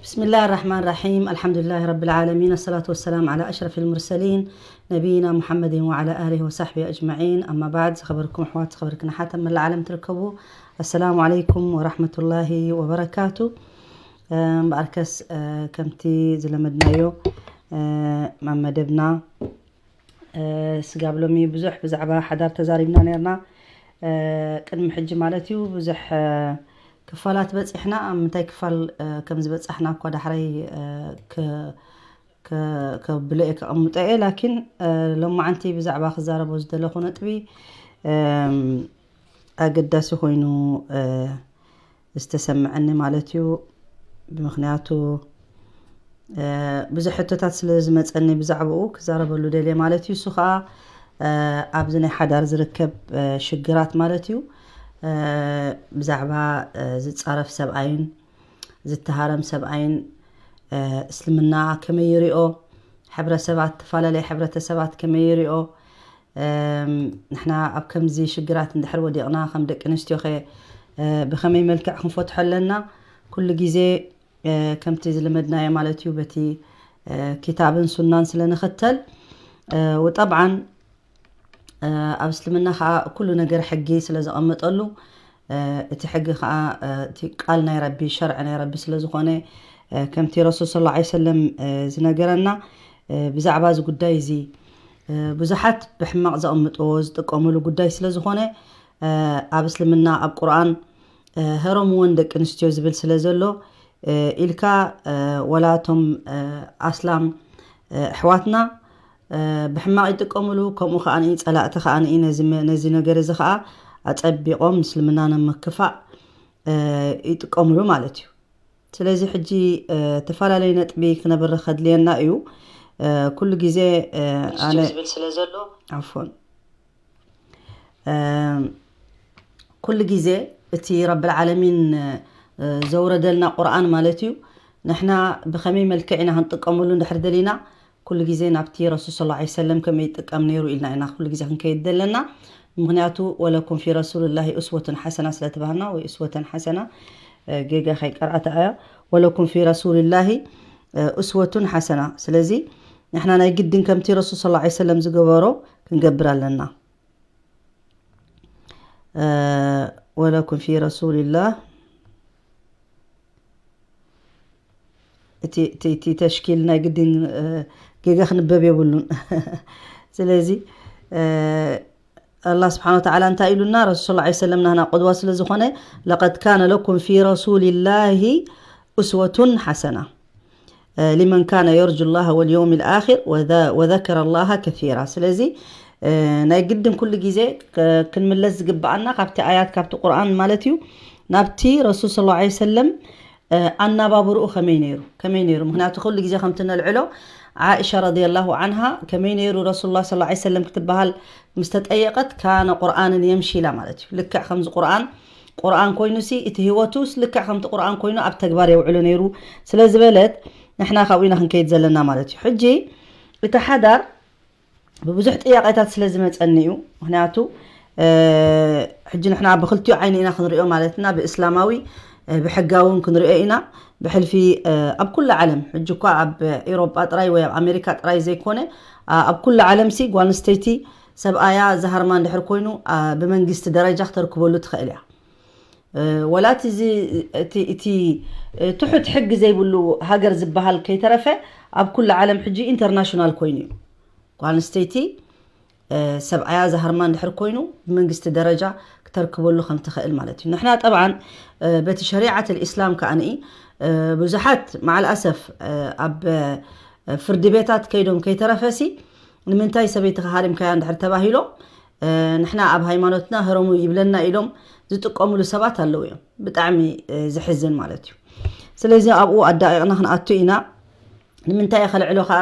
بسم الله الرحمن الرحيم. الحمد لله رب العالمين. الصلاة والسلام على أشرف المرسلين نبينا محمد وعلى آله وصحبه أجمعين. أما بعد، ዝኸበርኩም ኣሕዋት፣ ዝኸበርክን ኣሓት ኣብ መላእ ዓለም ትርከቡ፣ السلام عليكم ورحمة الله وبركاته. እምበኣርከስ፣ እ፣ ከምቲ ዝለመድናዮ፣ እ፣ ኣብ መደብና፣ እ፣ ስጋብ ሎሚ ብዙሕ ብዛዕባ ሓዳር ተዛሪብና ነርና። እ፣ ቅድሚ ሕጂ ማለት እዩ ብዙሕ፣ እ፣ ክፋላት በጺሕና፣ ኣብ ምንታይ ክፋል፣ እ፣ ከም ዝበጻሕና እኳ ዳሕራይ፣ እ፣ ከ-፣ ከ-፣ ከብሎ እየ፣ ከቐምጦ እየ። ላኪን፣ እ፣ ሎማዓንቲ ብዛዕባ ክዛረቦ ዝደለኹ ነጥቢ፣ እም፣ ኣገዳሲ ኮይኑ፣ እ፣ ዝተሰምዐኒ ማለት እዩ። ብምኽንያቱ፣ እ፣ ብዙሕ ሕቶታት ስለ ዝመጸኒ ብዛዕባኡ ክዛረበሉ ደልየ ማለት እዩ። እሱ ኸኣ፣ እ፣ ኣብዚ ናይ ሓዳር ዝርከብ፣ እ፣ ሽግራት ማለት እዩ። እ፣ ብዛዕባ፣ እ፣ ዝጻረፍ ሰብኣይን ዝተሃረም ሰብኣይን፣ እ፣ እስልምና ከመይ ይሪኦ፣ ሕብረተሰባት፣ ዝተፈላለየ ሕብረተሰባት ከመይ ይሪኦ፣ እም፣ ንሕና ኣብ ከምዚ ሽግራት እንድሕር ወዲቕና ከም ደቂ ኣንስትዮኸ፣ እ፣ ብኸመይ መልክዕ ክንፈትሖ ኣለና? ኩሉ ግዜ፣ እ፣ ከምቲ ዝለመድናዮ ማለት እዩ በቲ፣ እ፣ ኪታብን ሱናን ስለ ንኽተል፣ እ፣ ወጠብዓን፣ እ፣ ኣብ እስልምና ኸዓ ኩሉ ነገር ሕጊ ስለ ዘቐመጠሉ፣ እ፣ እቲ ሕጊ ኸዓ፣ እ፣ እቲ ቃል ናይ ረቢ፣ ሸርዒ ናይ ረቢ ስለ ዝኾነ፣ እ፣ ከምቲ ረሱል ሰለላሁ ዐለይሂ ወሰለም፣ እ፣ ዝነገረና፣ እ፣ ብዛዕባ እዚ ጉዳይ እዚ፣ እ፣ ብዙሓት ብሕማቕ ዘቐምጥዎ ዝጥቀምሉ ጉዳይ ስለ ዝኾነ፣ እ፣ ኣብ እስልምና ኣብ ቁርኣን፣ እ፣ ህረምወን ደቂ ኣንስትዮ ዝብል ስለ ዘሎ፣ እ፣ ኢልካ፣ እ፣ ወላ እቶም፣ እ፣ ኣስላም፣ እ፣ ኣሕዋትና፣ እ፣ ብሕማቕ ይጥቀምሉ፣ ከምኡ ከኣ ጸላእቲ ከኣ ነዚ መ-፣ ነዚ ነገር እዚ ከኣ ኣጸቢቖም ንእስልምና ንምክፋእ፣ እ፣ ይጥቀምሉ ማለት እዩ። ስለዚ ሕጂ፣ እ፣ ተፈላለዩ ነጥቢ ክነብርህ ከድልየና እዩ። እ፣ ኩሉ ግዜ፣ እ፣ ኣነ ዝብል ስለ ዘሎ። ዓፎን። እ፣ ኩሉ ግዜ እቲ ረብል ዓለሚን፣ እ፣ ዘውረደልና ቁርኣን ማለት እዩ። ንሕና ብኸመይ መልክዕ ኢና ክንጥቀመሉ እንድሕር ደሊና፣ ኩሉ ግዜ ናብቲ ረሱል ሰለላሁ ዐለይሂ ወሰለም ከመይ ይጥቀም ነይሩ ኢልና ኢና ኩሉ ግዜ ክንከይድ ዘለና። ምኽንያቱ ወለኩም ፊ ረሱልላሂ ኡስወቱን ሓሰና ስለ ተባህልና፣ ወይ ኡስወተን ሓሰና፣ እ፣ ጌጋ ከይቀርኣታ እያ። ወለኩም ፊ ረሱልላሂ፣ እ፣ ኡስወቱን ሓሰና። ስለዚ ንሕና ናይ ግድን ከምቲ ረሱል ሰለላሁ ዐለይሂ ወሰለም ዝገበሮ ክንገብር ኣለና። እ፣ ወለኩም ፊ ረሱልላህ። እቲ፣ እቲ፣ እቲ ተሽኪል ናይ ግድን፣ እ፣ ጌጋ ክንበብ የብሉን። ስለዚ፣ እ፣ ኣላህ ስብሓነ ወተዓላ እንታይ ኢሉና? ረሱል ሰለላሁ ዐለይሂ ወሰለም ናህና ቁድዋ ስለ ዝኾነ፣ ለቀድ ካነ ለኩም ፊ ረሱልላሂ ኡስወቱን ሓሰና፣ እ፣ ሊመን ካነ የርጁ ላህ ወልየውም ልኣኪር ወዘ-፣ ወዘከረ ላህ ከሲራ። ስለዚ፣ እ፣ ናይ ግድን ኩሉ ግዜ ክ-፣ ክንምለስ ዝግብኣና ካብቲ ኣያት፣ ካብቲ ቁርኣን ማለት እዩ፣ ናብቲ ረሱል ሰለላሁ ዐለይሂ ወሰለም፣ እ፣ ኣናባብርኡ ከመይ ነይሩ፣ ከመይ ነይሩ? ምኽንያቱ ኩሉ ግዜ ከምቲ ነልዕሎ፣ ዓኢሻ ረዲየላሁ ዓንሃ ከመይ ነይሩ ረሱሉላህ ሰለላሁ ዐለይሂ ወሰለም ክትበሃል ምስ ተጠየቀት፣ ካነ ቁርኣንን የምሺ ኢላ ማለት እዩ። ልክዕ ከምዚ ቁርኣን፣ ቁርኣን ኮይኑሲ እቲ ህይወቱስ ልክዕ ከምቲ ቁርኣን ኮይኑ ኣብ ተግባር የውዕሎ ነይሩ ስለ ዝበለት፣ ንሕና ካብኡ ኢና ክንከይድ ዘለና ማለት እዩ። ሕጂ እቲ ሓዳር ብብዙሕ ጥያቄታት ስለ ዝመጸኒ እዩ። ምኽንያቱ፣ እ፣ ሕጂ ንሕና ብኽልቲኡ ዓይኒ ኢና ክንሪኦ ማለትና፣ ብእስላማዊ፣ እ፣ ብሕጋዊ እውን ክንሪኦ ኢና። ብሕልፊ፣ እ፣ ኣብ ኩሉ ዓለም፣ ሕጂ እኳ ኣብ ኤውሮጳ ጥራይ ወይ ኣብ ኣሜሪካ ጥራይ ዘይኮነ፣ ኣ-፣ ኣብ ኩሉ ዓለምሲ ጓል ኣንስተይቲ ሰብኣያ ዝሃርማ እንድሕር ኮይኑ፣ ኣ፣ ብመንግስቲ ደረጃ ክተርክበሉ ትኽእል እያ። እ፣ ወላ እቲ እዚ፣ እቲ፣ እቲ፣ እ፣ ትሑት ሕጊ ዘይብሉ ሃገር ዝበሃል ከይተረፈ ኣብ ኩሉ ዓለም ሕጂ ኢንተርናሽናል ኮይኑ እዩ። ጓል ኣንስተይቲ፣ እ፣ ሰብኣያ ዝሃርማ እንድሕር ኮይኑ ብመንግስቲ ደረጃ ክተርክበሉ ከም ትኽእል ማለት እዩ። ንሕና ጠብዓን፣ እ፣ በቲ ሸሪዓት ልእስላም ከኣ ንኢ፣ እ፣ ብዙሓት መዓል ኣሰፍ፣ እ፣ ኣብ፣ እ፣ ፍርዲ ቤታት ከይዶም ከይተረፈሲ ንምንታይ ሰበይትኻ ሃሪምካያ እንድሕር ተባሂሎም፣ እ፣ ንሕና ኣብ ሃይማኖትና ህረሙ ይብለና ኢሎም ዝጥቀምሉ ሰባት ኣለዉ እዮም። ብጣዕሚ፣ እ፣ ዘሕዝን ማለት እዩ። ስለዚ ኣብኡ ኣዳቂቕና ክንኣቱ ኢና። ንምንታይ እየ ከልዕሎ ከኣ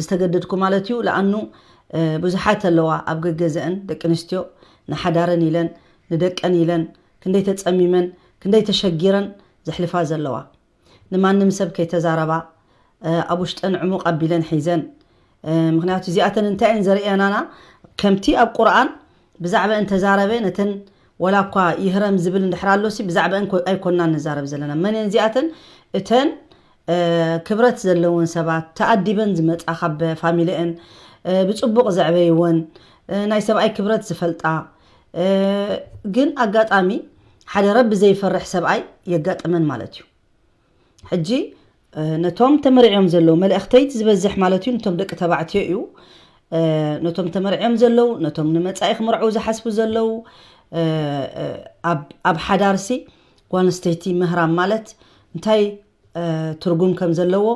ዝተገደድኩ ማለት እዩ? ለኣኑ፣ እ፣ ብዙሓት ኣለዋ ኣብ ገገዘአን ደቂ ኣንስትዮ ንሓዳረን ኢለን፣ ንደቀን ኢለን፣ ክንደይ ተጸሚመን፣ ክንደይ ተሸጊረን ዘሕልፋ ዘለዋ። ንማንም ሰብ ከይተዛረባ፣ እ፣ ኣብ ውሽጠን ዕሙቕ ኣቢለን ሒዘን። እ፣ ምኽንያቱ እዚኣተን እንታይ እየን ዘርእየናና? ከምቲ ኣብ ቁርኣን ብዛዕባአን ተዛረበ፣ ነተን ወላ እኳ ይህረም ዝብል እንድሕር ኣሎሲ፣ ብዛዕባአን ኮ-፣ ኣይኮናን ንዛረብ ዘለና። መን እየን እዚኣተን? እተን፣ ክብረት ዘለውን ሰባት ተኣዲበን ዝመፃ ካብ ፋሚሊአን ብፅቡቕ ዘዕበይወን ናይ ሰብኣይ ክብረት ዝፈልጣ፣ ግን ኣጋጣሚ ሓደ ረቢ ዘይፈርሕ ሰብኣይ የጋጥመን ማለት እዩ። ሕጂ ነቶም ተመርዕዮም ዘለዉ፣ መልእኽተይት ዝበዝሕ ማለት እዩ፣ ነቶም ደቂ ተባዕትዮ እዩ። ነቶም ተመርዕዮም ዘለዉ፣ ነቶም ንመጻኢ ክምርዑ ዝሓስቡ ዘለዉ፣ ኣብ ሓዳርሲ ጓል ኣንስተይቲ ምህራም ማለት እንታይ ትርጉም ከም ዘለዎ፣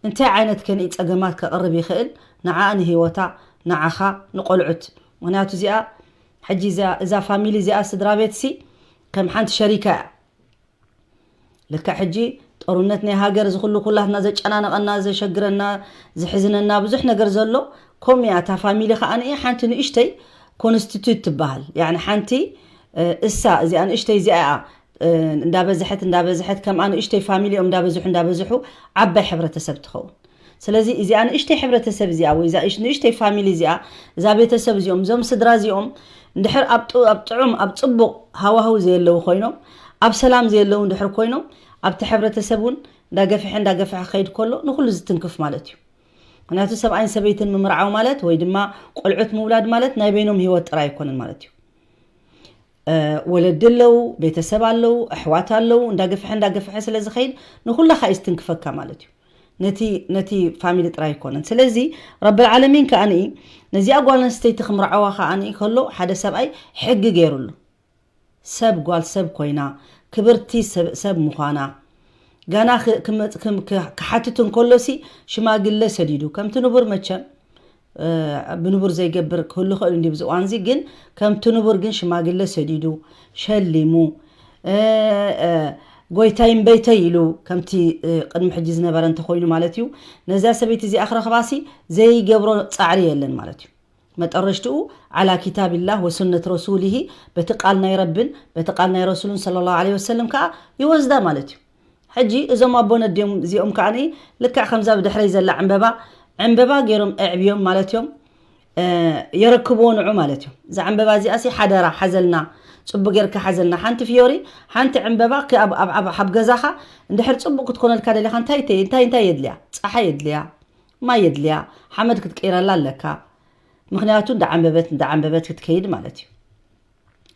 እንታይ ዓይነት ከንኢ ጸገማት ከቕርብ ይኽእል፣ ንዓኣ ንህይወታ፣ ንዓኻ፣ ንቆልዑት። ምኽንያቱ እዚኣ ሕጂ እዛ ፋሚሊ እዚኣ፣ ስድራ ቤትሲ ከም ሓንቲ ሸሪካ እያ። ልክዕ ሕጂ ጦርነት ናይ ሃገር ዝኽሉ ኩላትና ዘጨናነቐና፣ ዘሸግረና፣ ዝሕዝነና ብዙሕ ነገር ዘሎ፣ ከምኡ እያ እታ ፋሚሊ ከኣ ሓንቲ ንእሽተይ ኮንስቲቱት ትበሃል። ያኒ ሓንቲ እሳ እዚኣ ንእሽተይ እዚኣ እያ እንዳበዝሐት እንዳበዝሐት ከምኣ ንእሽተይ ፋሚሊ እዮም እንዳበዝሑ እንዳበዝሑ ዓባይ ሕብረተሰብ ትኸውን። ስለዚ እዚኣ ንእሽተይ ሕብረተሰብ እዚኣ ወይ እዛ ንእሽተይ ፋሚሊ እዚኣ፣ እዛ ቤተሰብ እዚኦም፣ እዞም ስድራ እዚኦም እንድሕር ኣብ ጥዑም ኣብ ፅቡቕ ሃዋህው ዘየለዉ ኮይኖም፣ ኣብ ሰላም ዘየለዉ እንድሕር ኮይኖም፣ ኣብቲ ሕብረተሰብ እውን እንዳገፍሐ እንዳገፍሐ ክኸይድ ከሎ ንኩሉ ዝትንክፍ ማለት እዩ። ምክንያቱ ሰብኣይን ሰበይትን ምምርዓው ማለት ወይ ድማ ቆልዑት ምውላድ ማለት ናይ በይኖም ህይወት ጥራይ ኣይኮነን ማለት እዩ። ወለዲ ኣለዉ፣ ቤተሰብ ኣለዉ፣ ኣሕዋት ኣለዉ፣ እንዳገፍሐ እንዳገፍሐ ስለ ዝኸይድ ንኩላኻ እዩ ዝትንክፈካ ማለት እዩ። ነቲ ነቲ ፋሚሊ ጥራይ ኣይኮነን። ስለዚ ረብል ዓለሚን ከኣ ነዚኣ ጓል ኣንስተይቲ ክምርዓዋ ከኣ ከሎ ሓደ ሰብኣይ ሕጊ ገይሩሉ። ሰብ ጓል ሰብ ኮይና ክብርቲ ሰብ ምዃና ጋና ክሓትት እንከሎሲ ሽማግለ ሰዲዱ ከምቲ ንቡር መቸም ብንቡር ዘይገብር ክህሉ ክእል እንዲ ብዚ እዋንዚ ግን ከምቲ ንቡር ግን ሽማግለ ሰዲዱ ሸሊሙ ጎይታይ እምበይተይ ኢሉ ከምቲ ቅድሚ ሕጂ ዝነበረ እንተኮይኑ ማለት እዩ። ነዛ ሰበይቲ እዚኣ ክረኽባሲ ዘይገብሮ ፃዕሪ የለን ማለት እዩ። መጠረሽትኡ ዓላ ኪታብላህ ወሱነት ረሱሊሂ በቲ ቃል ናይ ረብን በቲ ቃል ናይ ረሱሉን ሰለላሁ ዐለይሂ ወሰለም ከዓ ይወስዳ ማለት እዩ። ሕጂ እዞም ኣቦ ነዲኦም እዚኦም ከዓ ልክዕ ከምዛ ብድሕረይ ዘላ ዕምበባ ዕምበባ ገይሮም ኣዕብዮም ማለት እዮም የረክብዎ ንዑ ማለት እዮም። እዛ ዕምበባ እዚኣ ሲ ሓደራ ሓዘልና፣ ፅቡቅ ጌርካ ሓዘልና። ሓንቲ ፍዮሪ ሓንቲ ዕምበባ ኣብ ገዛኻ እንድሕር ፅቡቅ ክትኮነልካ ደሊኻ እንታይ እንታይ እንታይ የድልያ? ፀሓይ የድልያ፣ ማይ የድልያ፣ ሓመድ ክትቀይረላ ኣለካ። ምክንያቱ እንዳዓንበበት እንዳዓንበበት ክትከይድ ማለት እዩ።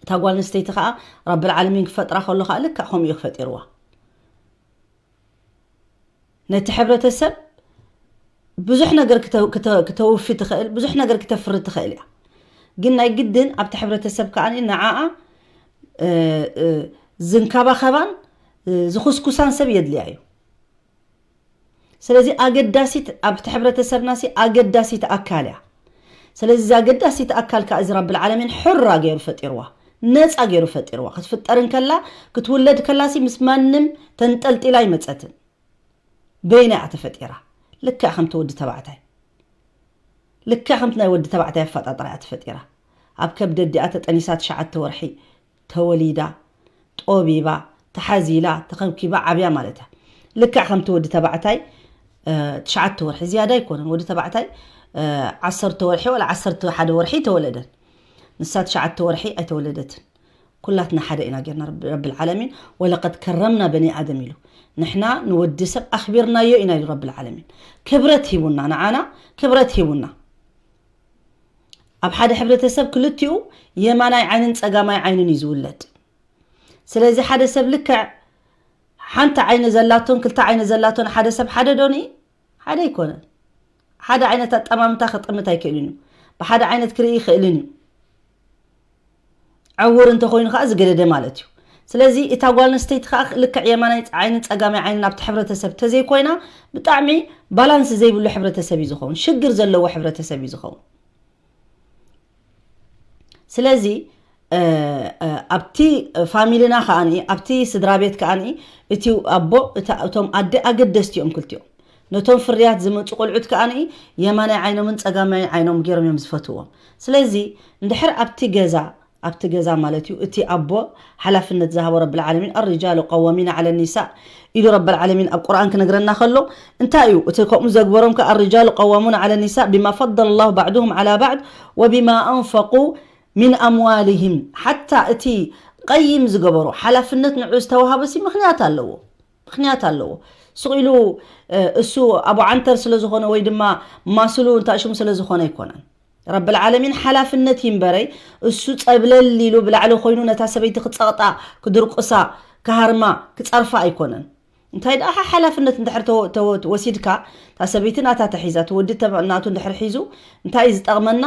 እታ ጓል ኣንስተይቲ ከዓ ረብል ዓለሚን ክፈጥራ ከሎ ከዓ ልክዕ ከምኡ እዩ ክፈጢርዋ። ነቲ ሕብረተሰብ ብዙሕ ነገር ክተ- ክተ- ክተውፊ ትኽእል፣ ብዙሕ ነገር ክተፍሪ ትኽእል እያ። ግን ናይ ግድን ኣብቲ ሕብረተሰብ ከዓ ንዓኣ እ፣ እ፣ ዝንከባኸባን እ፣ ዝኹስኩሳን ሰብ የድልያ እዩ። ስለዚ ኣገዳሲት ኣብቲ ሕብረተሰብና ሲ ኣገዳሲት ኣካል እያ። ስለዚ እዚ ኣገዳሲት ኣካል ከዓ እዚ ረብል ዓለሚን ሕራ ገይሩ ፈጢርዋ፣ ነፃ ገይሩ ፈጢርዋ። ክትፍጠር እንከላ ክትውለድ ከላ ሲ ምስ ማንም ተንጠልጢላ ኣይመፀትን። በይና እያ ተፈጢራ። ልክዕ ከምቲ ወዲ ተባዕታይ ልክዕ ከምቲ ናይ ወዲ ተባዕታይ ኣፈጣጥራ እያ ተፈጢራ። ኣብ ከብዲ ኣዲኣ ተጠኒሳ ትሽዓተ ወርሒ ተወሊዳ፣ ጦቢባ፣ ተሓዚላ፣ ተኸብኪባ ዓብያ ማለት እያ። ልክዕ ከምቲ ወዲ ተባዕታይ እ፣ ትሽዓተ ወርሒ ዝያዳ ኣይኮነን። ወዲ ተባዕታይ እ፣ ዓሰርተ ወርሒ ወላ ዓሰርተ ሓደ ወርሒ ተወለደን። ንሳ ትሽዓተ ወርሒ ኣይተወለደትን። ኩላትና ሓደ ኢና ጌርና ረብ- ረብል ዓለሚን ወለቀድ ከረምና በኒ ኣደም ኢሉ። ንሕና ንወዲ ሰብ ኣኽቢርናዮ ኢና ኢሉ ረብል ዓለሚን። ክብረት ሂቡና፣ ንዓና ክብረት ሂቡና። ኣብ ሓደ ሕብረተሰብ ክልቲኡ የማናይ ዓይንን ፀጋማይ ዓይንን እዩ ዝውለድ። ስለዚ ሓደ ሰብ ልክዕ ሓንቲ ዓይኒ ዘላቶን ክልተ ዓይኒ ዘላቶን ሓደ ሰብ ሓደ ዶኒ ሓደ ኣይኮነን። ሓደ ዓይነት ኣጠማምታ ክጥምት ኣይክእልን እዩ። ብሓደ ዓይነት ክርኢ ይኽእልን እዩ። ዕውር እንተኮይኑ ከዓ ዝገደደ ማለት እዩ። ስለዚ እታ ጓል ኣንስተይቲ ከዓ ልክዕ የማናይ ዓይንን ፀጋማይ ዓይንን ኣብቲ ሕብረተሰብ ተዘይኮይና ብጣዕሚ ባላንስ ዘይብሉ ሕብረተሰብ እዩ ዝኸውን። ሽግር ዘለዎ ሕብረተሰብ እዩ ዝኸውን። ስለዚ እ፣ እ፣ ኣብቲ ፋሚሊና ከዓኒ ኣብቲ ስድራ ቤት ከዓኒ እቲ ኣቦ እታ- እቶም ኣደ ኣገደስቲ እዮም ክልቲኦም። ነቶም ፍርያት ዝመፁ ቆልዑት ከዓኒ የማናይ ዓይኖምን ፀጋማይ ዓይኖም ገይሮም እዮም ዝፈትዎም። ስለዚ እንድሕር ኣብቲ ገዛ ኣብቲ ገዛ ማለት እዩ እቲ ኣቦ ሓላፍነት ዝሃቦ ረብል ዓለሚን ኣርጃሉ ቀዋሚና ዓለ ኒሳ ኢሉ ረብል ዓለሚን ኣብ ቁርኣን ክነግረና ከሎ እንታይ እዩ እቲ ከምኡ ዘግበሮም ከ ኣርጃሉ ቀዋሙን ዓለ ኒሳ ቢማ ፈደለ ላሁ ባዕድሁም ዓላ ባዕድ ወቢማ ኣንፈቁ ሚን ኣምዋሊሂም ሓታ እቲ ቀይም ዝገበሮ ሓላፍነት ንዑ ዝተዋሃበሲ ምክንያት ኣለዎ ምክንያት ኣለዎ። ስቕ ኢሉ እሱ ኣቡ ዓንተር ስለ ዝኾነ ወይ ድማ ማስሉ እንታሽሙ ስለ ዝኾነ ኣይኮነን። ረብል ዓለሚን ሓላፍነት ይንበረይ፣ እሱ ጸብለል ኢሉ ብላዕሊ ኮይኑ ነታ ሰበይቲ ክጸቕጣ፣ ክድርቁሳ፣ ክሃርማ፣ ክጸርፋ ኣይኮነን። እንታይ ደኣ ሓላፍነት እንድሕር ተወ- ተወ- ወሲድካ፣ እታ ሰበይቲ ናታ ተሒዛ፣ እቲ ወዲ ተመ- ናቱ እንድሕር ሒዙ፣ እንታይ እዩ ዝጠቕመና?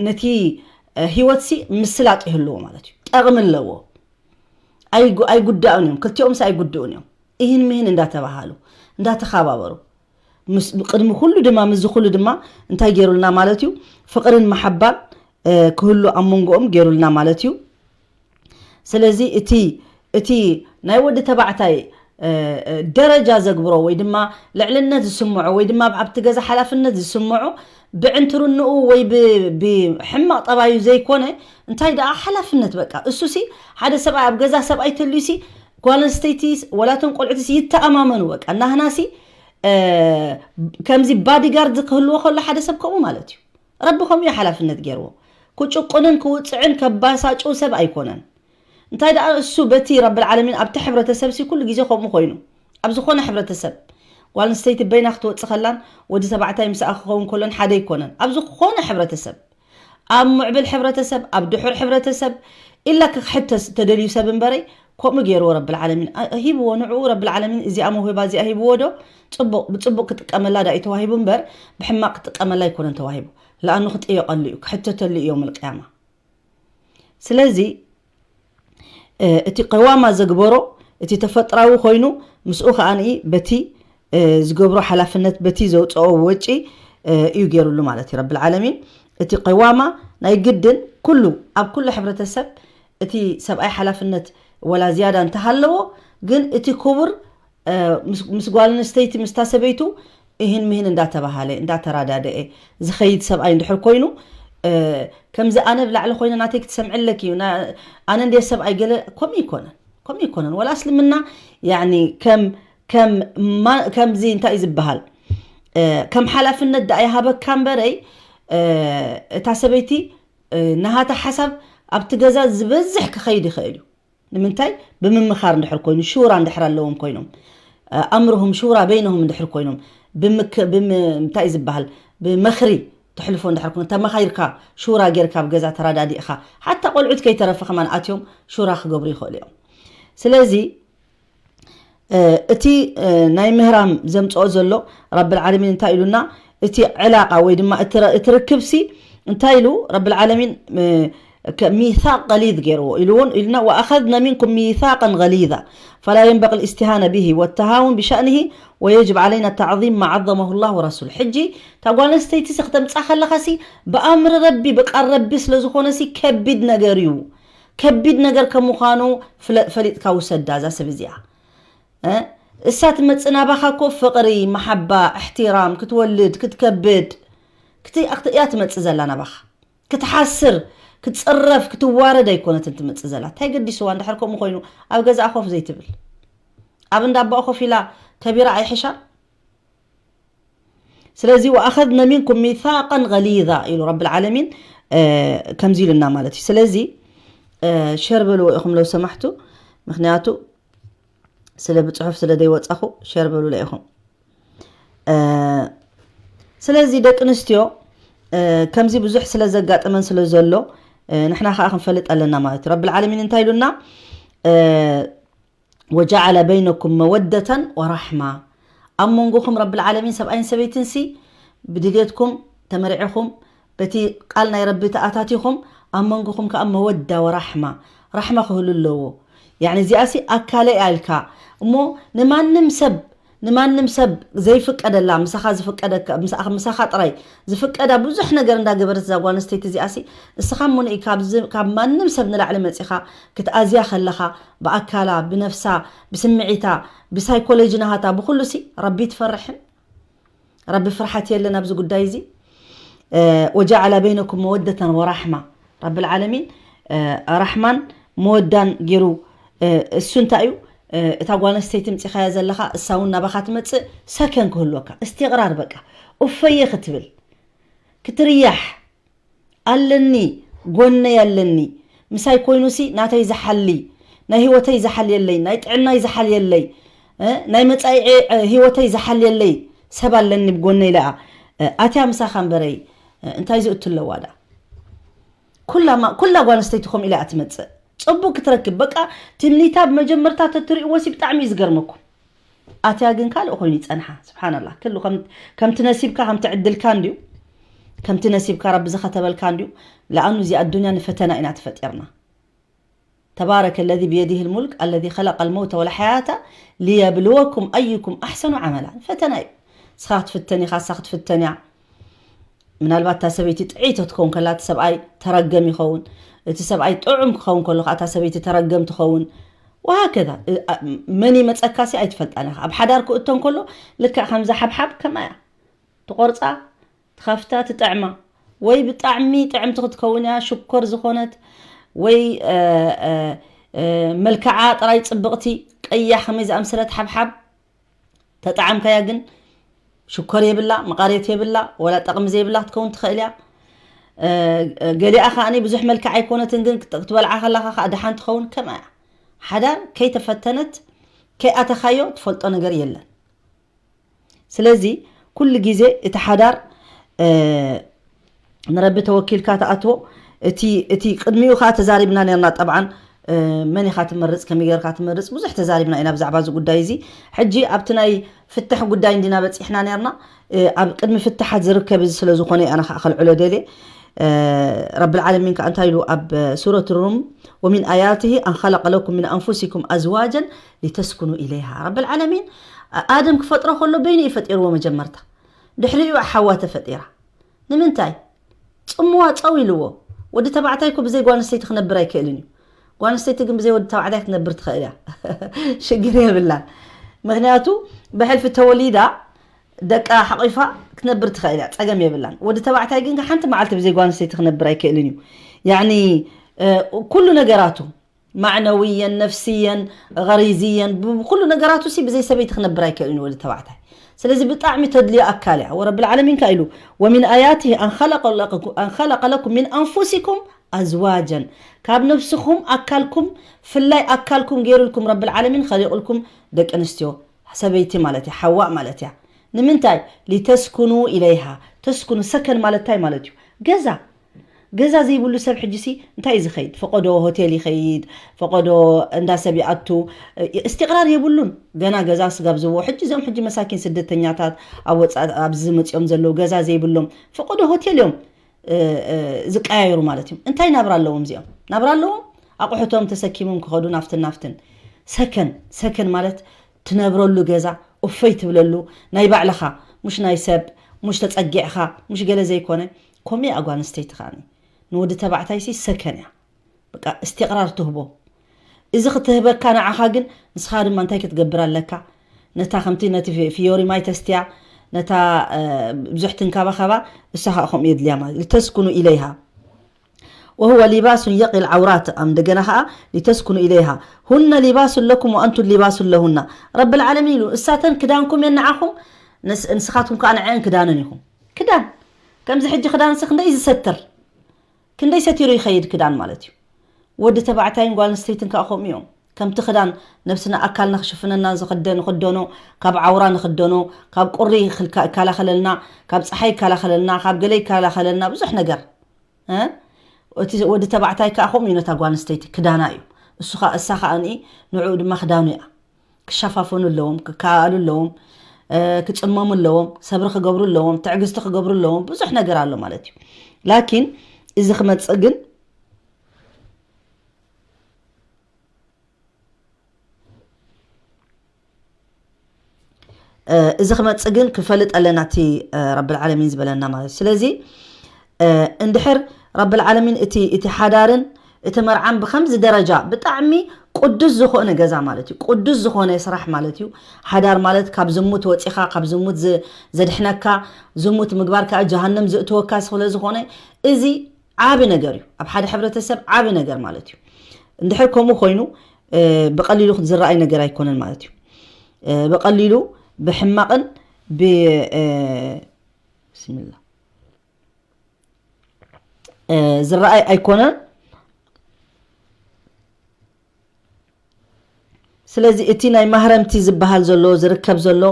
ነቲ ህይወትሲ ምስላጥ ይህልዎ ማለት እዩ። ጠቕሚ ኣለዎ። ኣይጉ- ኣይጉዳኡን እዮም፣ ክልቲኦምሲ ኣይጉድኡን እዮም። ይህን ምህን እንዳተባሃሉ እንዳተኻባበሩ፣ ምስ- ቅድሚ ኩሉ ድማ፣ ምስዚ ኩሉ ድማ እንታይ ገይሩልና ማለት እዩ? ፍቕርን መሓባን ክህሉ ኣብ መንጎኦም ገይሩልና ማለት እዩ። ስለዚ እቲ እቲ ናይ ወዲ ተባዕታይ ደረጃ ዘግብሮ ወይ ድማ ልዕልነት ዝስምዖ ወይ ድማ ኣብቲ ገዛ ሓላፍነት ዝስምዖ ብዕንትርንኡ ወይ ብሕማቕ ጠባዩ ዘይኮነ፣ እንታይ ደኣ ሓላፍነት፣ በቃ እሱሲ ሓደ ሰብኣይ ኣብ ገዛ ሰብኣይ ተልዩሲ ጓል ኣንስተይቲ ወላቶም ቆልዑትሲ ይተኣማመኑ። በቃ ናህናሲ ከምዚ ባዲጋርድ ክህልዎ ከሎ ሓደ ሰብ ከምኡ ማለት እዩ። ረቢ ከምኡ እዩ ሓላፍነት ገይርዎ። ክጭቁንን ክውፅዕን ከባሳጭው ሰብ ኣይኮነን። እንታይ ደኣ እሱ በቲ ረብል ዓለሚን ኣብቲ ሕብረተሰብ ሲ ኩሉ ግዜ ከምኡ ኮይኑ፣ ኣብ ዝኾነ ሕብረተሰብ ጓል ኣንስተይቲ በይና ክትወፅእ ከላን ወዲ ተባዕታይ ምስኣ ክኸውን ከሎን ሓደ ኣይኮነን። ኣብ ዝኾነ ሕብረተሰብ፣ ኣብ ምዕብል ሕብረተሰብ፣ ኣብ ድሑር ሕብረተሰብ ኢላ ክሕተስ ተደልዩ ሰብ እምበረይ ከምኡ ገይርዎ ረብል ዓለሚን ሂብዎ። ንዕኡ ረብል ዓለሚን እዚኣ መውህባ እዚኣ ሂብዎ ዶ? ፅቡቕ፣ ብፅቡቕ ክጥቀመላ ዳ እዩ ተዋሂቡ እምበር ብሕማቕ ክጥቀመላ ኣይኮነን ተዋሂቡ። ለኣኑ ክጥየቐሉ እዩ፣ ክሕተተሉ እዩ የውመል ቅያማ። ስለዚ እቲ ቀዋማ ዘግበሮ እቲ ተፈጥራዊ ኮይኑ ምስኡ ከኣ በቲ ዝገብሮ ሓላፍነት በቲ ዘውፅኦ ወጪ እዩ ገይሩሉ ማለት እዩ ረብል ዓለሚን። እቲ ቀዋማ ናይ ግድን ኩሉ ኣብ ኩሉ ሕብረተሰብ እቲ ሰብኣይ ሓላፍነት ወላ ዝያዳ እንተሃለዎ ግን እቲ ክቡር ምስ ጓል ኣንስተይቲ ምስታ ሰበይቱ እህን ምህን እንዳተባሃለ እንዳተራዳደኤ ዝኸይድ ሰብኣይ እንድሕር ኮይኑ ከምዚ ኣነ ብላዕሊ ኮይነ ናተይ ክትሰምዕለኪ እዩ ኣነ እንደ ሰብኣይ ገለ ከምኡ ይኮነን ከምኡ ይኮነን ወላ እስልምና ያኒ ከም ከም ከምዚ እንታይ እዩ ዝበሃል ከም ሓላፍነት ደኣ ይሃበካ እምበረይ እታ ሰበይቲ ናሃታ ሓሳብ ኣብቲ ገዛ ዝበዝሕ ክኸይድ ይኽእል እዩ ንምንታይ ብምምኻር እንድሕር ኮይኑ ሹራ እንድሕር ኣለዎም ኮይኖም ኣምርሁም ሹራ በይነሁም እንድሕር ኮይኖም ብምታይ ዝበሃል ብመኽሪ ተሕልፎ እንድሕር ኮይኑ ተመኻይርካ ሹራ ጌርካ ኣብ ገዛ ተራዳዲእኻ ሓታ ቆልዑት ከይተረፈ ከማን ኣትዮም ሹራ ክገብሩ ይኽእሉ እዮም ስለዚ እቲ ናይ ምህራም ዘምፅኦ ዘሎ ረብል ዓለሚን እንታይ ኢሉና እቲ ዕላቃ ወይ ድማ እቲ ርክብሲ እንታይ ኢሉ ረብል ዓለሚን ሚሳቅ ቀሊዝ ገይርዎ ኢሉ እውን ኢልና ወኣኸዝነ ሚንኩም ሚሳቅን ገሊዛ ፈላ የንበቂ ልእስትሃነ ብሂ ወተሃውን ብሸእንሂ ወየጅብ ዓለይና ተዕዚም ማ ዓዘመሁ ላህ ወረሱል ሕጂ እታ ጓል ኣንስተይቲ ሲ ክተምፃ ከለኻ ሲ ብኣምሪ ረቢ ብቃል ረቢ ስለ ዝኾነ ሲ ከቢድ ነገር እዩ ከቢድ ነገር ከም ምዃኑ ፈሊጥካ ውሰዳ እዛ ሰብ እዚኣ እሳ ትመፅእ ናባኻ እኮ ፍቕሪ፣ መሓባ፣ እሕትራም፣ ክትወልድ፣ ክትከብድ ክትእያ ክትእያ ትመፅእ ዘላ ናባኻ። ክትሓስር፣ ክትፅረፍ፣ ክትዋረድ ኣይኮነትን ትመፅእ ዘላ። እንታይ ገዲስዋ እንድሕር ከምኡ ኮይኑ ኣብ ገዛኣ ኮፍ ዘይትብል? ኣብ እንዳ ኣባኡ ኮፍ ኢላ ከቢራ ኣይሕሻ? ስለዚ ወኣኸዝነ ሚንኩም ሚሳቀን ገሊዛ ኢሉ ረብል ዓለሚን ከምዚ ኢሉና ማለት እዩ። ስለዚ ሸር በልዎ ኢኹም ለው ሰማሕቱ፣ ምክንያቱ ስለ ብፅሑፍ ስለ ዘይወፃኹ ሸር በሉለ ኢኹም። ስለዚ ደቂ ኣንስትዮ ከምዚ ብዙሕ ስለ ዘጋጠመን ስለ ዘሎ ንሕና ከዓ ክንፈልጥ ኣለና ማለት እዩ። ረብል ዓለሚን እንታይ ኢሉና? ወጀዓለ በይነኩም መወደተን ወራሕማ ኣብ መንጎኹም ረብል ዓለሚን ሰብኣይን ሰበይትን ሲ ብድልየትኩም ተመርዒኹም በቲ ቃል ናይ ረቢ ተኣታቲኹም ኣብ መንጎኹም ከዓ መወዳ ወራሕማ ራሕማ ክህሉ ኣለዎ ያኒ እዚኣ ሲ ኣካለይ ኣልካ እሞ ንማንም ሰብ ንማንም ሰብ ዘይፍቀደላ ምሳኻ ዝፍቀደካ ምሳኻ ምሳኻ ጥራይ ዝፍቀዳ ብዙሕ ነገር እንዳገበረት እዛ ጓል ኣንስተይቲ እዚኣ ሲ እስኻ እሞ ንኢ ካብ ማንም ሰብ ንላዕሊ መፂኻ ክትኣዝያ ከለኻ ብኣካላ ብነፍሳ ብስምዒታ ብሳይኮሎጂ ናሃታ ብኩሉ ሲ ረቢ ትፈርሕን ረቢ ፍርሓት የለን ኣብዚ ጉዳይ እዚ ወጃዓላ በይነኩም መወደተን ወራሕማ ረብል ዓለሚን ራሕማን መወዳን ገይሩ እሱ እንታይ እዩ እታ ጓል ኣንስተይቲ ምፂኻያ ዘለኻ እሳ እውን ናባኻ ትመፅእ ሰከን ክህልወካ እስትቕራር በቃ ኡፈየ ክትብል ክትርያሕ ኣለኒ ጎነይ ኣለኒ ምሳይ ኮይኑሲ ናተይ ዝሓሊ ናይ ህይወተይ ዝሓልየለይ ናይ ጥዕናይ ዝሓልየለይ እ፣ ናይ መጻኢ ዕ-፣ እ፣ ህይወተይ ዝሓልየለይ ሰብ ኣለኒ ብጎነይ ኢለ እያ፣ እ፣ ኣትያ ምሳኻ እምበረይ፣ እ፣ እንታይ ዝእቱ ኣለዋ ደኣ? ኩላ ማ-፣ ኩላ ጓል ኣንስተይቲ ከምኡ ኢላ እያ ትመጽእ። ጽቡቅ ክትረክብ፣ በቃ ትምኒታ ብመጀመርታ ተትርእይዎ ሲ ብጣዕሚ እዩ ዝገርመኩም። ኣትያ ግን ካልእ ኮይኑ ይጸንሓ። ስብሓንላህ። ክሉ ከም-፣ ከምቲ ነሲብካ፣ ከምቲ ዕድልካ እንድዩ። ከምቲ ነሲብካ ረቢ ዝኸተበልካ እንድዩ። ለኣኑ እዚኣ ኣዱንያ ንፈተና ኢና ተፈጢርና። تبارك الذي بيده الملك الذي خلق الموت والحياة ليبلوكم أيكم أحسن عملا. ፈተና እዩ። ንስኻ ክትፍተን ኢኻ፣ ንሳ ክትፍተን እያ። ምናልባት እታ ሰበይቲ ጥዕይቲ ክትከውን ከላ፣ እቲ ሰብኣይ ተረገም ይኸውን። እቲ ሰብኣይ ጥዑም ክኸውን ከሎ፣ ከዓ እታ ሰበይቲ ተረገም ትኸውን። ወሃከዛ። እ-፣ ኣ-፣ መን ይመጸካ ሲ ኣይትፈልጣን ኢኻ። ኣብ ሓዳር ክእቶ እንከሎ፣ ልክዕ ከምዛ ሓብሓብ ከምኣ እያ። ትቆርጻ፣ ትኸፍታ፣ ትጥዕማ። ወይ ብጣዕሚ ጥዕምቲ ክትከውን እያ፣ ሽኮር ዝኾነት፣ ወይ፣ እ፣ እ፣ እ፣ መልክዓ ጥራይ ጽብቕቲ፣ ቀያሕ ከመይ ዝኣምሰለት ሓብሓብ። ተጠዓምካያ ግን ሽኮር የብላ፣ መቓርየት የብላ፣ ወላ ጠቕሚ ዘይብላ ክትከውን ትኽእል እያ። እ፣ እ፣ ገሊኣ ከኣኒ ብዙሕ መልክዕ ኣይኮነትን፣ ግን ክት-፣ ክትበልዓ ከላኻ ከኣ ደሓን ትኸውን፣ ከምኣ እያ። ሓዳር ከይተፈተነት፣ ከይኣተኻዮ ትፈልጦ ነገር የለን። ስለዚ ኩሉ ግዜ እቲ ሓዳር፣ እ፣ ንረቢ ተወኪልካ ትኣትዎ። እቲ፣ እቲ ቅድሚኡ ከኣ ተዛሪብና ነርና። ጠብዓን፣ እ፣ መን ኢኻ ትመርጽ፣ ከመይ ጌርካ ትመርጽ፣ ብዙሕ ተዛሪብና ኢና ብዛዕባ እዚ ጉዳይ እዚ። ሕጂ ኣብቲ ናይ ፍትሕ ጉዳይ እንዲና በጺሕና ነርና። እ፣ ኣብ ቅድሚ ፍትሓት ዝርከብ እዚ ስለ ዝኾነ እየ ኣነ ከኣ ከልዕሎ ደልየ። እ፣ ረብል ዓለሚን ከኣ እንታይ ኢሉ ኣብ ሱረት ሩም፣ "ومن آياته أن خلق لكم من أنفسكم أزواجا لتسكنوا إليها." ረብል ዓለሚን ኣደም ክፈጥሮ ከሎ በይኑ እዩ ፈጢርዎ መጀመርታ። ድሕሪኡ ሓዋ ተፈጢራ። ንምንታይ? ጽምዋ ጸው ኢልዎ። ወዲ ተባዕታይ እኮ ብዘይ ጓል ኣንስተይቲ ክነብር ኣይክእልን እዩ። ጓል ኣንስተይቲ ግን ብዘይ ወዲ ተባዕታይ ክትነብር ትኽእል እያ። ሽግር የብላን። ምኽንያቱ ብሕልፊ ተወሊዳ ደቃ ሓቒፋ ክትነብር ትኽእል እያ። ጸገም የብላን። ወዲ ተባዕታይ ግን ሓንቲ መዓልቲ ብዘይ ጓል ኣንስተይቲ ክነብር ኣይክእልን እዩ። ያዕኒ፣ እ፣ ኩሉ ነገራቱ ማዕነውየን፣ ነፍስየን፣ ገሪዝየን፣ ብ-፣ ብኩሉ ነገራቱ ሲ ብዘይ ሰበይቲ ክነብር ኣይክእልን እዩ ወዲ ተባዕታይ። ስለዚ ብጣዕሚ ተድልዮ ኣካል እያ። ወረብል ዓለሚን ከኣ ኢሉ፣ "ومن آياته أن خلق لكم، أن خلق لكم من أنفسكم أزواجا." ካብ ነብስኹም ኣካልኩም፣ ፍላይ ኣካልኩም ገይሩልኩም ረብል ዓለሚን ኸሊቑልኩም ደቂ ኣንስትዮ፣ ሰበይቲ ማለት እያ፣ ሓዋእ ማለት እያ። ንምንታይ? "لتسكنوا إليها." ተስኩኑ፣ ሰከን ማለት እንታይ ማለት እዩ? ገዛ። ገዛ ዘይብሉ ሰብ ሕጂ ሲ እንታይ እዩ ዝኸይድ? ፈቆዶ ሆቴል ይኸይድ፣ ፈቆዶ እንዳ ሰብ ይኣቱ፣ እ-፣ እስትቕራር የብሉን። ገና ገዛ ስጋብ ዝህቦ፣ ሕጂ እዞም ሕጂ መሳኪን ስደተኛታት ኣብ ወጻኢ ኣብዚ መጺኦም ዘለዉ ገዛ ዘይብሎም፣ ፈቆዶ ሆቴል እዮም፣ እ፣ እ፣ ዝቀያየሩ ማለት እዮም። እንታይ ናብራ ኣለዎም እዚኦም? ናብራ ኣለዎም? ኣቑሑቶም ተሰኪሞም ክኸዱ ናፍትን ናፍትን። ሰከን፣ ሰከን ማለት ትነብረሉ ገዛ፣ እፎይ ትብለሉ፣ ናይ ባዕልኻ፣ ሙሽ ናይ ሰብ፣ ሙሽ ተጸጊዕኻ፣ ሙሽ ገለ ዘይኮነ። ከምኡ እያ ጓል ኣንስተይቲ ከኣኒ። ንወዲ ተባዕታይሲ ሰከን እያ። በቃ እስትቕራር ትህቦ። እዚ ክትህበካ ንዓኻ ግን ንስኻ ድማ እንታይ ክትገብር ኣለካ? ነታ ከምቲ ነቲ ፊ-፣ ፊዮሪ ማይ ተስትያ፣ ነታ፣ እ፣ ብዙሕ ትንከባኸባ፣ እሳ ኸኣ ከምኡ የድልያ ማለት። "لتسكنوا إليها وهو لباس يقي العورات." ኣም እንደገና ኸኣ "لتسكنوا إليها هن لباس لكم وأنتم لباس لهن." ረብል ዓለሚን ኢሉ፣ እሳተን ክዳንኩም እየን ንዓኹም፣ ንስ-፣ ንስኻትኩም ከኣ ንዐአን ክዳነን ኢኹም። ክዳን፣ ከምዚ ሕጂ ክዳንሲ ክንደይ ዝሰትር፣ ክንደይ ሰቲሩ ይኸይድ ክዳን ማለት እዩ። ወዲ ተባዕታይን ጓል ኣንስተይትን ከኣ ከምኡ እዮም። ከምቲ ክዳን ነብስና ኣካልና ክሽፍነና ዝኽደ-፣ ንኽደኖ፣ ካብ ዓውራ ንኽደኖ፣ ካብ ቁሪ ይኽልካ-፣ ይከላኸለልና፣ ካብ ጸሓይ ይከላኸለልና፣ ካብ ገለ ይከላኸለልና፣ ብዙሕ ነገር። እ? እቲ ወዲ ተባዕታይ ከኣ ከምኡ እዩ ነታ ጓል ኣንስተይቲ ክዳና እዩ። እሱ ከኣ፣ እሳ ከኣ ንኢ-፣ ንዕኡ ድማ ክዳኑ እያ። ክሸፋፈኑ ኣለዎም፣ ክከኣሉ ኣለዎም፣ እ፣ ክጽመሙ ኣለዎም፣ ሰብሪ ክገብሩ ኣለዎም፣ ትዕግስቲ ክገብሩ ኣለዎም። ብዙሕ ነገር ኣሎ ማለት እዩ። ላኪን እዚ ክመጽእ ግን እ፣ እዚ ክመጽእ ግን ክፈልጥ ኣለና እቲ፣ እ፣ ረብል ዓለሚን ዝበለና ማለት እዩ። ስለዚ፣ እ፣ እንድሕር ረብል ዓለሚን እቲ፣ እቲ ሓዳርን እቲ መርዓን ብኸምዚ ደረጃ ብጣዕሚ ቅዱስ ዝኾነ ገዛ ማለት እዩ። ቅዱስ ዝኾነ ስራሕ ማለት እዩ። ሓዳር ማለት ካብ ዝሙት ወጺኻ፣ ካብ ዝሙት ዝ-፣ ዘድሕነካ፣ ዝሙት ምግባር ከኣ ጀሃነም ዘእትወካ ስለ ዝኾነ፣ እዚ ዓቢ ነገር እዩ። ኣብ ሓደ ሕብረተሰብ ዓቢ ነገር ማለት እዩ። እንድሕር ከምኡ ኮይኑ፣ እ፣ ብቐሊሉ ዝረኣይ ነገር ኣይኮነን ማለት እዩ። እ፣ ብቐሊሉ ብሕማቕን ብ-፣ እ፣ ብስሚላ፣ እ፣ ዝረኣይ ኣይኮነን። ስለዚ እቲ ናይ ማህረምቲ ዝበሃል ዘሎ፣ ዝርከብ ዘሎ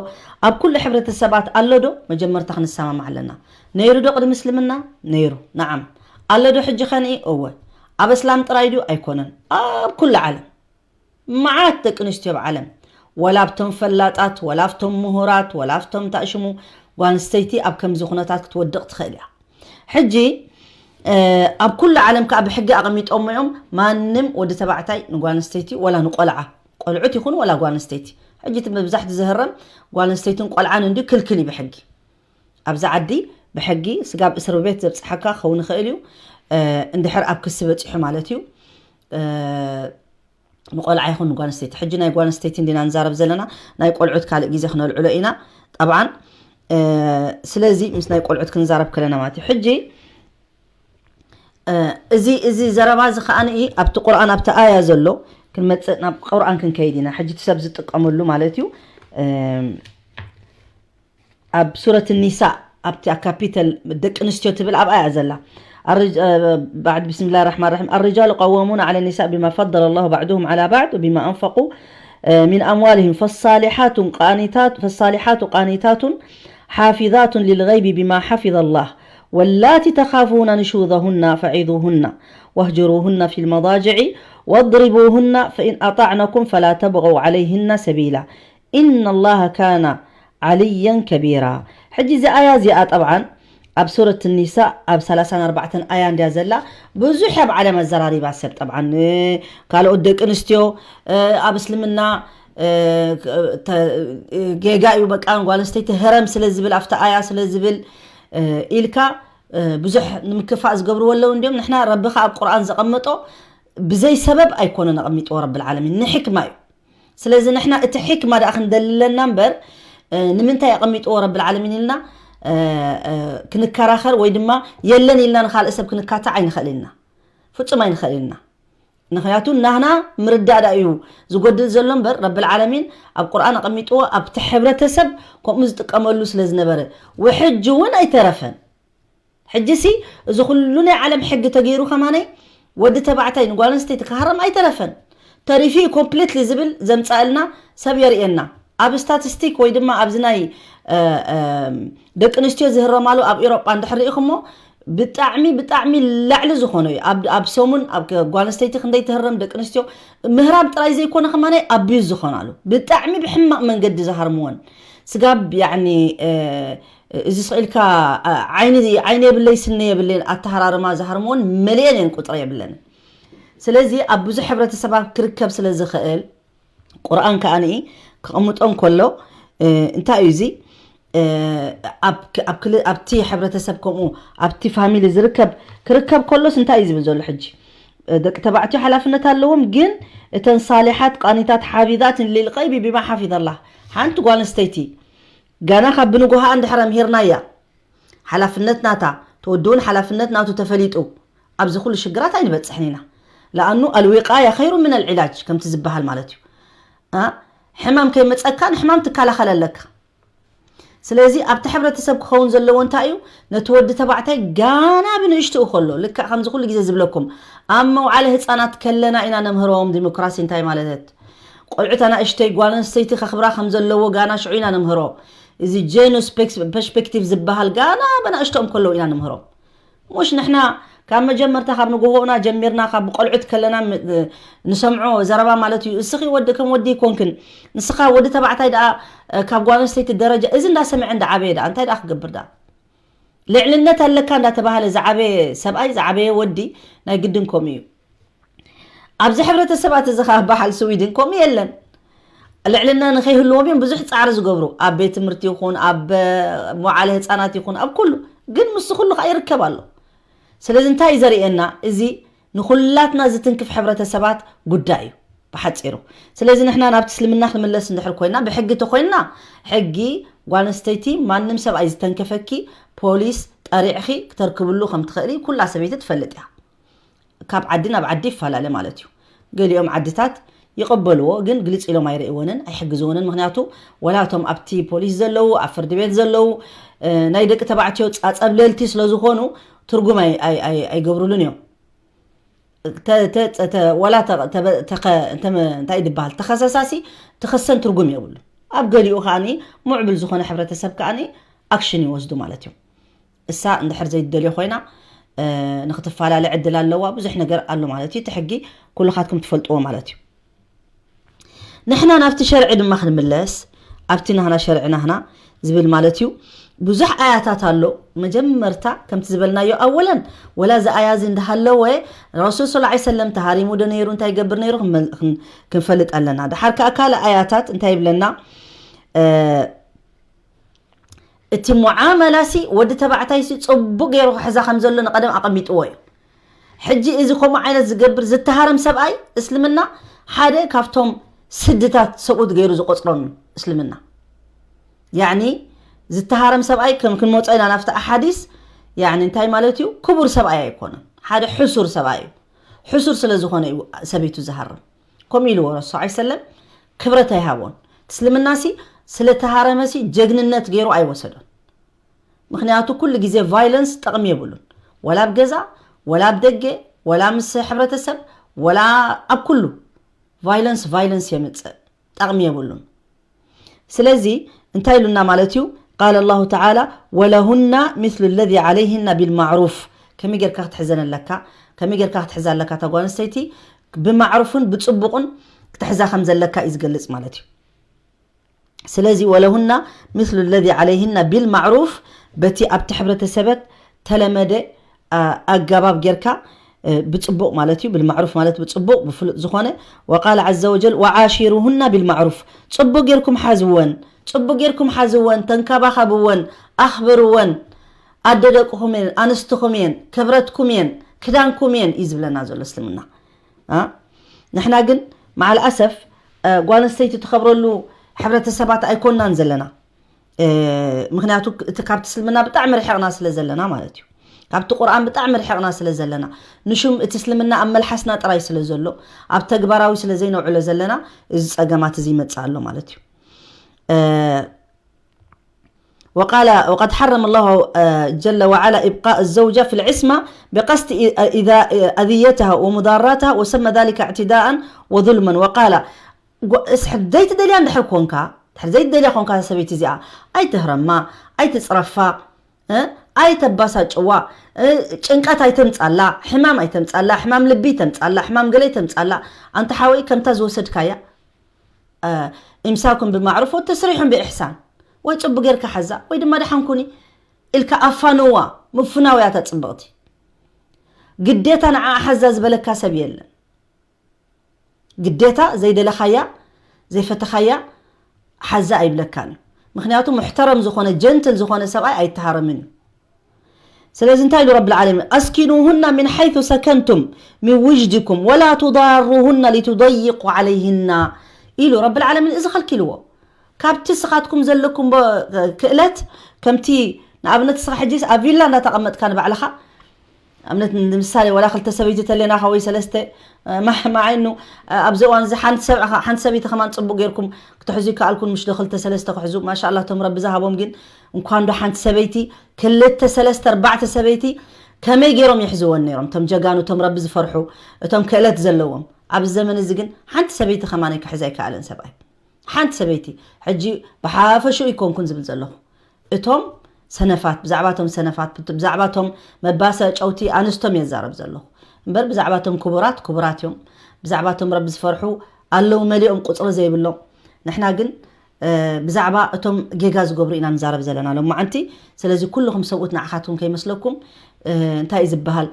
ኣብ ኩሉ ሕብረተሰባት ኣሎ ዶ? መጀመርታ ክንሰማማዕ ኣለና። ነይሩ ዶ ቅድሚ እስልምና? ነይሩ። ነዓም። ኣሎ ዶ ሕጂ ኸንኢ? እወ። ኣብ እስላም ጥራይ ድዩ? ኣይኮነን። ኣብ ኩሉ ዓለም። መዓት ደቂ ኣንስትዮ ኣብ ዓለም፣ ወላ ኣብቶም ፈላጣት፣ ወላ ኣብቶም ምሁራት፣ ወላ ኣብቶም ታእሽሙ፣ ጓል ኣንስተይቲ ኣብ ከምዚ ኩነታት ክትወድቕ ትኽእል እያ። ሕጂ ኣብ ኩሉ ዓለም ከዓ ብሕጊ ኣቐሚጦሞ እዮም። ማንም ወዲ ተባዕታይ ንጓል ኣንስተይቲ ወላ ንቆልዓ፣ ቆልዑት ይኹኑ ወላ ጓል ኣንስተይቲ፣ ሕጂ እቲ መብዛሕቲ ዝህረም ጓል ኣንስተይትን ቆልዓን እንዲ ክልክል እዩ ብሕጊ። ኣብዚ ዓዲ ብሕጊ ስጋብ እስር ቤት ዘብፅሓካ ክኸውን ይኽእል እዩ። እንድሕር ኣብ ክሲ በፂሑ ማለት እዩ። ንቆልዓ ይኹን ንጓል ኣንስተይቲ፣ ሕጂ ናይ ጓል ኣንስተይቲ እንዲና ንዛረብ ዘለና፣ ናይ ቆልዑት ካልእ ግዜ ክነልዕሎ ኢና። ጠብዓን ስለዚ ምስ ናይ ቆልዑት ክንዛረብ ከለና ማለት እዩ። ሕጂ እዚ እዚ ዘረባ እዚ ከዓኒ ኣብቲ ቁርኣን ኣብቲ ኣያ ዘሎ ክንመፅእ ናብ ቁርኣን ክንከይድ ኢና። ሕጂ እቲ ሰብ ዝጥቀመሉ ማለት እዩ። ኣብ ሱረት ኒሳ ኣብቲ ካፒተል ደቂ ኣንስትዮ ትብል ኣብኣ እያ ዘላ። بعد بسم الله الرحمن الرحيم، الرجال قوامون على النساء بما فضل الله بعضهم على بعض وبما أنفقوا من أموالهم، فالصالحات قانتات، فالصالحات قانتات حافظات للغيب بما حفظ الله، واللاتي تخافون نشوزهن فعظوهن واهجروهن في المضاجع واضربوهن فإن أطعنكم فلا تبغوا عليهن سبيلا إن الله كان عليا كبيرا. ሕጂ እዚ ኣያ እዚኣ ጠብዓን ኣብ ሱረት ኒሳ ኣብ ሰላሳን ኣርባዕተን ኣያ እንድያ ዘላ። ብዙሕ ኣብ ዓለም ኣዘራሪባ ሰብ ጠብዓን ካልኦት ደቂ ኣንስትዮ ኣብ እስልምና ጌጋ እዩ፣ በቃ ጓል ኣንስተይቲ ህረም ስለ ዝብል፣ ኣብቲ ኣያ ስለ ዝብል ኢልካ ብዙሕ ንምክፋእ ዝገብርዎ ኣለዉ። እንዲም ንሕና ረቢ ከኣ ኣብ ቁርኣን ዘቐመጦ ብዘይ ሰበብ ኣይኮነን ኣቐሚጥዎ ረብል ዓለሚን፣ ንሕክማ እዩ። ስለዚ ንሕና እቲ ሕክማ ደኣ ክንደልለና እምበር ንምንታይ ኣቐሚጥዎ ረብል ዓለሚን ኢልና ክንከራኸር ወይ ድማ የለን ኢልና ንኻልእ ሰብ ክንካታዕ ኣይንኽእል ኢና፣ ፍጹም ኣይንኽእል ኢና። ምኽንያቱ ናህና ምርዳእ ደኣ እዩ ዝጎድል ዘሎ እምበር ረብል ዓለሚን ኣብ ቁርኣን ኣቐሚጥዎ ኣብቲ ሕብረተሰብ ከምኡ ዝጥቀመሉ ስለ ዝነበረ፣ ወሕጂ እውን ኣይተረፈን። ሕጂሲ እዚ ኩሉ ናይ ዓለም ሕጊ ተገይሩ ከማነይ ወዲ ተባዕታይ ንጓል ኣንስተይቲ ክሃረም ኣይተረፈን። ተሪፊ ኮምፕሊትሊ ዝብል ዘምጻእልና ሰብ የርእየና። ኣብ ስታቲስቲክ ወይ ድማ ኣብዚ ናይ ደቂ ኣንስትዮ ዝህረማሉ ኣብ ኤሮጳ እንድሕር ርኢኹሞ ብጣዕሚ ብጣዕሚ ላዕሊ ዝኾነ እዩ። ኣብ ሰሙን ኣብ ጓል ኣንስተይቲ ክንደይ ትህረም ደቂ ኣንስትዮ ምህራም ጥራይ ዘይኮነ ከማናይ ኣቢዩዝ ዝኾናሉ ብጣዕሚ ብሕማቕ መንገዲ ዝሃርምወን ስጋብ ያኒ እዚ ስቕ ኢልካ ዓይኒ ዓይኒ የብለይ ስኒ የብለይን ኣተሃራርማ ዝሃርምወን መሊአን እየን፣ ቁፅሪ የብለንን። ስለዚ ኣብ ብዙሕ ሕብረተሰባት ክርከብ ስለ ዝኽእል ቁርኣን ከኣ ንኢ ክቕምጦ እንከሎ እንታይ እዩ እዚ ኣብቲ ሕብረተሰብ ከምኡ ኣብቲ ፋሚሊ ዝርከብ ክርከብ ከሎስ እንታይ እዩ ዝብል ዘሎ ሕጂ? ደቂ ተባዕትዮ ሓላፍነት ኣለዎም፣ ግን እተን ሳሊሓት ቃኒታት ሓፊዛት ሊልቀይቢ ቢማ ሓፊዘላ ሓንቲ ጓል ኣንስተይቲ ጋና ካብ ብንጉሃ እንድሕር ኣምሂርናያ ሓላፍነት ናታ ተወድኡን ሓላፍነት ናቱ ተፈሊጡ ኣብዚ ኩሉ ሽግራት ኣይንበፅሕን ኢና። ለኣኑ ኣልዊቃያ ኸይሩ ምን ኣልዒላጅ ከምቲ ዝበሃል ማለት እዩ። ሕማም ከይመፀካ ንሕማም ትከላኸል ኣለካ። ስለዚ ኣብቲ ሕብረተሰብ ክኸውን ዘለዎ እንታይ እዩ? ነቲ ወዲ ተባዕታይ ጋና ብንእሽትኡ ከሎ ልክዕ ከምዚ ኩሉ ግዜ ዝብለኩም ኣብ መውዓለ ህፃናት ከለና ኢና ነምህሮም ዲሞክራሲ እንታይ ማለተት ቆልዑት ኣናእሽተይ ጓል ኣንስተይቲ ከኽብራ ከም ዘለዎ ጋና ሽዑ ኢና ነምህሮ። እዚ ጀኖስ ፐርሽፔክቲቭ ዝበሃል ጋና በናእሽተኦም ከለዉ ኢና ነምህሮም። ሙሽ ንሕና ካብ መጀመርታ ካብ ንግሆና ጀሚርና ካብ ቆልዑት ከለና ንሰምዖ ዘረባ ማለት እዩ። እስኺ ወዲ ከም ወዲ ይኮንክን ንስኻ ወዲ ተባዕታይ ደኣ ካብ ጓል ኣንስተይቲ ደረጃ እዚ እንዳሰምዐ እንዳዓበየ ደኣ እንታይ ደኣ ክገብር ደኣ ልዕልነት ኣለካ እንዳተባሃለ ዝዓበየ ሰብኣይ ዝዓበየ ወዲ ናይ ግድን ከምኡ እዩ። ኣብዚ ሕብረተሰባት እዚ ከዓ በዓል ስዊድን ከምኡ የለን። ልዕልና ንኸይህልዎም እዮም ብዙሕ ፃዕሪ ዝገብሩ ኣብ ቤት ትምህርቲ ይኹን ኣብ መዓለ ህፃናት ይኹን ኣብ ኩሉ ግን ምስ ኩሉ ከዓ ይርከብ ኣሎ። ስለዚ እንታይ እዩ ዘርእየና? እዚ ንኩላትና ዝትንክፍ ሕብረተሰባት ጉዳይ እዩ ብሓፂሩ። ስለዚ ንሕና ናብቲ እስልምና ክንምለስ እንድሕር ኮይና ብሕጊ ተኮይንና ሕጊ ጓል ኣንስተይቲ ማንም ሰብኣይ ዝተንከፈኪ ፖሊስ ጠሪዕኺ ክተርክብሉ ከም ትኽእሊ ኩላ ሰበይቲ ትፈልጥ እያ። ካብ ዓዲ ናብ ዓዲ ይፈላለ ማለት እዩ። ገሊኦም ዓድታት ይቐበልዎ ግን ግልፅ ኢሎም ኣይርእይወንን ኣይሕግዝወንን። ምክንያቱ ወላ እቶም ኣብቲ ፖሊስ ዘለዉ ኣብ ፍርዲ ቤት ዘለዉ ናይ ደቂ ተባዕትዮ ፃፀብለልቲ ስለዝኾኑ ትርጉም ኣይገብሩሉን እዮም። ተ- ተ- ተ- ተ- ወላ ተ- ተበ- ተኸ- እንተ- እንታይ ዝበሃል፣ ተኸሰሳሲ ትኸሰን ትርጉም የብሉ። ኣብ ገሊኡ ከዓኒ ምዕቡል ዝኾነ ሕብረተሰብ ከዓኒ ኣክሽን ይወስዱ ማለት እዩ። እሳ እንድሕር ዘይትደልዮ ኮይና ንክትፈላለ ዕድል ኣለዋ። ብዙሕ ነገር ኣሎ ማለት እዩ። እቲ ሕጊ ኩልኻትኩም ትፈልጥዎ ማለት እዩ። ንሕና ናብቲ ሸርዒ ድማ ክንምለስ፣ ኣብቲ ናህና ሸርዒ ናህና ዝብል ማለት እዩ። ብዙሕ ኣያታት ኣሎ። መጀመርታ ከምቲ ዝበልናዮ ኣወለን ወላ እዚ ኣያ እዚ እንዳሃለወ ረሱል ስ ሰለም ተሃሪሙ ዶ ነይሩ እንታይ ይገብር ነይሩ ክንፈልጥ ኣለና። ድሓር ከዓ ካልእ ኣያታት እንታይ ይብለና? እቲ ሙዓመላ ሲ ወዲ ተባዕታይ ሲ ጽቡቅ ገይሩ ክሕዛ ከም ዘሎ ንቀደም ኣቐሚጥዎ እዩ። ሕጂ እዚ ከምኡ ዓይነት ዝገብር ዝተሃረም ሰብኣይ እስልምና ሓደ ካብቶም ስድታት ሰብኡት ገይሩ ዝቆጽሮም እዩ እስልምና። ያኒ ዝተሃረም ሰብኣይ ከም ክንመጾ ኢና ናብቲ ኣሓዲስ። ያኒ እንታይ ማለት እዩ? ክቡር ሰብኣይ ኣይኮነን። ሓደ ሕሱር ሰብኣይ እዩ። ሕሱር ስለ ዝኾነ እዩ ሰበይቱ ዝሃርም። ከምኡ ኢልዎ ረሱ ስ ሰለም ክብረት ኣይሃቦን። እስልምና ሲ ስለ ተሃረመ ሲ ጀግንነት ገይሩ ኣይወሰዶን። ምክንያቱ ኩሉ ግዜ ቫይለንስ ጠቕሚ የብሉን። ወላ ኣብ ገዛ፣ ወላ ኣብ ደገ፣ ወላ ምስ ሕብረተሰብ፣ ወላ ኣብ ኩሉ ቫይለንስ ቫይለንስ የምፅእ፣ ጠቕሚ የብሉን። ስለዚ እንታይ ኢሉና ማለት እዩ? ቃለ ላሁ ተዓላ ወለሁና ሚስሉ ለዚ ዓለይህና ቢልማዕሩፍ። ከመይ ጌርካ ክትሕዘን ኣለካ? ከመይ ጌርካ ክትሕዛ ኣለካ? እታ ጓል ኣንስተይቲ ብማዕሩፍን ብፅቡቕን ክትሕዛ ከም ዘለካ እዩ ዝገልፅ ማለት እዩ። ስለዚ ወለሁና ሚስሉ ለዚ ዓለይህና ቢልማዕሩፍ፣ በቲ ኣብቲ ሕብረተሰበት ተለመደ ኣገባብ ጌርካ ብፅቡቕ ማለት እዩ። ብልማዕሩፍ ማለት ብፅቡቕ ብፍሉጥ ዝኾነ። ወቃለ ዓዘ ወጀል ወዓሺሩሁና ቢልማዕሩፍ፣ ፅቡቕ ጌርኩም ሓዝወን፣ ፅቡቕ ጌርኩም ሓዝወን፣ ተንከባኸብወን፣ ኣኽብርወን። ኣደ ደቅኹም እየን፣ ኣንስትኹም እየን፣ ክብረትኩም እየን፣ ክዳንኩም እየን እዩ ዝብለና ዘሎ እስልምና። ንሕና ግን መዓል ኣሰፍ ጓል ኣንስተይቲ ትኸብረሉ ሕብረተሰባት ኣይኮንናን ዘለና። ምክንያቱ እቲ ካብቲ እስልምና ብጣዕሚ ርሒቕና ስለ ዘለና ማለት እዩ። ካብቲ ቁርኣን ብጣዕሚ ርሒቕና ስለ ዘለና፣ ንሹም እቲ እስልምና ኣብ መልሓስና ጥራይ ስለ ዘሎ፣ ኣብ ተግባራዊ ስለ ዘይነውዕሎ ዘለና፣ እዚ ፀገማት እዚ ይመፅእ ኣሎ ማለት እዩ። وقال وقد حرم الله جل وعلا إبقاء الزوجة في العصمة بقصد أذيتها ومضارتها، وسمى ذلك اعتداء وظلما، وقال، ዘይትደልያ እንድሕር ኮንካ፣ ድሕር ዘይትደልያ ኮንካ ሰበይቲ እዚኣ ኣይትህረማ፣ ኣይትፅረፋ፣ ኣይተባሳጭዋ፣ ጭንቀት ኣይተምፃላ፣ ሕማም ኣይተምፃላ፣ ሕማም ልቢ ኣይተምፃላ፣ ሕማም ገለ ኣይተምፃላ። ኣንተ ሓወይ ከምታ ዝወሰድካያ ኢምሳኩም ብማዕሩፍ ወተስሪሑን ብኢሕሳን፣ ወይ ፅቡቅ ጌርካ ሓዛ ወይ ድማ ደሓንኩኒ ኢልካ ኣፋንዋ። ምፍናው እያ እታ ፅብቕቲ። ግዴታ ንዓ ሓዛ ዝበለካ ሰብ የለን። ግዴታ ዘይደለኻያ ዘይፈተኻያ ሓዛ ኣይብለካን እዩ። ምክንያቱ ሙሕተረም ዝኾነ ጀንትል ዝኾነ ሰብኣይ ኣይተሃረምን እዩ። ስለዚ እንታይ ኢሉ ረብል ዓለሚን? ኣስኪኑሁና ሚን ሓይቱ ሰከንቱም ሚን ውጅድኩም ወላ ቱዳሩሁና ሊቱደይቁ ዓለይህና ኢሉ ረብል ዓለሚን። እዚ ከልኪልዎ ካብቲ ስኻትኩም ዘለኩም ክእለት ከምቲ ንኣብነት ስኻ ሕጂ ኣብ ቪላ እንዳተቐመጥካ ንባዕልኻ ኣብነት ንምሳሌ ወላ ክልተ ሰበይቲ ተሌናኻ ወይ ሰለስተ ማዕኑ ኣብዚ እዋን እዚ ሓንቲ ሰበይቲ ከማን ፅቡቅ ጌርኩም ክትሕዙ ይከኣልኩን ምሽ ዶ ክልተ ሰለስተ ክሕዙ ማሻላ እቶም ረቢ ዝሃቦም ግን እንኳን ዶ ሓንቲ ሰበይቲ ክልተ ሰለስተ ኣርባዕተ ሰበይቲ ከመይ ገይሮም ይሕዝወን ነይሮም እቶም ጀጋኑ እቶም ረቢ ዝፈርሑ እቶም ክእለት ዘለዎም ኣብዚ ዘመን እዚ ግን ሓንቲ ሰበይቲ ከማን ክሕዝ ኣይከኣለን ሰብኣይ ሓንቲ ሰበይቲ ሕጂ ብሓፈሽኡ ይኮንኩን ዝብል ዘለኹ እቶም ሰነፋት ብዛዕባ እቶም ሰነፋት ብዛዕባ እቶም መባሰ ጨውቲ ኣንስቶም የዛረብ ዘለኹ እምበር ብዛዕባ እቶም ክቡራት ክቡራት እዮም ብዛዕባ እቶም ረቢ ዝፈርሑ ኣለዉ መሊኦም ቁፅሪ ዘይብሎም ንሕና ግን ብዛዕባ እቶም ጌጋ ዝገብሩ ኢና ንዛረብ ዘለና ሎማዓንቲ ስለዚ ኩልኹም ሰብኡት ንዓኻትኩም ከይመስለኩም እንታይ እዩ ዝበሃል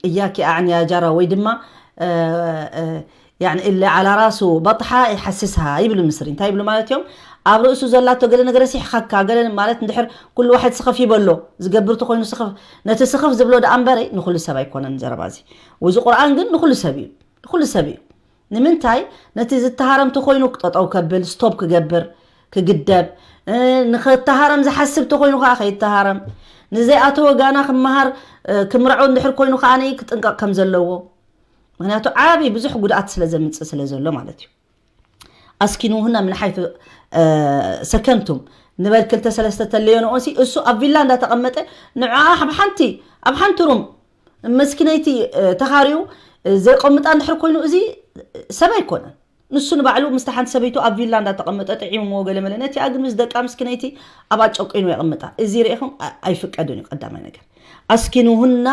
እያኪ ኣዕንያ ጃራ ወይ ድማ ያኒ እለ ዓላ ራሱ በጥሓ ይሓስስሃ ይብሉ ምስሪ እንታይ ይብሉ ማለት እዮም ኣብ ርእሱ ዘላቶ ገለ ነገር ሲሕኻካ ገለ ማለት እንድሕር ኩሉ ዋሕድ ስኸፍ ይበሎ ዝገብር ተኮይኑ ስኸፍ ነቲ ስኸፍ ዝብሎ ደኣ እምበረይ ንኩሉ ሰብ ኣይኮነን ዘረባ እዚ ወዚ ቁርኣን ግን ንኩሉ ሰብ እዩ ንኩሉ ሰብ እዩ ንምንታይ ነቲ ዝተሃረም ተኮይኑ ጠጠው ከብል ስቶፕ ክገብር ክግደብ ንክተሃረም ዝሓስብ ተኮይኑ ከዓ ከይተሃረም ንዘይኣተወ ጋና ክመሃር ክምርዖ እንድሕር ኮይኑ ከዓ ክጥንቀቕ ከም ዘለዎ ምክንያቱ ዓብይ ብዙሕ ጉድኣት ስለ ዘምፅእ ስለ ዘሎ ማለት እዩ ኣስኪኑሁና ምን ሓይቱ ሰከንቱም ንበል ክልተ ሰለስተ ተለዮ ንኦንሲ እሱ ኣብ ቪላ እንዳተቐመጠ ንዓ ኣብ ሓንቲ ኣብ ሓንቲ ሩም መስኪነይቲ ተኻሪኡ ዘቀምጣ እንድሕር ኮይኑ፣ እዚ ሰብ ኣይኮነን። ንሱ ንባዕሉ ምስታ ሓንቲ ሰበይቱ ኣብ ቪላ እንዳተቐመጠ ጥዒምዎ ገለ መለ፣ ነቲኣ ግን ምስ ደቃ ምስኪነይቲ ኣብኣ ጨቂኑ የቐምጣ። እዚ ርኢኹም ኣይፍቀድን እዩ። ቀዳማይ ነገር ኣስኪኑሁና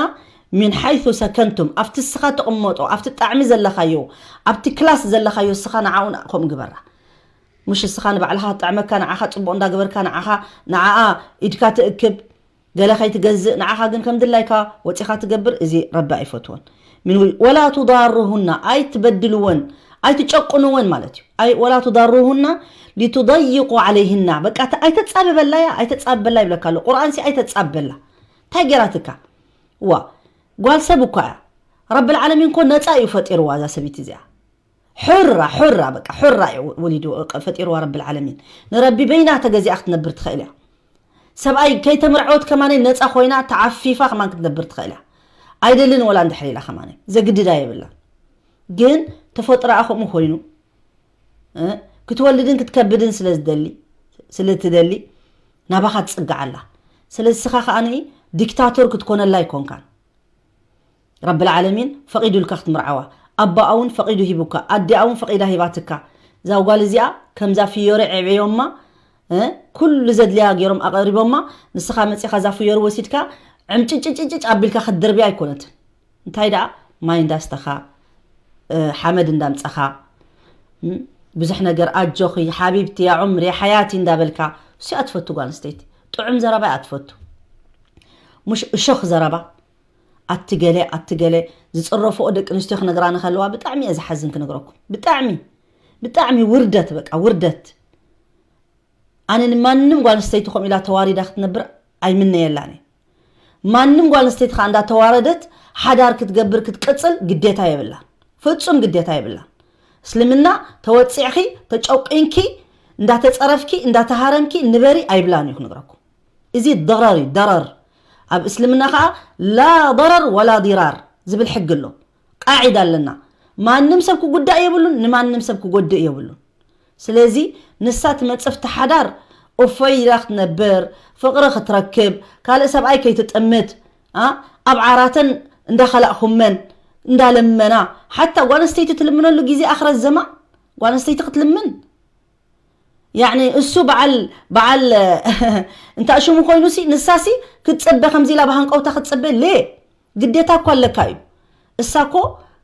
ሚን ሓይሱ ሰከንቱም፣ ኣብቲ እስኻ ትቕመጦ፣ ኣብቲ ጣዕሚ ዘለኻዮ፣ ኣብቲ ክላስ ዘለኻዮ እስኻ ንዓኡ ከምኡ ግበራ። ምሽ እስኻ ንባዕልኻ ትጥዕመካ፣ ንዓኻ ጽቡቕ እንዳገበርካ፣ ንዓኻ ንዓኣ ኢድካ ትእክብ፣ ገለ ከይትገዝእ፣ ንዓኻ ግን ከም ድላይካ ወጺኻ ትገብር፣ እዚ ረቢ ኣይፈትዎን። ምን ወላ ቱዳሩሁና፣ ኣይትበድልወን፣ ኣይትጨቁንወን ማለት እዩ። ኣይ ወላ ቱዳሩሁና ሊቱደይቁ ዓለይህና፣ በቃ ኣይተጻብበላያ፣ ኣይተጻብበላ ይብለካ ኣሎ ቁርኣንሲ፣ ኣይተጻብበላ። እንታይ ገይራትካ? ዋ ጓል ሰብ እኳ እያ። ረብል ዓለሚን እኮ ነጻ እዩ ፈጢርዋ እዛ ሰበይቲ እዚኣ። ሑራ ሑራ በቃ ሑራ እዩ ወሊዱ ፈጢርዋ ረብል ዓለሚን። ንረቢ በይና ተገዚኣ ክትነብር ትኽእል እያ። ሰብኣይ ከይተመርዐወት ከማነይ ነፃ ኮይና ተዓፊፋ ከማን ክትነብር ትኽእል እያ። ኣይደልን ወላ እንድሕር ኢላ ከማነይ ዘግድዳ የብላ። ግን ተፈጥሮኣ ከምኡ ኮይኑ ክትወልድን ክትከብድን ስለዝደሊ ስለትደሊ ናባኻ ትፅጋዓ ኣላ። ስለዚ ስኻ ከኣ ዲክታቶር ክትኮነላ ኣይኮንካን። ረብል ዓለሚን ፈቒዱልካ ክትምርዓዋ፣ ኣቦኣ እውን ፈቒዱ ሂቡካ፣ ኣዲኣ እውን ፈቒዳ ሂባትካ። እዛ ጓል እዚኣ ከምዛ ፍዮሪ ዕብዮማ፣ እ፣ ኩሉ ዘድልያ ገይሮም ኣቐሪቦማ፣ ንስኻ መጺኻ እዛ ፍዮሪ ወሲድካ ዕምጭጭጭጭ ኣቢልካ ክትድርብያ ኣይኮነትን። እንታይ ደኣ ማይ እንዳስተኻ፣ እ፣ ሓመድ እንዳምጸኻ፣ ም፣ ብዙሕ ነገር ኣጆኺ ሓቢብቲ፣ ያ ዑምሪ፣ ያ ሓያቲ እንዳበልካ፣ እሱ እያ ትፈቱ ጓል ኣንስተይቲ። ጥዑም ዘረባ እያ ትፈቱ። ምሽ እሾኽ ዘረባ። ኣቲ ገለ፣ ኣቲ ገለ ዝጽረፍኦ ደቂ ኣንስትዮ ክነግራ ንኸለዋ ብጣዕሚ እየ ዝሓዝን ክነግረኩም። ብጣዕሚ፣ ብጣዕሚ ውርደት፣ በቃ ውርደት። ኣነ ንማንም ጓል ኣንስተይቲ ከምኡ ኢላ ተዋሪዳ ክትነብር ኣይምነየላን እየ። ማንም ጓል ኣንስተይቲ ኸኣ እንዳተዋረደት ሓዳር ክትገብር ክትቅጽል ግዴታ የብላን። ፍጹም ግዴታ የብላን። እስልምና ተወጺዕኺ፣ ተጨቂንኪ፣ እንዳተጸረፍኪ፣ እንዳተሃረምኪ ንበሪ ኣይብላን እዩ ክነግረኩም። እዚ ضرر እዩ፣ ضرر። ኣብ እስልምና ኸኣ لا ضرر ولا ضرار ዝብል ሕጊ ኣሎ። ቃዒዳ ኣለና። ማንም ሰብ ክጉዳእ የብሉን፣ ንማንም ሰብ ክጎድእ የብሉን። ስለዚ ንሳ ትመጽእ ኣብቲ ሓዳር እፎይ ኢላ ክትነብር፣ ፍቕሪ ክትረክብ፣ ካልእ ሰብኣይ ከይትጥምት፣ ኣ፣ ኣብ ዓራተን እንዳኸላእኹመን እንዳለመና፣ ሓታ ጓል ኣንስተይቲ ትልምነሉ ግዜ ኣኽረዘማ። ጓል ኣንስተይቲ ክትልምን ያዕኒ እሱ በዓል በዓል እንታ ሽሙ ኮይኑሲ ንሳሲ ክትጽበ ከምዚ ኢላ ብሃንቀውታ ክትጽበ ሌ ግዴታ እኮ ኣለካ እዩ። እሳ እኮ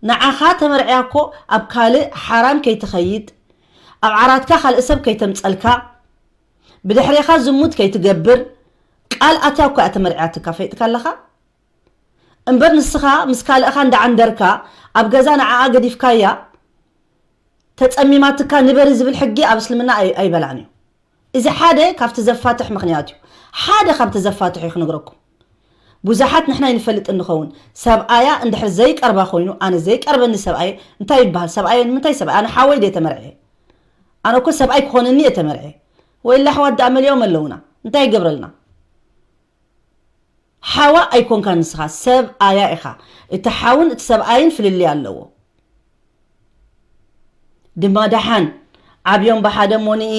ንዓኻ ተመርዕያ እኮ ኣብ ካልእ ሓራም ከይትኸይድ፣ ኣብ ዓራትካ ካልእ ሰብ ከይተምጸልካ፣ ብድሕሬኻ ዝሙት ከይትገብር ቃል ኣትያ እኮ እያ ተመርዕያትካ። ፈይጥካ ኣለኻ? እምበር ንስኻ ምስ ካልእኻ እንዳዓንደርካ ኣብ ገዛ ንዓኣ ገዲፍካያ ተጸሚማትካ ንበሪ ዝብል ሕጊ ኣብ እስልምና ኣይ-፣ ኣይበላን እዩ። እዚ ሓደ ካብቲ ዘፋትሕ ምኽንያት እዩ። ሓደ ካብቲ ዘፋትሕ እዩ ክነግረኩም። ብዙሓት ንሕና ይንፈልጥ እንኸውን። ሰብኣያ እንድሕር ዘይቀርባ ኮይኑ፣ ኣነ ዘይቀርበኒ ሰብኣየ እንታይ ይበሃል? ሰብኣየ ንምንታይ ሰብኣየ? ኣነ ሓወይ ድየ ተመርዕየ? ኣነ እኮ ሰብኣይ ክኾነኒ እየ ተመርዕየ። ወይላ ኣሕዋት ደኣ መሊኦም ኣለውና። እንታይ ይገብረልና? ሓዋ ኣይኮንካ ንስኻ፣ ሰብኣያ ኢኻ። እቲ ሓውን እቲ ሰብኣይን ፍልልይ ኣለዎ። ድማ ደሓን ዓብዮም ብሓደ ሞኒኢ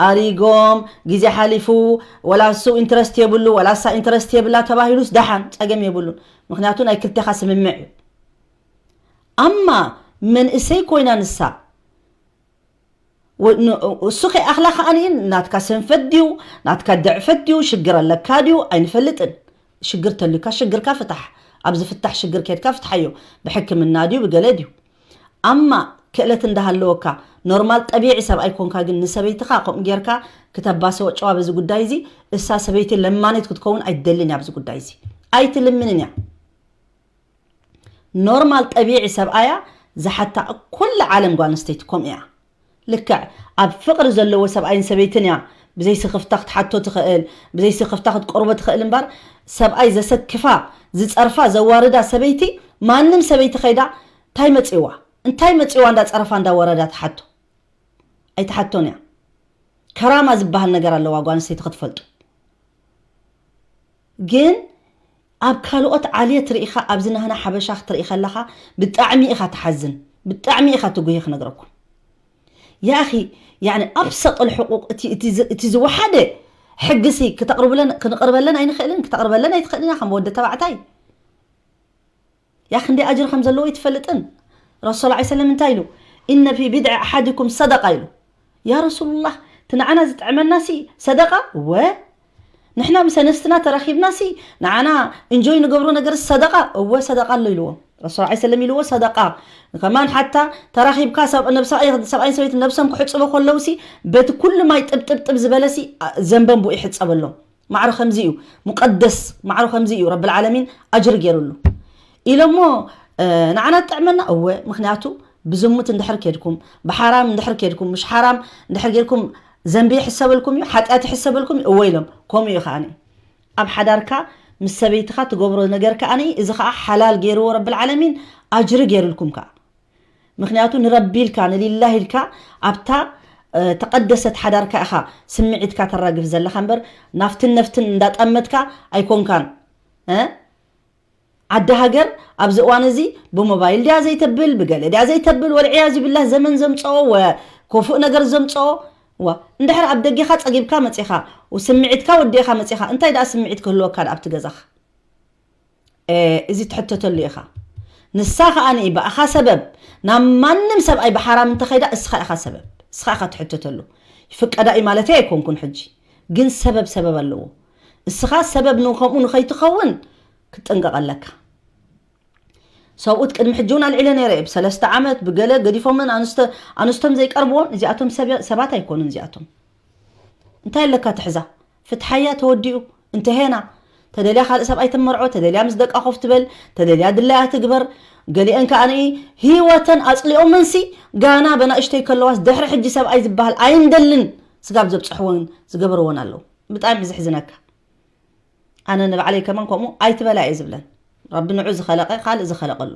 ኣሪጎም፣ ግዜ ሓሊፉ፣ ወላ እሱ ኢንትረስት የብሉ፣ ወላ እሳ ኢንትረስት የብላ ተባሂሉስ ደሓን ጸገም የብሉን። ምኽንያቱ ናይ ክልቴኻ ስምምዕ እዩ። ኣማ መንእሰይ ኮይና ንሳ፣ ወ-፣ ን-፣ እሱ ከይኣኽላ ከኣ ናትካ ሰንፈት ድዩ፣ ናትካ ድዕፈት ድዩ፣ ሽግር ኣለካ ድዩ፣ ኣይንፈልጥን። ሽግር ተልዩካ ሽግርካ ፍታሕ። ኣብ ዝፍታሕ ሽግር ኬድካ ፍትሓዮ። ብሕክምና ድዩ፣ ብገለ ድዩ። ኣማ ክእለት እንዳሃለወካ፣ ኖርማል ጠቢዒ ሰብኣይ ኮንካ ግን ንሰበይትኻ ከምኡ ጌርካ ክተባስዎ ጨዋ በዚ ጉዳይ እዚ፣ እሳ ሰበይቲ ለማኒት ክትከውን ኣይትደልን እያ ኣብዚ ጉዳይ እዚ። ኣይትልምንን እያ። ኖርማል ጠቢዒ ሰብኣያ ዝሓታ ኩላ ዓለም ጓል ኣንስተይቲ ከምኡ እያ። ልክዕ ኣብ ፍቕሪ ዘለዎ ሰብኣይን ሰበይትን እያ ብዘይ ስኽፍታ ክትሓቶ ትኽእል፣ ብዘይ ስኽፍታ ክትቀርቦ ትኽእል እምበር ሰብኣይ ዘሰክፋ፣ ዝጸርፋ፣ ዘዋርዳ ሰበይቲ ማንም ሰበይቲ ከይዳ እንታይ መጺዋ? እንታይ መጺዋ እንዳጸረፋ እንዳወረዳ ትሓቶ? ኣይትሓቶን እያ። ከራማ ዝበሃል ነገር ኣለዋ ጓል ኣንስተይቲ ክትፈልጡ። ግን ኣብ ካልኦት ዓሌት ርኢኻ ኣብዚ ናህና ሓበሻ ክትርኢ ከለኻ ብጣዕሚ ኢኻ ትሓዝን፣ ብጣዕሚ ኢኻ ትጉሂ ክነግረኩም። ያኺ ያኒ ኣብሰጥ ልሕቁቅ እቲ፣ እቲ ዝ-፣ እቲ ዝወሓደ ሕግሲ ክተቕርብለን፣ ክንቕርበለን ኣይንኽእልን፣ ክተቕርበለን ኣይትኽእልን ኢኻ ከም ወዲ ተባዕታይ። ያ ክንደይ ኣጅሪ ከም ዘለዎ ኣይትፈልጥን? ረሱል ላ ሰለም እንታይ ኢሉ? ኢነ ፊ ቢድዒ ኣሓድኩም ሰደቃ ኢሉ። ያ ረሱሉላህ፣ እቲ ንዓና ዝጥዕመና ሲ ሰደቃ? እወ። ንሕና ምስ ኣነስትና ተራኺብና ሲ ንዓና እንጆይ ንገብሮ ነገር ሰደቃ? እወ፣ ሰደቃ ኣሎ ኢልዎ ረሱል ላ ሰለም ኢልዎ። ሰደቃ ከማን ሓታ ተራኺብካ ሰብ- ነብሰ- ሰብኣይን ሰበይትን ነብሶም ክሕፅቡ ከለዉ ሲ በቲ ኩሉ ማይ ጥብጥብጥብ ዝበለ ሲ ዘንበን ብኡ ይሕፀበሎም። ማዕረ ከምዚ እዩ። ሙቀደስ ማዕረ ከምዚ እዩ። ረብል ዓለሚን ኣጅሪ ገይሩሉ ኢሎሞ። ንዓና ትጥዕመና? እወ። ምክንያቱ ብዝሙት እንድሕር ኬድኩም፣ ብሓራም እንድሕር ኬድኩም፣ ምሽ ሓራም እንድሕር ጌርኩም ዘንቢ ይሕሰበልኩም እዩ፣ ሓጢኣት ይሕሰበልኩም እዩ። እወ ኢሎም። ከምኡ እዩ ከዓኒ ኣብ ሓዳርካ ምስ ሰበይትኻ ትገብሮ ነገር ከዓኒ እዚ ከዓ ሓላል ገይርዎ ረብል ዓለሚን ኣጅሪ ገይሩልኩም ከዓ። ምክንያቱ ንረቢ ኢልካ ንሊላህ ኢልካ ኣብታ ተቐደሰት ሓዳርካ ኢኻ ስምዒትካ ተራግፍ ዘለኻ እምበር ናፍትን ነፍትን እንዳጠመትካ ኣይኮንካን። ዓዲ ሃገር ኣብዚ እዋን እዚ ብሞባይል ድያ ዘይተብል ብገለ ድያ ዘይተብል ወልዕያዙ ቢላህ ዘመን ዘምፀኦ ወ ኮፉእ ነገር ዘምፀኦ ዋ እንድሕር ኣብ ደጌኻ ፀጊብካ መፂኻ ስምዒትካ ወዲእኻ መፂኻ እንታይ ደኣ ስምዒት ክህልወካ ኣብቲ ገዛኻ እዚ ትሕተተሉ ኢኻ። ንሳ ከኣ ብኣኻ ሰበብ ናብ ማንም ሰብኣይ ብሓራም እንተኸይዳ እስኻ ኢኻ ሰበብ፣ እስኻ ኢኻ ትሕተተሉ። ይፍቀዳ እዩ ማለተይ ኣይኮንኩን ሕጂ፣ ግን ሰበብ ሰበብ ኣለዎ። እስኻ ሰበብ ንከምኡ ንኸይትኸውን ክትጥንቀቕ ኣለካ። ሰብኡት ቅድሚ ሕጂ እውን ኣልዒለ ነይረ እየ። ብሰለስተ ዓመት ብገለ ገዲፎምን ኣንስተ- ኣንስቶም ዘይቀርብዎም እዚኣቶም ሰብ- ሰባት ኣይኮኑን እዚኣቶም። እንታይ ኣለካ ትሕዛ? ፍትሓያ ተወዲኡ እንተሄና ተደልያ ካልእ ሰብኣይ ተመርዖ፣ ተደልያ ምስ ደቃ ኮፍ ትበል፣ ተደልያ ድላያ ትግበር። ገሊአን ከኣ ህይወተን ኣጽሊኦመንሲ ጋና በናእሽተይ ከለዋስ ድሕሪ ሕጂ ሰብኣይ ዝበሃል ኣይንደልን ስጋብ ዘብጽሕዎን ዝገበርዎን ኣለዉ። ብጣዕሚ እዩ ዘሕዝነካ። ኣነ ንባዕለይ ከማን ከምኡ ኣይትበላ እየ ዝብለን። ረቢ ንዑ ዝኸለቀ ካልእ ዝኸለቀ ኣሎ።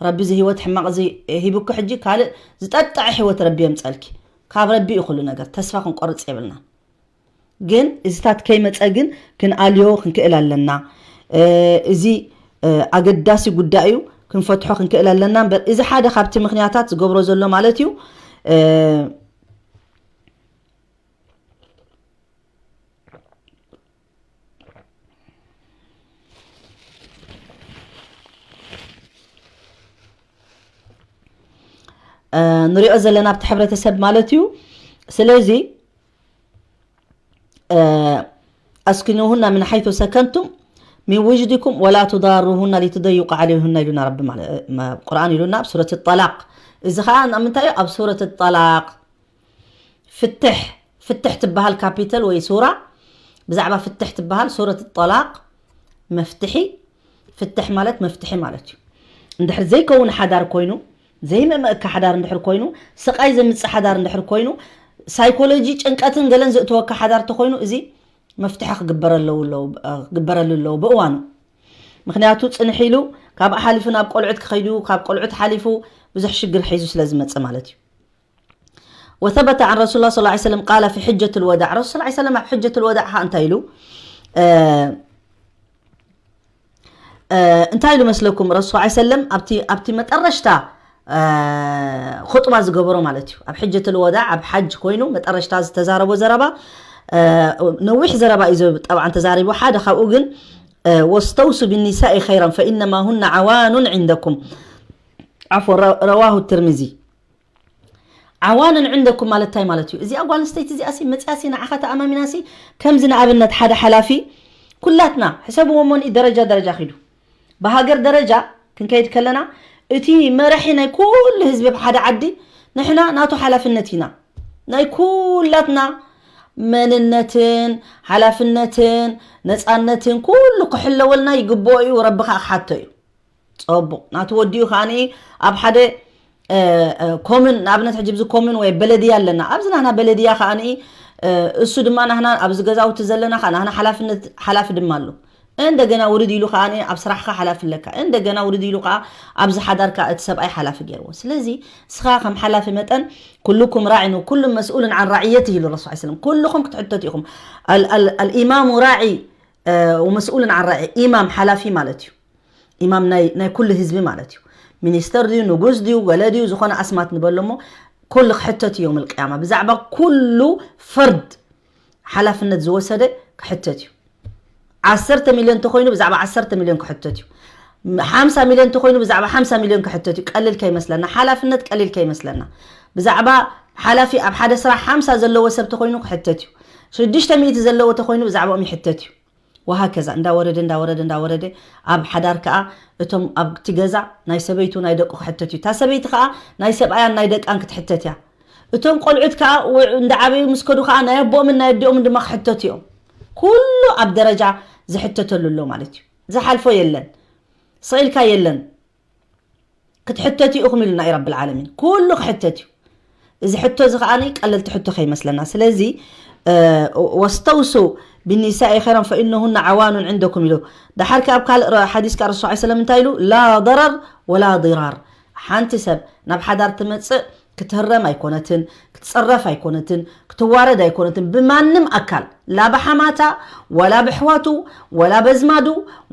ረቢ እዚ ህይወት ሕማቕ እዚ ሂቡኪ ሕጂ ካልእ ዝጠጥዐ ህይወት ረቢ የምጸልኪ። ካብ ረቢ እዩ ኩሉ ነገር። ተስፋ ክንቆርጽ የብልና። ግን እዚታት ከይመጸ ግን ክንኣልዮ ክንክእል ኣለና። እ፣ እዚ እ፣ ኣገዳሲ ጉዳይ እዩ። ክንፈትሖ ክንክእል ኣለና እምበር እዚ ሓደ ካብቲ ምኽንያታት ዝገብሮ ዘሎ ማለት እዩ። እ፣ እ፣ ንሪኦ ዘለና ኣብቲ ሕብረተሰብ ማለት እዩ። ስለዚ ኣስኪኑሁና ምን ሓይቱ ሰከንቱም ሚን ውጅድኩም ወላ ቱዳሩሁና ሊቱደይቁ ዓለይሁና ኢሉና ረቢ ማለት ቁርኣን ኢሉና ኣብ ሱረት ጠላቅ። እዚ ከዓ ኣብ ምንታይ እዩ? ኣብ ሱረት ጠላቅ ፍትሕ ፍትሕ ትበሃል ካፒተል ወይ ሱራ ብዛዕባ ፍትሕ ትበሃል ሱረት ጠላቅ መፍትሒ ፍትሕ ማለት መፍትሒ ማለት እዩ። እንድሕር ዘይከውን ሓዳር ኮይኑ ዘይመመእካ ሓዳር እንድሕር ኮይኑ ስቃይ ዘምፅእ ሓዳር እንድሕር ኮይኑ ሳይኮሎጂ ጭንቀትን ገለን ዘእተወካ ሓዳር ተኮይኑ እዚ መፍትሒ ክግበረሉ ኣለዎ ብእዋኑ። ምክንያቱ ፅንሕ ኢሉ ካብ ሓሊፉ ናብ ቆልዑት ክኸይዱ ካብ ቆልዑት ሓሊፉ ብዙሕ ሽግር ሒዙ ስለ ዝመፅእ ማለት እዩ። وثبت عن رسول الله صلى الله عليه وسلم قال في حجة الوداع رسول الله صلى الله عليه وسلم ኣብ حجة الوداع ها እንታይ ኢሉ እንታይ ኢሉ መስለኩም ረሱል ላ ሰለም ኣብቲ ኣብቲ መጠረሽታ ኹጥባ ዝገበሮ ማለት እዩ ኣብ ሕጀት ልወዳዕ ኣብ ሓጅ ኮይኑ መጠረሽታ ዝተዛረቦ ዘረባ ነዊሕ ዘረባ እዩ ጠብዓን ተዛሪቡ ሓደ ካብኡ ግን ወስተውሱ ብኒሳኢ ኸይራን ፈኢነማ ሁና ዓዋኑን ዕንደኩም ዓፎ ረዋሁ ትርሚዚ ዓዋንን ዕንደኩም ማለት እንታይ ማለት እዩ? እዚኣ ጓል ኣንስተይቲ እዚኣ ሲ መፅያ ሲ ንዓኻ ተኣማሚና ሲ ከምዚ ንኣብነት ሓደ ሓላፊ ኩላትና ሕሰብዎ እሞ ንኢ ደረጃ ደረጃ ኪዱ ብሃገር ደረጃ ክንከይድ ከለና እቲ መራሒ ናይ ኩሉ ህዝቢ ኣብ ሓደ ዓዲ ንሕና ናቱ ሓላፍነት ኢና ናይ ኩላትና መንነትን ሓላፍነትን ነፃነትን ኩሉ ክሕለወልና ይግብኦ እዩ ረቢ ከዓ ክሓቶ እዩ ፀቡቕ ናቲ ወዲኡ ከዓኒ ኣብ ሓደ ኮምን ንኣብነት ሕጂ ብዚ ኮምን ወይ በለድያ ኣለና ኣብዚ ናህና በለድያ ከዓኒ እሱ ድማ ናህና ኣብዚ ገዛውቲ ዘለና ከዓ ናህና ሓላፍነት ሓላፊ ድማ ኣሎ እንደገና ውርድ ኢሉ ከዓ ኣብ ስራሕካ ሓላፊ ኣለካ እንደገና ውርድ ኢሉ ከዓ ኣብዚ ሓዳርካ እቲ ሰብኣይ ሓላፊ ገይርዎ ስለዚ እስኻ ከም ሓላፊ መጠን ኩልኩም ራዕን ኩሉም መስኡልን ዓን ራዕየት ኢሉ ረሱል ስለም ኩልኹም ክትሕተቱ ኢኹም ኣልኢማሙ ራዒ ወመስኡልን ዓን ራዒ ኢማም ሓላፊ ማለት እዩ ኢማም ናይ ናይ ኩሉ ህዝቢ ማለት እዩ ሚኒስተር ድዩ ንጉስ ድዩ ገለ ድዩ ዝኾነ ኣስማት ንበሎ እሞ ኩሉ ክሕተት እዩ ዮም ልቅያማ ብዛዕባ ኩሉ ፈርድ ሓላፍነት ዝወሰደ ክሕተት እዩ ዓሰርተ ሚልዮን ተኮይኑ ብዛዕባ ዓሰርተ ሚልዮን ክሕተት እዩ ሓምሳ ሚልዮን ተኮይኑ ብዛዕባ ሓምሳ ሚልዮን ክሕተት እዩ። ቀልል ከይመስለና፣ ሓላፍነት ቀሊል ከይመስለና። ብዛዕባ ሓላፊ ኣብ ሓደ ስራሕ ሓምሳ ዘለዎ ሰብ ተኮይኑ ክሕተት እዩ። ሽዱሽተ ሚእቲ ዘለዎ ተኮይኑ ብዛዕባኦም ይሕተት እዩ። ወሃከዛ እንዳወረደ እንዳወረደ እንዳወረደ ኣብ ሓዳር ከዓ እቶም ኣብቲ ገዛ ናይ ሰበይቱ ናይ ደቁ ክሕተት እዩ። እታ ሰበይቲ ከዓ ናይ ሰብኣያን ናይ ደቃን ክትሕተት እያ። እቶም ቆልዑት ከዓ ውዕ- እንዳዓበዩ ምስ ከዱ ከዓ ናይ ኣቦኦምን ናይ ኣዲኦምን ድማ ክሕተቱ እዮም። ኩሉ ኣብ ደረጃ ዝሕተተሉ ኣሎ ማለት እዩ። ዝሓልፎ የለን፣ ስቕ ኢልካ የለን። ክትሕተቱ ኢኹም ኢሉና እዩ ረብል ዓለሚን። ኩሉ ክሕተት እዩ። እዚ ሕቶ እዚ ከዓኒ ቀለልቲ ሕቶ ከይመስለና። ስለዚ ወስተውሱ ብኒሳኢ ኸይረን ፈኢነሁና ዓዋኑን ዕንደኩም ኢሉ። ደሓር ከ ኣብ ካልእ ረ- ሓዲስ ከ ረሱል ሰለም እንታይ ኢሉ? ላ ضرر ولا ضرار። ሓንቲ ሰብ ናብ ሓዳር ትመጽእ ክትህረም ኣይኮነትን፣ ክትጸረፍ ኣይኮነትን፣ ክትዋረድ ኣይኮነትን ብማንም ኣካል፣ ላ ብሓማታ ወላ ብሕዋቱ ወላ በዝማዱ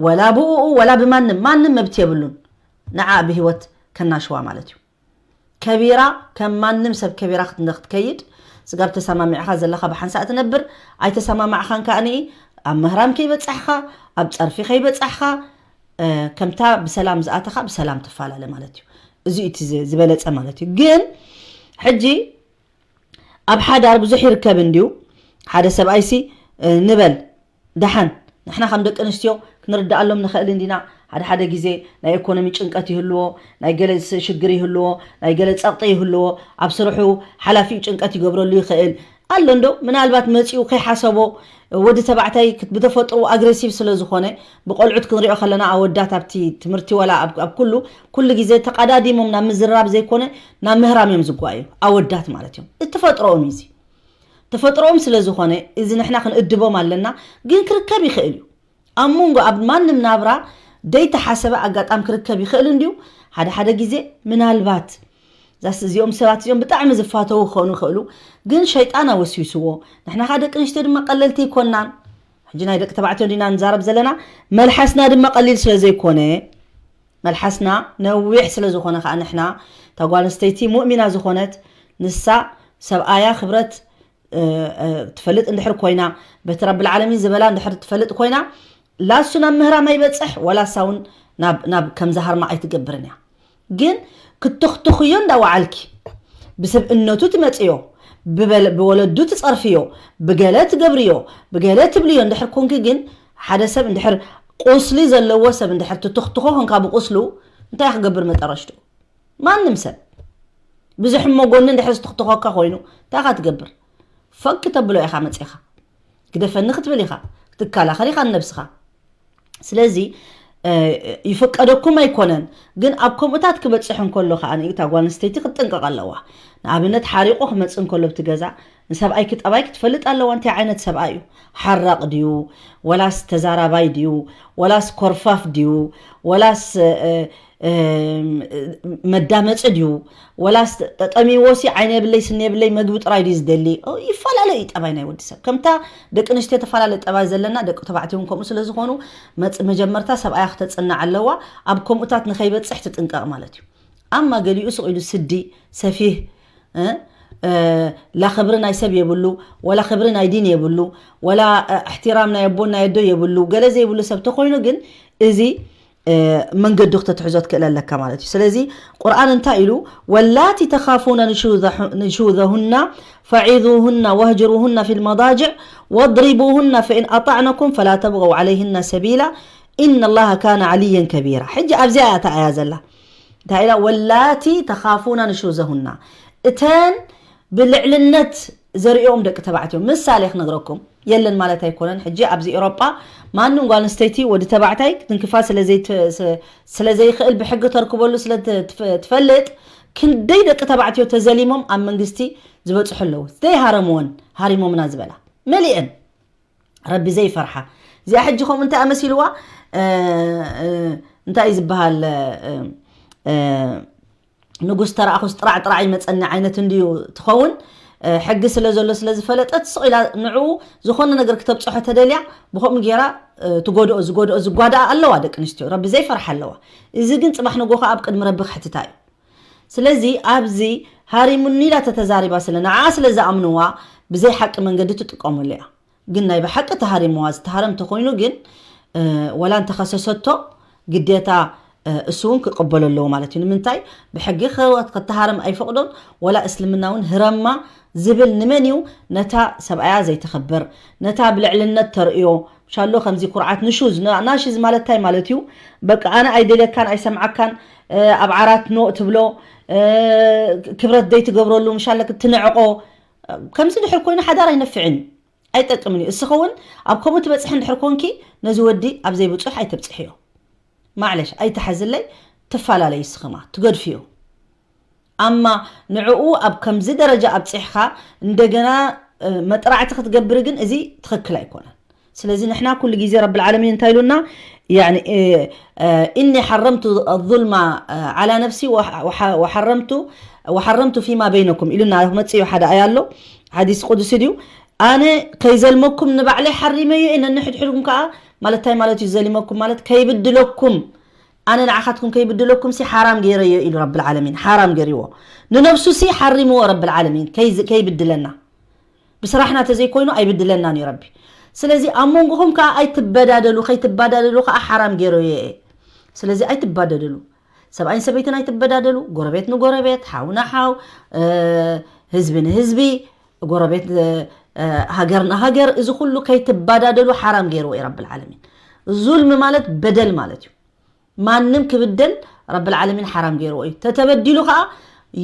ወላ ብኡኡ ወላ ብማንም፣ ማንም መብት የብሉን ንዓ ብህይወት ከናሽዋ ማለት እዩ። ከቢራ ከም ማንም ሰብ ከቢራ ክትነ- ክትከይድ ስጋብ ተሰማሚዕኻ ዘለኻ ብሓንሳእ ትነብር። ኣይተሰማማዕኻን ከኣኒ ኣብ ምህራም ከይበጻሕኻ ኣብ ጸርፊ ከይበጻሕኻ እ፣ ከምታ ብሰላም ዝኣተኻ ብሰላም ትፈላለ ማለት እዩ። እዚ እቲ ዝ- ዝበለጸ ማለት እዩ። ግን ሕጂ ኣብ ሓዳር ብዙሕ ይርከብ እንድዩ። ሓደ ሰብኣይሲ እ፣ ንበል ደሓን ንሕና ከም ደቂ ኣንስትዮ ክንርዳኣሎም ንኽእል እንዲና። ሓደ ሓደ ግዜ ናይ ኢኮኖሚ ጭንቀት ይህልዎ፣ ናይ ገለ ስ- ሽግር ይህልዎ፣ ናይ ገለ ጸቕጢ ይህልዎ፣ ኣብ ስርሑ ሓላፊኡ ጭንቀት ይገብረሉ ይኽእል ኣሎ እንዶ ምናልባት መጺኡ ከይሓሰቦ ወዲ ተባዕታይ ክት- ብተፈጥሮ ኣግሬሲቭ ስለ ዝኾነ ብቆልዑት ክንሪኦ ከለና ኣወዳት ኣብቲ ትምህርቲ ወላ ኣብ ኣብ ኩሉ ኩሉ ግዜ ተቐዳዲሞም ናብ ምዝርራብ ዘይኮነ ናብ ምህራም እዮም ዝጓዩ ኣወዳት ማለት እዮም። እቲ ተፈጥሮኦም እዩ እዚ ተፈጥሮኦም ስለ ዝኾነ እዚ ንሕና ክንእድቦም ኣለና። ግን ክርከብ ይኽእል እዩ ኣብ መንጎ ኣብ ማንም ናብራ ደይተሓሰበ ኣጋጣም ክርከብ ይኽእል እንድዩ። ሓደ ሓደ ግዜ ምናልባት ዛስ እዚኦም ሰባት እዚኦም ብጣዕሚ ዝፋተዉ ክኾኑ ይኽእሉ። ግን ሸይጣን ኣወስዊስዎ። ንሕና ኻ ደቂ ኣንስትዮ ድማ ቀለልቲ ኣይኮናን። ሕጂ ናይ ደቂ ተባዕትዮ እንዲና ንዛረብ ዘለና። መልሓስና ድማ ቀሊል ስለ ዘይኮነ መልሓስና ነዊሕ ስለ ዝኾነ ከዓ ንሕና እታ ጓል ኣንስተይቲ ሙእሚና ዝኾነት ንሳ ሰብኣያ ክብረት ትፈልጥ እንድሕር ኮይና በቲ ረብል ዓለሚን ዝበላ እንድሕር ትፈልጥ ኮይና ላሱ ናብ ምህራም ኣይበፅሕ ወላ ሳውን ናብ ናብ ከምዚ ሃርማ ኣይትገብርን እያ። ግን ክትኽትኽዮ እንዳወዓልኪ ብስብእነቱ ትመፅዮ ብበለ- ብወለዱ ትፀርፍዮ ብገለ ትገብርዮ ብገለ ትብልዮ እንድሕር ኮንኪ ግን ሓደ ሰብ እንድሕር ቁስሊ ዘለዎ ሰብ እንድሕር ትትኽትኾ ኮንካ ብቁስሉ እንታይ ክገብር መጠረሽቱ ማንም ሰብ ብዙሕ እሞ ጎኒ እንድሕር ዝትኽትኾካ ኮይኑ እንታይ ኢኻ ትገብር ፈክ ተብሎ ኢኻ መፂኻ ግደፈኒ ክትብል ኢኻ ክትከላኸል ኢኻ ንነብስኻ ስለዚ ይፍቀደኩም ኣይኮነን ግን ኣብ ከምኡታት ክበፅሕ እንከሎ ከዓ እታ ጓል ኣንስተይቲ ክትጥንቀቕ ኣለዋ ንኣብነት ሓሪቑ ክመፅእ እንከሎ ብቲ ገዛ ንሰብኣይኪ ጠባይ ክትፈልጥ ኣለዋ እንታይ ዓይነት ሰብኣይ እዩ ሓራቕ ድዩ ወላስ ተዛራባይ ድዩ ወላስ ኮርፋፍ ድዩ ወላስ መዳመፂ ድዩ ወላስ ጠጠሚዎሲ ዓይነ የብለይ ስኒ የብለይ መግቢ ጥራይ ድዩ ዝደሊ ይፈላለ እዩ ጠባይ ናይ ወዲ ሰብ ከምታ ደቂ ኣንስትዮ ተፈላለ ጠባይ ዘለና ደቂ ተባዕትዮ እውን ከምኡ ስለ ዝኾኑ መጀመርታ ሰብኣያ ክተፅናዕ ኣለዋ ኣብ ከምኡታት ንኸይበፅሕ ትጥንቀቕ ማለት እዩ ኣማ ገሊኡ ስቕ ኢሉ ስዲ ሰፊህ ላ ክብሪ ናይ ሰብ የብሉ ወላ ክብሪ ናይ ዲን የብሉ ወላ እሕትራም ናይ ኣቦን ናይ ኣዶ የብሉ ገለ ዘይብሉ ሰብ ተኮይኑ ግን እዚ መንገዱ ክተትሕዞ ትክእል ኣለካ ማለት እዩ ስለዚ ቁርኣን እንታይ ኢሉ ወላቲ ተኻፉነ ንሹዘሁና ፈዒዙሁና ወህጅሩሁና ፊ ልመዳጅዕ ወድሪቡሁና ፈኢን ኣጣዕነኩም ፈላ ተብغው ዓለይህና ሰቢላ ኢነ ላሃ ካነ ዓልየን ከቢራ ሕጂ ኣብዚኣ እያ እታ ኣያ ዘላ እንታይ ኢላ ወላቲ ተኻፉና ንሹዘሁና እተን ብልዕልነት ዘርእኦም ደቂ ተባዕትዮ ምሳሌ ክነግረኩም የለን ማለት ኣይኮነን ሕጂ ኣብዚ ኤሮጳ ማንም ጓል ኣንስተይቲ ወዲ ተባዕታይ ክትንክፋ ስለ ዘይክእል ብሕጊ ተርክበሉ ስለ ትፈልጥ ክንደይ ደቂ ተባዕትዮ ተዘሊሞም ኣብ መንግስቲ ዝበፅሑ ኣለዉ ዘይሃረምወን ሃሪሞምና ዝበላ መሊአን ረቢ ዘይፈርሓ እዚኣ ሕጂ ከምኡ እንታይ ኣመሲልዋ እንታይ ዝበሃል ንጉስ ተረኣኹስ ጥራዕ ጥራዕ ይመፀኒ ዓይነት እንድዩ ትኸውን ሕጊ ስለ ዘሎ ስለ ዝፈለጠት ስቕ ኢላ ንዕኡ ዝኾነ ነገር ክተብፅሖ ተደልያ ብከምኡ ገይራ ትጎድኦ ዝጎድኦ ዝጓድኣ ኣለዋ ደቂ ኣንስትዮ ረቢ ዘይፈርሓ ኣለዋ እዚ ግን ፅባሕ ንጎ ከዓ ኣብ ቅድሚ ረቢ ክሕትታ እዩ ስለዚ ኣብዚ ሃሪሙኒ ኢላ ተተዛሪባ ስለ ንዓ ስለ ዝኣምንዋ ብዘይ ሓቂ መንገዲ ትጥቀመሉ እያ ግን ናይ ብሓቂ ተሃሪምዋ ዝተሃረም ተኮይኑ ግን ወላ እንተኸሰሰቶ ግዴታ እሱ እውን ክቕበሎ ኣለዎ ማለት እዩ። ንምንታይ? ብሕጊ ክህወት ከተሃርም ኣይፈቕዶን። ወላ እስልምና እውን ህረማ ዝብል ንመን እዩ? ነታ ሰብኣያ ዘይተኸብር፣ ነታ ብልዕልነት ተርእዮ። ሻሎ ከምዚ ኩርዓት ንሹዝ ናሺዝ ማለት እንታይ ማለት እዩ? በቃ ኣነ ኣይደልየካን ኣይሰምዓካን፣ ኣብ ዓራት ኖ ትብሎ፣ ክብረት ዘይትገብረሉ፣ ምሻለ ትንዕቆ። ከምዚ ድሕር ኮይኑ ሓዳር ኣይነፍዕን እዩ፣ ኣይጠቅምን እዩ። እስኸ እውን ኣብ ከምኡ ትበፅሒ እንድሕር ኮንኪ፣ ነዚ ወዲ ኣብ ዘይብፁሕ ኣይተብፅሕዮ። ማዕለሽ ኣይተሓዝለይ፣ ትፈላለዩ እስኽማ ትገድፍዮ። ኣማ ንዕኡ ኣብ ከምዚ ደረጃ ኣብፂሕኻ እንደገና መጥራዕቲ ክትገብሪ ግን እዚ ትኽክል ኣይኮነን። ስለዚ ንሕና ኩሉ ግዜ ረብል ዓለሚን እንታይ ኢሉና? ያኒ፣ እኒ ሓረምቱ ዙልማ ዓላ ነፍሲ ወሓረምቱ ፊማ በይነኩም ኢሉና። መፅኡ ሓደ ኣያ ኣሎ፣ ሓዲስ ቁዱሲ ድዩ? ኣነ ከይዘልመኩም ንባዕለይ ሓሪመዮ እየ፣ ነንሕድሕድኩም ከዓ ማለት እንታይ ማለት እዩ? ዘሊመኩም ማለት ከይብድለኩም፣ ኣነ ንዓኻትኩም ከይብድለኩም ሲ ሓራም ገይረዮ ኢሉ ረብል ዓለሚን። ሓራም ገይርዎ ንነብሱ ሲ ሓሪምዎ ረብል ዓለሚን ከይዝ- ከይብድለና። ብስራሕና ተዘይኮይኑ ኣይብድለናን እዩ ረቢ። ስለዚ ኣብ መንጎኹም ከዓ ኣይትበዳደሉ፣ ከይትበዳደሉ ከዓ ሓራም ገይረዮ እየ። ስለዚ ኣይትባደደሉ፣ ሰብኣይን ሰበይትን ኣይትበዳደሉ። ጎረቤት ንጎረቤት፣ ሓው ንሓው፣ ህዝቢ ንህዝቢ፣ ጎረቤት፣ ሃገር ንሃገር፣ እዚ ኩሉ ከይትባዳደሉ ሓራም ገይርዎ እዩ ረብል ዓለሚን። ዙልሚ ማለት በደል ማለት እዩ። ማንም ክብደል ረብል ዓለሚን ሓራም ገይርዎ እዩ። ተተበዲሉ ከዓ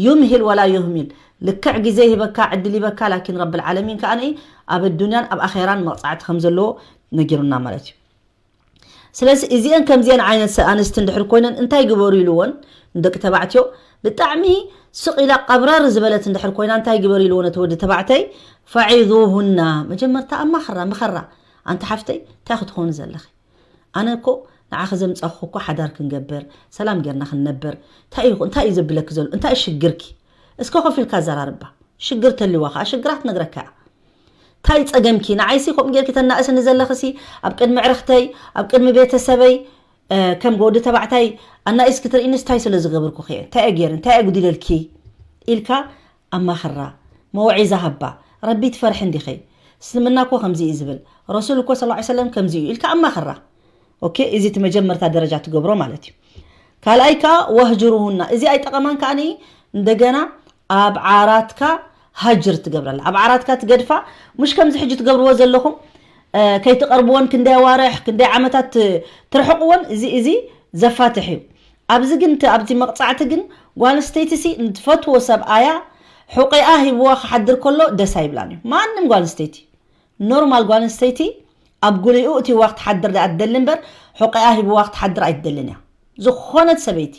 ዩምሂል ወላ ዩህሚል፣ ልክዕ ግዜ ይህበካ፣ ዕድል ይበካ። ላኪን ረብል ዓለሚን ከዓ ኣብ ኣዱንያን ኣብ ኣኼራን መቕፃዕቲ ከም ዘለዎ ነጊሩና ማለት እዩ። ስለዚ እዚአን ከምዚአን ዓይነት ኣንስቲ እንድሕር ኮይነን እንታይ ግበሩ ኢልዎን ንደቂ ተባዕትዮ ብጣዕሚ ስቕ ኢላ ቀብረር ዝበለት እንድሕር ኮይና እንታይ ግበሩ ኢልዎ ነቲ ወዲ ተባዕታይ ፈዒዙሁና። መጀመርታ ኣማኽራ፣ ምኸራ። ኣንቲ ሓፍተይ እንታይ ክትኾኒ ዘለኺ? ኣነ እኮ ንዓኺ ዘምፃኹ እኮ ሓዳር ክንገብር፣ ሰላም ጌርና ክንነብር። እንታይ እዩ፣ እንታይ እዩ ዘብለኪ ዘሎ? እንታይ እዩ ሽግርኪ? እስከ ኮፍ ኢልካ ኣዘራርባ። ሽግር ተልዋ ከዓ ሽግራት ነግረካ እያ። እንታይ ጸገምኪ? ንዓይሲ ከምኡ ጌርኪ ተናእስኒ ዘለኽሲ ኣብ ቅድሚ ዕርኽተይ፣ ኣብ ቅድሚ ቤተሰበይ፣ ከም ወዲ ተባዕታይ ኣናኢስኪ ትርእይንስ እንታይ ስለ ዝገበርኩ እየ? እንታይ እየ ገይረ? እንታይ እየ ጉዲለልኪ? ኢልካ ኣማኽራ፣ መውዒዛ ሃባ። ረቢ ትፈርሒ እንዲኺ? እስልምና እኮ ከምዚ እዩ ዝብል፣ ረሱል እኮ ሰለላሁ ዐለይሂ ወሰለም ከምዚ እዩ ኢልካ ኣማኽራ። ኦኬ፣ እዚ እቲ መጀመርታ ደረጃ ትገብሮ ማለት እዩ። ካልኣይ ከዓ ወህጅሩሁና፣ እዚ ኣይጠቐማን ከዓ እንደገና ኣብ ዓራትካ ሃጅር ትገብረላ፣ ኣብ ዓራትካ ትገድፋ። ምሽ ከምዚ ሕጂ ትገብርዎ ዘለኹም፣ ከይትቐርብዎን ክንደይ ኣዋርሕ ክንደይ ዓመታት ትርሕቕዎን፣ እዚ እዚ ዘፋትሕ እዩ። ኣብዚ ግን እቲ ኣብዚ መቕፃዕቲ ግን ጓል ኣንስተይቲ ሲ ንትፈትዎ ሰብኣያ ሑቂኣ ሂብዋ ክሓድር ከሎ ደስ ኣይብላን እዩ። ማንም ጓል ኣንስተይቲ፣ ኖርማል ጓል ኣንስተይቲ ኣብ ጉሊኡ እቲ ዋክ ትሓድር ደኣ ትደሊ እምበር ሑቂኣ ሂብዋ ክትሓድር ኣይትደልን እያ። ዝኾነት ሰበይቲ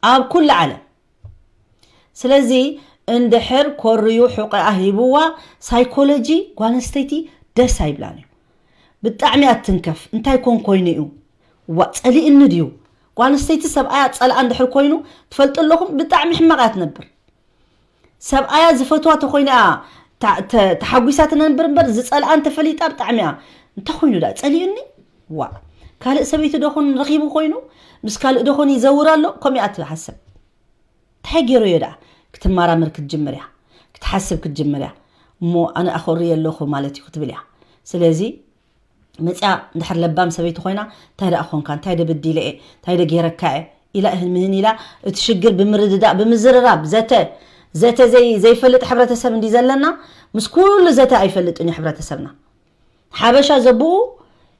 ኣብ ኩሉ ዓለም። ስለዚ እንድሕር ኮርዩ ሑቂኣ ሂብዋ ሳይኮሎጂ ጓል ኣንስተይቲ ደስ ኣይብላን እዩ። ብጣዕሚ ኣትንከፍ። እንታይ ኮን ኮይኑ እዩ? ዋ ጸሊእኒ ድዩ? ጓል ኣንስተይቲ ሰብኣያ ጸልኣ እንድሕር ኮይኑ ትፈልጡ ኣለኹም፣ ብጣዕሚ ሕማቕ እያ ትነብር። ሰብኣያ ዝፈትዋ ተኮይና እያ ታ- ተ- ተሓጒሳ ትነብር እምበር ዝጸልኣ እንተፈሊጣ ብጣዕሚ እያ። እንታይ ኮይኑ ዳ ጸሊኡኒ? ዋ ካልእ ሰበይቲ ዶ ኹን ረኺቡ ኮይኑ ምስ ካልእ ዶ ኹን ይዘውር ኣሎ? ከምኡ እያ ትሓስብ። እንታይ ገይሩ እዮ ደኣ ክትመራመር ክትጅምር እያ፣ ክትሓስብ ክትጅምር እያ። እሞ ኣነ ኣኾሪ ኣለኹ ማለት እዩ ክትብል እያ። ስለዚ መፅያ እንድሕር ለባም ሰበይቲ ኮይና እንታይ ደኣ ኾንካ እንታይ ደ በዲለ እየ እንታይ ደ ገይረካ እየ ኢላ እህን ምህን ኢላ እቲ ሽግር ብምርድዳእ ብምዝርራብ ዘተ ዘተ ዘይ ዘይፈልጥ ሕብረተሰብ እንዲ ዘለና ምስ ኩሉ ዘተ ኣይፈልጥን እዩ ሕብረተሰብና ሓበሻ ዘብኡ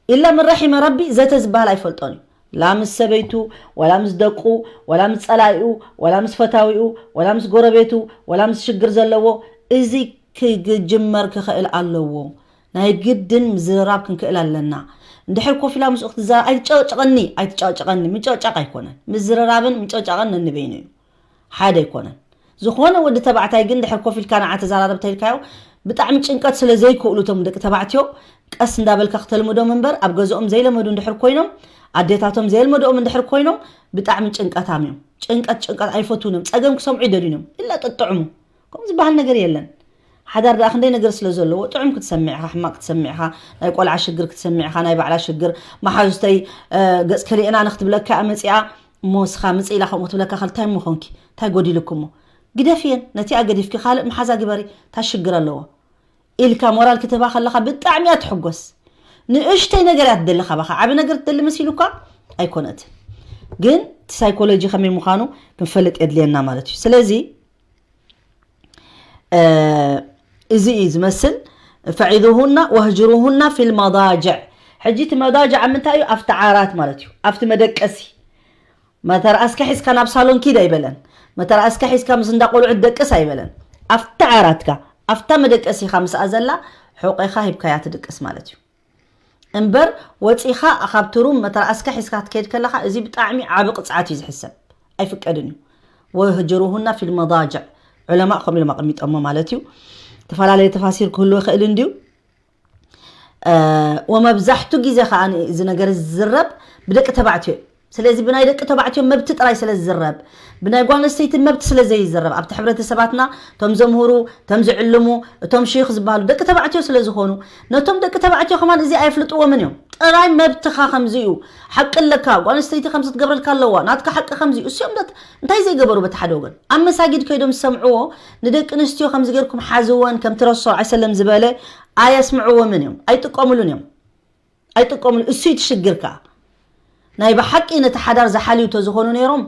ኢላ ምራሒመ ረቢ ዘተ ዝበሃል ኣይፈልጦን እዩ ላ ምስ ሰበይቱ ወላ ምስ ደቁ ወላ ምስ ፀላኢኡ ወላ ምስ ፈታዊኡ ወላ ምስ ጎረቤቱ ወላ ምስ ሽግር ዘለዎ እዚ ክግጅመር ክኽእል ኣለዎ ናይ ግድን ምዝርራብ ክንክእል ኣለና እንድሕር ኮፍ ኢላ ምስኡ ክትዛረብ ኣይትጨቅጨቀኒ ኣይትጨቅጨቀኒ ምጨቅጫቅ ኣይኮነን ምዝርራብን ምጨቅጫቅን ነንበይኑ እዩ ሓደ ኣይኮነን ዝኾነ ወዲ ተባዕታይ ግን ድሕር ኮፍ ኢልካ ንዓ ተዛራረብ ተልካዮ ብጣዕሚ ጭንቀት ስለ ዘይክእሉ እቶም ደቂ ተባዕትዮ ቀስ እንዳበልካ ክተልምዶም እምበር ኣብ ገዝኦም ዘይለመዱ እንድሕር ኮይኖም ኣዴታቶም ዘየልመድኦም እንድሕር ኮይኖም ብጣዕሚ ጭንቀታም እዮም ጭንቀት ጭንቀት ኣይፈትውን እዮም ፀገም ክሰምዑ ይደልዩን እዮም ኢላ ጠጥዕሙ ከምኡ ዝበሃል ነገር የለን ሓዳር ደኣ ክንደይ ነገር ስለ ዘለዎ ጥዑም ክትሰምዕ ኢኻ ሕማቕ ክትሰምዕ ኢኻ ናይ ቆልዓ ሽግር ክትሰምዕ ኢኻ ናይ ባዕላ ሽግር መሓዙተይ ገጽ ከሊእና ንክትብለካ እያ መጺኣ እሞ እስኻ ምጽእ ኢላ ከምኡ ክትብለካ ከል እንታይ እሞ ኾንኪ እንታይ ጎዲልኩ እሞ ግደፍየን ነቲኣ ገዲፍኪ ካልእ መሓዛ ግበሪ እንታይ ሽግር ኣለዎ ኢልካ ሞራል ክትህባ ከለኻ ብጣዕሚ እያ ትሕጎስ ንእሽተይ ነገር እያ ትደሊ ካባኻ ዓቢ ነገር ትደሊ መሲሉካ ኣይኮነትን ግን እቲ ሳይኮሎጂ ከመይ ምዃኑ ክንፈልጥ የድልየና ማለት እዩ። ስለዚ እዚ እዩ ዝመስል። ፈዒዙሁና ወህጅሩሁና ፊል መዳጅዕ። ሕጂ እቲ መዳጅዕ ኣብ ምንታይ እዩ? ኣብቲ ዓራት ማለት እዩ፣ ኣብቲ መደቀሲ። መተርኣስካ ሒዝካ ናብ ሳሎን ኪድ ኣይበለን። መተርኣስካ ሒዝካ ምስ እንዳ ቆልዑ ደቅስ ኣይበለን። ኣብቲ ዓራትካ ኣብታ መደቀሲኻ ምስኣ ዘላ ሕቆኻ ሂብካያ ትድቅስ ማለት እዩ። እምበር ወፂኻ ካብ ትሩም መተርኣስካ ሒዝካ ክትከይድ ከለኻ እዚ ብጣዕሚ ዓቢ ቅፅዓት እዩ ዝሕሰብ። ኣይፍቀድን እዩ። ወህጅሩሁና ፊል መዳጅዕ፣ ዑለማእ ከምኡ ኢሎም ኣቐሚጦሞ ማለት እዩ። ዝተፈላለየ ተፋሲር ክህልዎ ይኽእል እንድዩ። ወመብዛሕቱ ግዜ ከዓ እዚ ነገር ዝዝረብ ብደቂ ተባዕትዮ እዩ። ስለዚ ብናይ ደቂ ተባዕትዮ መብቲ ጥራይ ስለ ዝዝረብ፣ ብናይ ጓል ኣንስተይቲ መብቲ ስለ ዘይዝረብ፣ ኣብቲ ሕብረተሰባትና እቶም ዘምህሩ፣ እቶም ዝዕልሙ፣ እቶም ሽይኽ ዝበሃሉ ደቂ ተባዕትዮ ስለ ዝኾኑ፣ ነቶም ደቂ ተባዕትዮ ከማን እዚ ኣየፍልጥዎምን እዮም። ጥራይ መብትኻ ከምዚ እዩ፣ ሓቂ ኣለካ፣ ጓል ኣንስተይቲ ከምዚ ክትገብረልካ ኣለዋ፣ ናትካ ሓቂ ከምዚ እዩ። እሲኦም ዶ እንታይ ዘይገበሩ? በቲ ሓደ ወገን ኣብ መሳጊድ ከይዶም ዝሰምዕዎ፣ ንደቂ ኣንስትዮ ከምዚ ጌርኩም ሓዝወን ከምቲ ረሱል ሰለላሁ ዐለይሂ ወሰለም ዝበለ ኣየስምዕዎምን እዮም፣ ኣይጥቀምሉን እዮም። ኣይጥቀምሉ። እሱ እዩ እቲ ሽግር ከኣ። ናይ ብሓቂ ነቲ ሓዳር ዝሓልዩ ተዝኾኑ ነይሮም፣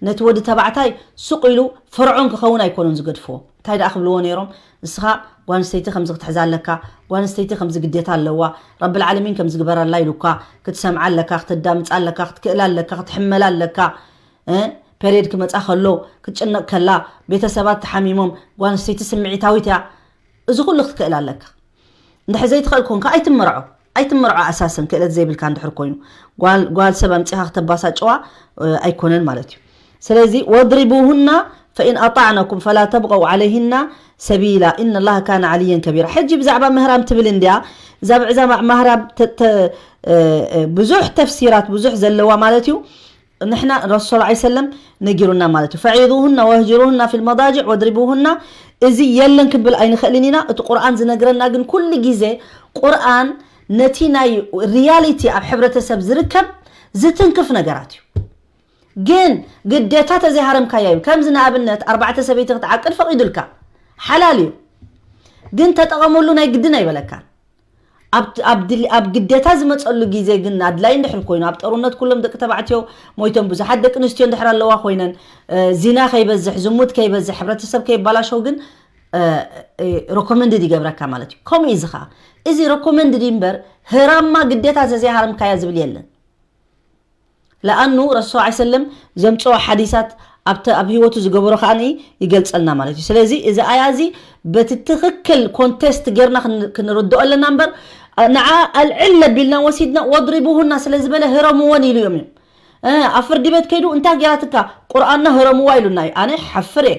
ነቲ ወዲ ተባዕታይ ሱቕ ኢሉ ፈርዖን ክኸውን ኣይኮኑን ዝገድፍዎ። እንታይ ደኣ ክብልዎ ነይሮም? ንስኻ ጓል ኣንስተይቲ ከምዚ ክትሕዛ ኣለካ፣ ጓል ኣንስተይቲ ከምዚ ግዴታ ኣለዋ፣ ረብል ዓለሚን ከምዚ ግበረላ ኢሉካ፣ ክትሰምዓ ኣለካ፣ ክተዳምጻ ኣለካ፣ ክትክእላ ኣለካ፣ ክትሕመላ ኣለካ። እ? ፔሬድ ክመጻ ከሎ፣ ክትጭነቕ ከላ፣ ቤተሰባት ተሓሚሞም፣ ጓል ኣንስተይቲ ስምዒታዊት እያ። እዚ ኩሉ ክትክእል ኣለካ። እንድሕር ዘይትኽእል ኮንካ ኣይትመርዖ። ኣይትመርዖ ኣሳሰን ክእለት ዘይብልካ እንድሕር ኮይኑ። ጓል፣ ጓል ሰብ ኣምጺኻ ክተባሳጭዋ፣ እ፣ ኣይኮነን ማለት እዩ። ስለዚ ወድሪቡሁና ፈኢን ኣጣዕነኩም ፈላ ተብቀው ዓለይሂና ሰቢላ ኢነ ላህ ካነ ዓልየን ከቢራ። ሕጂ ብዛዕባ ምህራም ትብል እንድያ። እዛ ብዕዛ ማ-፣ ማህራም ተ-፣ ተ-፣ እ፣ እ፣ ብዙሕ ተፍሲራት ብዙሕ ዘለዋ ማለት እዩ። ንሕና ረሱል ሰለላሁ ዐለይሂ ወሰለም ነጊሩና ማለት እዩ። ፈዒዙሁና ወህጅሩሁና ፊል መዳጅዕ ወድሪቡሁና። እዚ የለን ክብል ኣይንኽእልን ኢና። እቲ ቁርኣን ዝነግረና ግን ኩሉ ግዜ ቁርኣን ነቲ ናይ ሪያሊቲ ኣብ ሕብረተሰብ ዝርከብ ዝትንክፍ ነገራት እዩ። ግን ግዴታ ተዘይሃረምካያ እዩ። ከምዚ ንኣብነት ኣርባዕተ ሰበይቲ ክትዓቅድ ፈቒዱልካ፣ ሓላል እዩ። ግን ተጠቐመሉ ናይ ግድን ኣይበለካን። ኣብ፣ ኣብ ድል-፣ ኣብ ግዴታ ዝመጸሉ ግዜ ግን ኣድላይ እንድሕር ኮይኑ፣ ኣብ ጦርነት ኩሎም ደቂ ተባዕትዮ ሞይቶም፣ ብዙሓት ደቂ ኣንስትዮ እንድሕር ኣለዋ ኮይነን፣ እ፣ ዚና ከይበዝሕ፣ ዝሙት ከይበዝሕ፣ ሕብረተሰብ ከይባላሸው ግን፣ እ፣ እ፣ ሮኮመንድድ ይገብረካ ማለት እዩ። ከምኡ እዩ እዚ ኸኣ። እዚ ሮኮመንድድ እዩ እምበር፣ ህራማ ግዴታ ተዘይሃረምካያ ዝብል የለን። ለኣኑ ረሱል ሰለላሁ ዐለይሂ ወሰለም ዘምጽኦ ሓዲሳት ኣብተ-፣ ኣብ ህይወቱ ዝገበሮ ከኣ ይገልጸልና ማለት እዩ። ስለዚ እዚ ኣያ እዚ በቲ ትኽክል ኮንቴስት ጌርና ክን-፣ ክንርድኦ ኣለና እምበር፣ ንዓ ኣልዕል ኣቢልና ወሲድና ወድሪቡሁና ስለ ዝበለ ህረምወን ኢሉ እዮም እዮም። እ፣ ኣብ ፍርዲ ቤት ከይዱ እንታይ ጌራትካ? ቁርኣንና ህረምዋ ኢሉና እዩ። ኣነ ሓፍር እየ።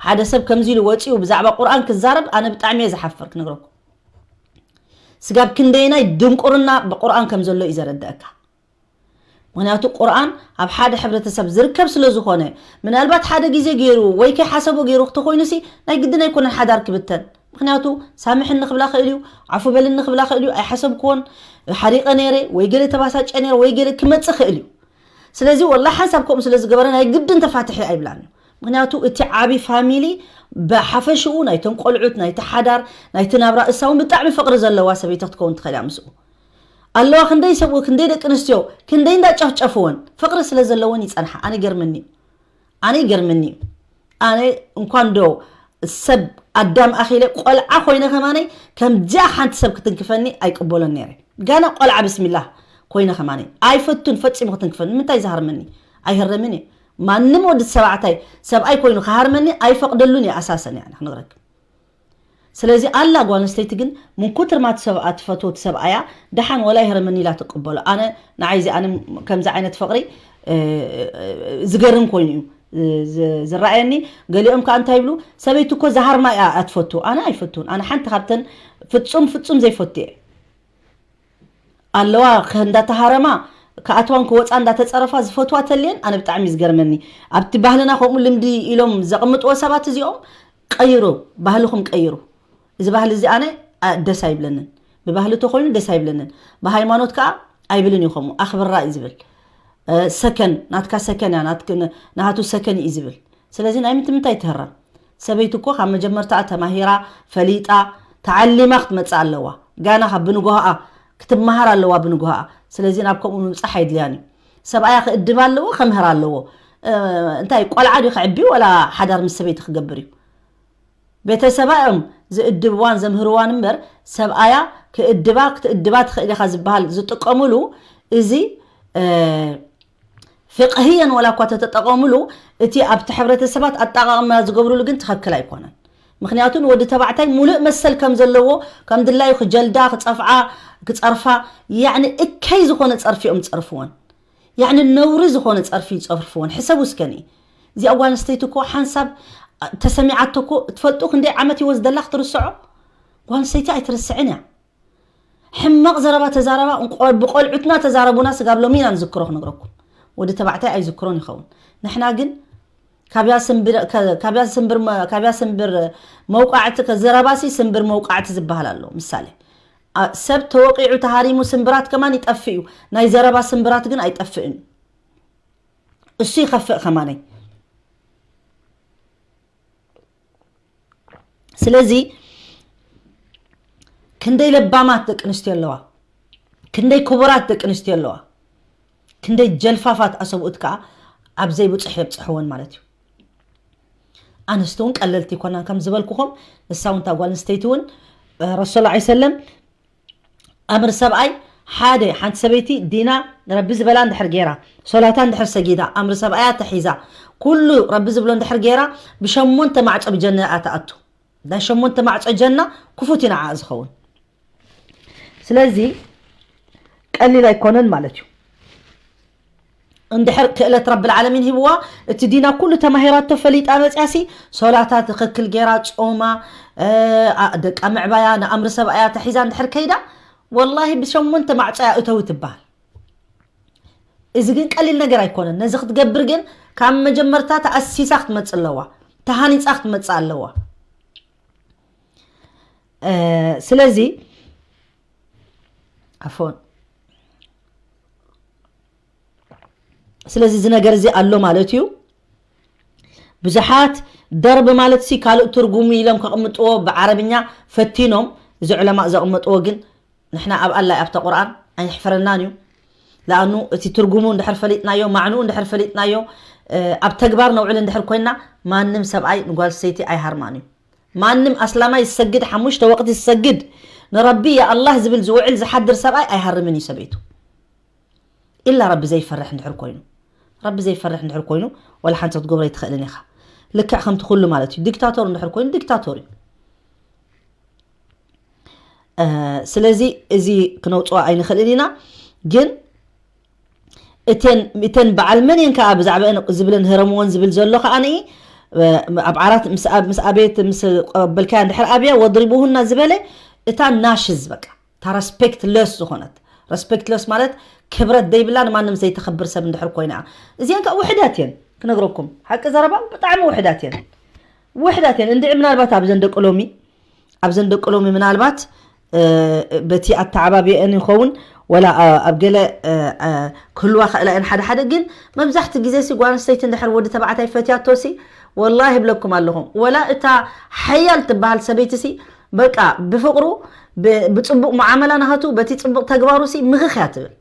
ሓደ ሰብ ከምዚ ኢሉ ወጺኡ ብዛዕባ ቁርኣን ክዛረብ ኣነ ብጣዕሚ እየ ዝሓፍር ክነግረኩም። ስጋብ ክንደየናይ ድንቁርና ብቁርኣን ከም ዘሎ እዩ ዘረድኣካ። ምኽንያቱ ቁርኣን ኣብ ሓደ ሕብረተሰብ ዝርከብ ስለ ዝኾነ፣ ምናልባት ሓደ ግዜ ገይሩ ወይ ከይሓሰቦ ገይሩ ክተኾይኑሲ ናይ ግድን ኣይኮነን ሓዳር ክብተን። ምኽንያቱ ሳምሕኒ ክብላ ክእል እዩ፣ ዓፉ በልኒ ክብላ ክእል እዩ፣ ኣይሓሰብክዎን፣ ሓሪቐ ነይረ ወይ ገለ ተባሳጨ ነይረ ወይ ገለ ክመጽእ ክእል እዩ። ስለዚ ወላ ሓንሳብ ከምኡ ስለ ዝገበረ ናይ ግድን ተፋትሒ ኣይብላን እዩ። ምኽንያቱ እቲ ዓቢ ፋሚሊ ብሓፈሽኡ ናይቶም ቆልዑት፣ ናይቲ ሓዳር፣ ናይቲ ናብራ፣ እሳ እውን ብጣዕሚ ፍቕሪ ዘለዋ ሰበይቲ ክትከውን ትኽእል እያ ምስኡ። ኣለዋ ክንደይ ሰብኡ፣ ክንደይ ደቂ ኣንስትዮ፣ ክንደይ እንዳጨፍጨፍወን፣ ፍቕሪ ስለ ዘለወን ይጸንሓ። ኣነ ይገርመኒ እዩ። ኣነ ይገርመኒ እዩ። ኣነ እንኳን ዶ ሰብ ኣዳም ኣኺለ ቆልዓ ኮይነ ከማነይ ከምዚኣ ሓንቲ ሰብ ክትንክፈኒ ኣይቅበሎን ነይረ። ጋና ቆልዓ ብስሚላህ ኮይነ ከማነይ ኣይፈቱን ፈጺሙ ክትንክፈኒ። ንምንታይ ዝሃርመኒ? ኣይህረምን እየ። ማንም ወዲ ሰባዕታይ ሰብኣይ ኮይኑ ክሃርመኒ ኣይፈቕደሉን እየ። ኣሳሰን እያ ክነግረክ። ስለዚ ኣላ ጓል ኣንስተይቲ ግን ምን ኩትር ማ ትሰብኣ ትፈትዎ ትሰብኣያ ደሓን ወላ ይህረመኒ ኢላ ትቅበሎ። ኣነ ንዓይ እዚ ኣነ ከምዚ ዓይነት ፍቕሪ፣ እ፣ ዝገርም ኮይኑ እዩ፣ እ፣ ዝ-፣ ዝረኣየኒ። ገሊኦም ከኣ እንታይ ይብሉ? ሰበይቲ እኮ ዝሃርማ እያ እትፈቱ። ኣነ ኣይፈቱን። ኣነ ሓንቲ ካብተን ፍጹም፣ ፍጹም ዘይፈቱ እየ። ኣለዋ ከ-፣ እንዳተሃረማ ክኣትዋን ክወጻ እንዳተጸረፋ ዝፈትዋ ተልየን ኣነ ብጣዕሚ እዩ ዝገርመኒ። ኣብቲ ባህልና ከምኡ ልምዲ ኢሎም ዘቕምጥዎ ሰባት እዚኦም ቀይሩ፣ ባህልኹም ቀይሩ። እዚ ባህሊ እዚ ኣነ፣ ኣ፣ ደስ ኣይብለንን። ብባህሊ ተኾይኑ ደስ ኣይብለንን። ብሃይማኖት ከኣ ኣይብልን እዩ ከምኡ። ኣኽብራ እዩ ዝብል። እ፣ ሰከን፣ ናትካ ሰከን እያ፣ ናትክ-፣ ን-፣ ናሃቱ ሰከን እዩ ዝብል። ስለዚ ናይ ምንት-፣ ምንታይ ትህረም? ሰበይቲ እኮ ካብ መጀመርታኣ ተማሂራ፣ ፈሊጣ፣ ተዓሊማ ክትመጽእ ኣለዋ። ጋና ካብ ብንጎሆኣ ክትመሃር ኣለዋ ብንጎሆኣ። ስለዚ ናብ ከምኡ ምብጻሕ ኣይድልያን እዩ። ሰብኣያ ክእድብ ኣለዎ፣ ከምህር ኣለዎ። እንታይ ቆልዓ ድዩ ክዕቢ፣ ወላ ሓዳር ምስ ሰበይቲ ክገብር እዩ? ቤተሰባ እዮም ዝእድብዋን ዘምህርዋን እምበር፣ ሰብኣያ ክእድባ ክትእድባ ትኽእል ኢኻ ዝበሃል ዝጥቀምሉ፣ እዚ ፍቅህየን ወላ እኳ ተተጠቐምሉ፣ እቲ ኣብቲ ሕብረተሰባት ኣጠቓቕማ ዝገብርሉ ግን ትኸክል ኣይኮነን። ምክንያቱ ንወዲ ተባዕታይ ሙሉእ መሰል ከም ዘለዎ፣ ከም ድላዩ ክጀልዳ ክጸፍዓ ክጸርፋ፣ ያዕኒ እከይ ዝኾነ ጸርፊ እዮም ዝጸርፍወን። ያዕኒ ነውሪ ዝኾነ ጸርፊ ይጸርፍወን። ሕሰቡ እስከኒ፣ እዚኣ ጓል ኣንስተይቲ እኮ ሓንሳብ ተሰሚዓቶ እኮ ትፈልጡ ክንደይ ዓመት ይወስደላ ክትርስዖ? ጓል ኣንስተይቲ ኣይትርስዕን እያ። ሕማቕ ዘረባ ተዛረባ፣ ብቆልዑትና ተዛረቡና ስጋብ ሎሚ ኢና ንዝክሮ ክነግረኩም። ወዲ ተባዕታይ ኣይዝክሮን ይኸውን። ንሕና ግን ካብያ ስንብር መውቃዕቲ፣ ዘረባሲ ስንብር መውቃዕቲ ዝበሃል ኣሎ። ምሳሌ፣ ሰብ ተወቂዑ ተሃሪሙ ስንብራት ከማን ይጠፍእ እዩ። ናይ ዘረባ ስንብራት ግን ኣይጠፍእን። እሱ ይኸፍእ ከማነይ። ስለዚ ክንደይ ለባማት ደቂ ኣንስትዮ ኣለዋ፣ ክንደይ ክቡራት ደቂ ኣንስትዮ ኣለዋ፣ ክንደይ ጀልፋፋት ኣሰብኡት ከዓ ኣብ ዘይብፁሕ የብፅሕወን ማለት እዩ። ኣንስቲ እውን ቀለልቲ ይኮናን ከም ዝበልኩኹም፣ ንሳ እውን እታ ጓል ኣንስተይቲ እውን ረሱል ላ ሰለም ኣምር ሰብኣይ ሓደ፣ ሓንቲ ሰበይቲ ዲና ረቢ ዝበላ እንድሕር ገይራ፣ ሶላታ እንድሕር ሰጊዳ፣ ኣምር ሰብኣያ ተሒዛ፣ ኩሉ ረቢ ዝብሎ እንድሕር ገይራ፣ ብሸሞንተ ማዕፆ ብጀና እያ ትኣቱ። ናይ ሸሞንተ ማዕፆ ጀና ክፉት እዩ ንዓኣ ዝኸውን። ስለዚ ቀሊል ኣይኮነን ማለት እዩ። እንድሕር ክእለት ረብል ዓለሚን ሂብዋ፣ እቲ ዲና ኩሉ ተማሂራቶ ፈሊጣ መፅያሲ፣ ሶላታ ትኽክል ገይራ ጾማ፣ ደቃ ምዕባያ ንኣምሪ ሰብኣያ ተሒዛ እንድሕር ከይዳ፣ ወላሂ ብሸሞንተ ማዕጾ እያ እተዊ ትበሃል። እዚ ግን ቀሊል ነገር ኣይኮነን። ነዚ ክትገብር ግን ካብ መጀመርታ ተኣሲሳ ክትመጽእ ኣለዋ፣ ተሃኒጻ ክትመጽእ ኣለዋ። ስለዚ ኣፎን ስለዚ እዚ ነገር እዚ ኣሎ ማለት እዩ። ብዙሓት ደርብ ማለት ሲ ካልእ ትርጉሙ ኢሎም ከቕምጥዎ ብዓረብኛ ፈቲኖም፣ እዚ ዑለማእ ዘቕመጥዎ ግን ንሕና ኣብ ኣላይ ኣብተ ቁርኣን ኣይሕፍረናን እዩ። ለኣኑ እቲ ትርጉሙ እንድሕር ፈሊጥናዮ፣ ማዕንኡ እንድሕር ፈሊጥናዮ፣ ኣብ ተግባር ነውዕል እንድሕር ኮይና፣ ማንም ሰብኣይ ንጓል ሰይቲ ኣይሃርማን እዩ። ማንም ኣስላማይ ዝሰግድ፣ ሓሙሽተ ወቕቲ ዝሰግድ፣ ንረቢ ያ ኣላህ ዝብል ዝውዕል ዝሓድር ሰብኣይ ኣይሃርምን እዩ ሰበይቱ። ኢላ ረቢ ዘይፈርሕ እንድሕር ኮይኑ፣ ረቢ ዘይፈርሕ እንድሕር ኮይኑ፣ ወላ ሓንቲ ክትገብሮ ኣይትኽእልን ኢኻ። ልክዕ ከምቲ ኩሉ ማለት እዩ። ዲክታቶር እንድሕር ኮይኑ ዲክታቶር እዩ። ስለዚ እዚ ክነውፅኦ ኣይንኽእልን ኢና። ግን እተን እተን በዓል መን እየን ከዓ ብዛዕባአን ዝብለን ህረምወን ዝብል ዘሎ ከዓ ንኢ ኣብ ዓራት ምስ ኣቤት ምስ ቀበልካያ እንድሕር ኣብያ ወድሪቡሁና ዝበለ እታ ናሽዝ በቃ እታ ረስፔክት ለስ ዝኾነት ረስፔክት ለስ ማለት ክብረት ደይብላ ንማንም ዘይተኸብር ሰብ እንድሕር ኮይና እዚአን ከዓ ውሕዳት እየን ክነግረኩም ሓቂ ዘረባ ብጣዕሚ ውሕዳት እየን ውሕዳት እየን እንድዒ ምናልባት ኣብዘን ደቂ ሎሚ ኣብዘን ደቂ ሎሚ ምናልባት በቲ ኣተዓባቢአን ይኸውን ወላ ኣብ ገለ ክህልዋ ክእላ እየን ሓደ ሓደ ግን መብዛሕቲ ግዜ ሲ ጓል ኣንስተይቲ እንድሕር ወዲ ተባዕታይ ፈትያቶ ሲ ወላሂ ይብለኩም ኣለኹም ወላ እታ ሓያል ትበሃል ሰበይቲ ሲ በቃ ብፍቅሩ ብፅቡቅ መዓመላ ናሃቱ በቲ ፅቡቅ ተግባሩ ሲ ምኽኽ እያ ትብል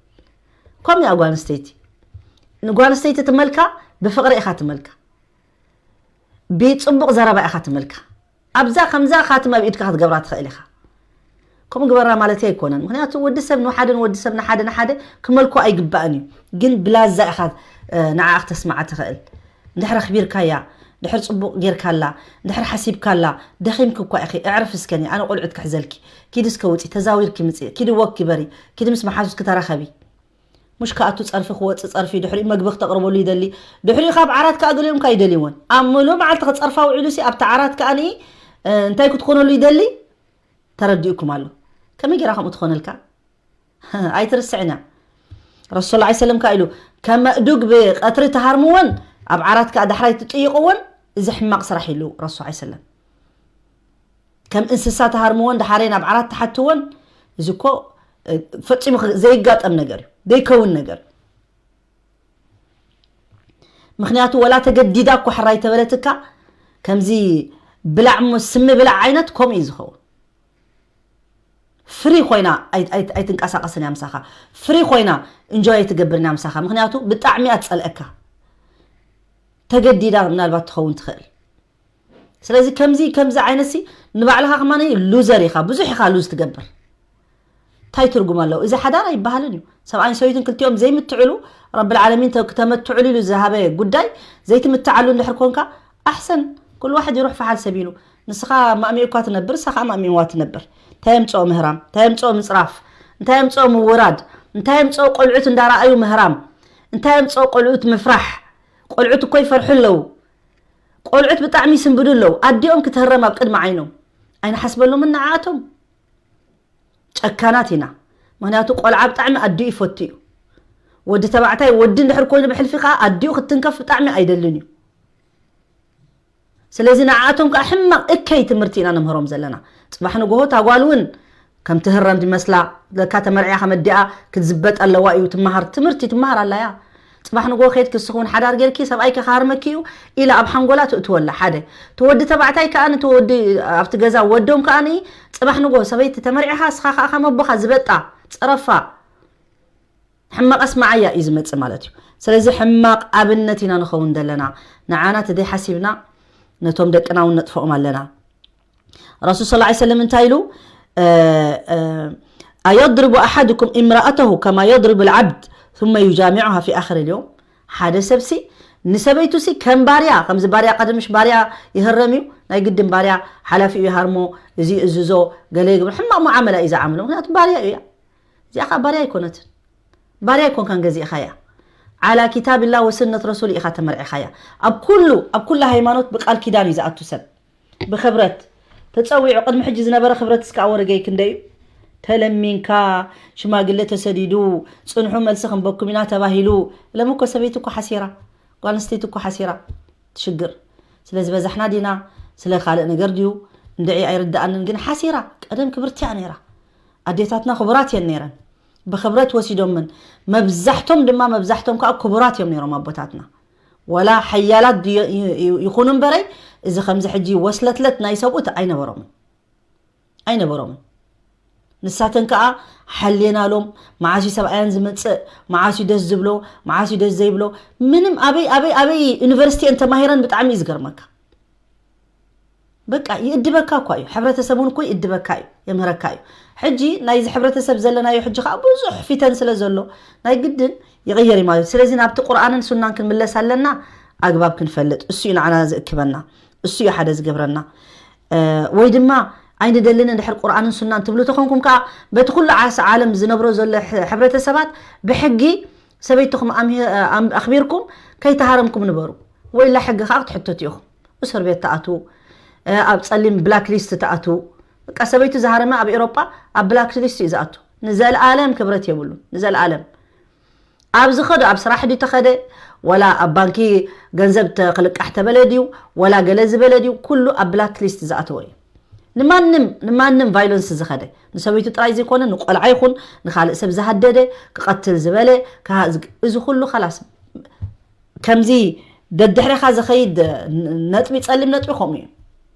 ከምኡ እያ ጓል ኣንስተይቲ ንጓል ኣንስተይቲ ትመልካ ብፍቅሪ ኢኻ ትመልካ ብፅቡቅ ዘረባ ኢኻ ትመልካ ኣብዛ ከምዛ ካትም ኣብ ኢድካ ክትገብራ ትኽእል ኢኻ ከምኡ ግበራ ማለት ኣይኮነን ምክንያቱ ወዲ ሰብ ንሓደ ንወዲ ሰብ ንሓደ ንሓደ ክመልኮ ኣይግባእን እዩ ግን ብላዛ ኢኻ ንዓኣ ክተስምዓ ትኽእል እንድሕር ኣኽቢርካያ እንድሕር ፅቡቕ ጌርካላ እንድሕር ሓሲብካላ ደኺምኪ እኳ ኢኺ እዕርፊ እስከኒ ኣነ ቆልዑት ክሕዘልኪ ኪዲ እስከ ውፂ ተዛዊርኪ ምፂ ኪዲ ወክ ግበሪ ኪዲ ምስ መሓዙትኪ ተራኸቢ ሙሽ ከኣቱ ጸርፊ ክወጽእ ጸርፊ ድሕሪኡ መግቢ ክተቕርበሉ ይደሊ ድሕሪኡ ካብ ዓራት ከኣ ገሊኦም ከኣ ይደልይወን ኣብ ምሉእ መዓልቲ ክጸርፋ ውዒሉ ሲ ኣብቲ ዓራት ከኣ ንኢ እንታይ ክትኾነሉ ይደሊ ተረዲኡኩም ኣሎ ከመይ ጌራ ከምኡ ትኾነልካ ኣይትርስዕን እያ ረሱል ላ ሰለም ከኣ ኢሉ ከም መእዱግ ብቐትሪ ተሃርምወን ኣብ ዓራት ከኣ ዳሕራይ ትጥይቕወን እዚ ሕማቕ ስራሕ ኢሉ ረሱል ላ ሰለም ከም እንስሳ ተሃርምወን ደሓረይ ናብ ዓራት ትሓትወን እዚ እኮ ፈፂሙ ዘይጋጠም ነገር እዩ ዘይከውን ነገር እዩ ምክንያቱ ወላ ተገዲዳ እኮ ሕራይ ተበለትካ ከምዚ ብላዕ ስሚ ብላዕ ዓይነት ከምኡ እዩ ዝኸውን ፍሪ ኮይና ኣይ- ኣይ- ኣይትንቀሳቐስን እያ ምሳኻ። ፍሪ ኮይና እንጆይ ኣይትገብርን እያ ምሳኻ። ምክንያቱ ብጣዕሚ እያ ትጸልአካ። ተገዲዳ ምናልባት ትኸውን ትኽእል። ስለዚ ከምዚ ከምዚ ዓይነት ሲ ንባዕልኻ ከማን ሉዘር ኢኻ። ብዙሕ ኢኻ ሉዝ ትገብር። እንታይ ትርጉም ኣለዎ? እዚ ሓዳር ኣይበሃልን እዩ። ሰብኣይን ሰበይትን ክልቲኦም ዘይምትዕሉ፣ ረብል ዓለሚን ተ- ክተመትዕሉ ኢሉ ዝሃበ ጉዳይ ዘይትምትዓሉ እንድሕር ኮንካ ኣሕሰን። ኩሉ ዋሕድ ይሩሕ ፈሓል ሰብ ኢሉ። ንስኻ ማእሚኡ እኳ ትነብር፣ ንሳ ከዓ ማእሚዋ ትነብር። እንታይ የምፅኦ ምህራም? እንታይ የምፅኦ ምፅራፍ? እንታይ የምፅኦ ምውራድ? እንታይ የምፅኦ ቆልዑት እንዳረኣዩ ምህራም? እንታይ የምፅኦ ቆልዑት ምፍራሕ? ቆልዑት እኮ ይፈርሑ ኣለዉ። ቆልዑት ብጣዕሚ ይስንብዱ ኣለዉ። ኣዲኦም ክትህረም ኣብ ቅድሚ ዓይኖም ኣይንሓስበሎምን ንዓኣቶም። ጨካናት ኢና። ምክንያቱ ቆልዓ ብጣዕሚ ኣዲኡ ይፈቱ እዩ። ወዲ ተባዕታይ ወዲ እንድሕር ኮይኑ ብሕልፊ ከዓ ኣዲኡ ክትንከፍ ብጣዕሚ ኣይደልን እዩ። ስለዚ ንዓኣቶም ከዓ ሕማቕ እከይ ትምህርቲ ኢና ነምህሮም ዘለና። ፅባሕ ንጎሆ እታ ጓል እውን ከም ትህረም ዝመስላ ለካ ተመርዕያ ከም ኣዲኣ ክትዝበጥ ኣለዋ እዩ ትመሃር ትምህርቲ ትመሃር ኣላ እያ። ፅባሕ ንጎ ከይድኪ ንስኺ እውን ሓዳር ጌርኪ ሰብኣይኪ ክሃርመኪ እዩ ኢላ ኣብ ሓንጎላ ትእትወላ። ሓደ እቲ ወዲ ተባዕታይ ከዓ ነቲ ወዲ ኣብቲ ገዛ ወዶም ከዓ ጽባሕ ንጎ ሰበይቲ ተመርዒኻ እስኻ ከዓ ከም ኣቦኻ ዝበጣ ፀረፋ ሕማቕ ኣስማዓያ እዩ ዝመፅእ ማለት እዩ። ስለዚ ሕማቕ ኣብነት ኢና ንኸውን ዘለና። ንዓና ተደይ ሓሲብና ነቶም ደቅና እውን ነጥፍኦም ኣለና። ረሱል ሰለላሁ ዐለይሂ ወሰለም እንታይ ኢሉ? ኣየድርቡ ኣሓድኩም እምረኣተሁ ከማ የድርቡ ልዓብድ ثመ ዩጃሚዑሃ ፊ ኣኽር ልዮም። ሓደ ሰብሲ ንሰበይቱሲ ከም ባርያ ከምዚ ባርያ ቀደምሽ ባርያ ይህረም እዩ። ናይ ግድን ባርያ ሓላፊኡ ይሃርሞ፣ እዚ እዝዞ፣ ገለ ይግብር። ሕማቕ ሙዓመላ እዩ ዝዓምሎ። ምክንያቱ ባርያ እዩ። እዚኣ ከዓ ባርያ ኣይኮነትን። ባርያ ኣይኮንካን ገዚእኻያ። ዓላ ኪታብላ ወስነት ረሱል ኢኻ ተመርዒኻያ። ኣብ ኩሉ ኣብ ኩላ ሃይማኖት ብቃል ኪዳን እዩ ዝኣቱ ሰብ። ብኽብረት ተጸዊዑ ቅድሚ ሕጂ ዝነበረ ክብረት እስከ ኣወረገይ ክንደይ እዩ? ተለሚንካ ሽማግለ ተሰዲዱ ጽንሑ መልሲ ክንበኩም ኢና ተባሂሉ። ለም እኮ ሰበይቲ እኮ ሓሲራ ጓል ኣንስተይቲ እኮ ሓሲራ ትሽግር። ስለዚ በዛሕና ዲና ስለ ካልእ ነገር ድዩ እንድዒ ኣይርድኣንን ግን ሓሲራ ቀደም ክብርቲ እያ ነይራ። ኣዴታትና ክቡራት እየን ነይረን። ብኽብረት ወሲዶምን መብዛሕቶም ድማ መብዛሕቶም ከዓ ክቡራት እዮም ነይሮም ኣቦታትና። ወላ ሓያላት ድዮ- ይ- ይ- ይኹኑ እምበረይ እዚ ከምዚ ሕጂ ወስለትለት ናይ ሰብኡት ኣይነበሮምን ኣይነበሮምን። ንሳተን ከዓ ሓሌናሎም መዓስ እዩ ሰብኣያን ዝመፅእ መዓስ እዩ ደስ ዝብሎ መዓስ እዩ ደስ ዘይብሎ ምንም ኣበይ ኣበይ ኣበይ ዩኒቨርሲቲ እየን ተማሂረን ብጣዕሚ እዩ ዝገርመካ። በቃ ይእድበካ እኳ እዩ። ሕብረተሰብ እውን እኮ ይእድበካ እዩ፣ የምህረካ እዩ። ሕጂ ናይዚ ሕብረተሰብ ዘለናዮ ሕጂ ከዓ ብዙሕ ፊተን ስለ ዘሎ ናይ ግድን ይቕየር እዩ ማለት እዩ። ስለዚ ናብቲ ቁርኣንን ሱናን ክንምለስ ኣለና፣ ኣግባብ ክንፈልጥ። እሱ እዩ ንዓና ዝእክበና፣ እሱ እዩ ሓደ ዝገብረና። እ፣ ወይ ድማ ኣይንደልን እንድሕር ቁርኣንን ሱናን ትብሉ ተኾንኩም ከዓ በቲ ኩሉ ዓስ ዓለም ዝነብሮ ዘሎ ሕ- ሕብረተሰባት ብሕጊ ሰበይትኹም ኣምሂ- ኣም- ኣኽቢርኩም ከይተሃረምኩም ንበሩ። ወይላ ሕጊ ከዓ ክትሕተቱ ኢኹም። እስር ቤት ትኣትዉ፣ እ፣ ኣብ ጸሊም ብላክ ሊስት ትኣትዉ። በቃ ሰበይቱ ዝሃረመ ኣብ ኤሮጳ ኣብ ብላክ ሊስት እዩ ዝኣቱ። ንዘለኣለም ክብረት የብሉን። ንዘለኣለም ኣብ ዝኸዶ ኣብ ስራሕ ድዩ ተኸደ ወላ ኣብ ባንኪ ገንዘብ ተ- ክልቃሕ ተበለ ድዩ ወላ ገለ ዝበለ ድዩ ኩሉ ኣብ ብላክ ሊስት ዝኣተወ እዩ። ንማንም ንማንም ቫይለንስ ዝኸደ ንሰበይቱ ጥራይ ዘይኮነ ንቆልዓ ይኹን ንኻልእ ሰብ ዝሃደደ ክቐትል ዝበለ ክሃ- እዚ ኩሉ ኸላስ ከምዚ ደድሕሪኻ ዝኸይድ ነጥቢ ጸሊም ነጥቢ ከምኡ እዩ።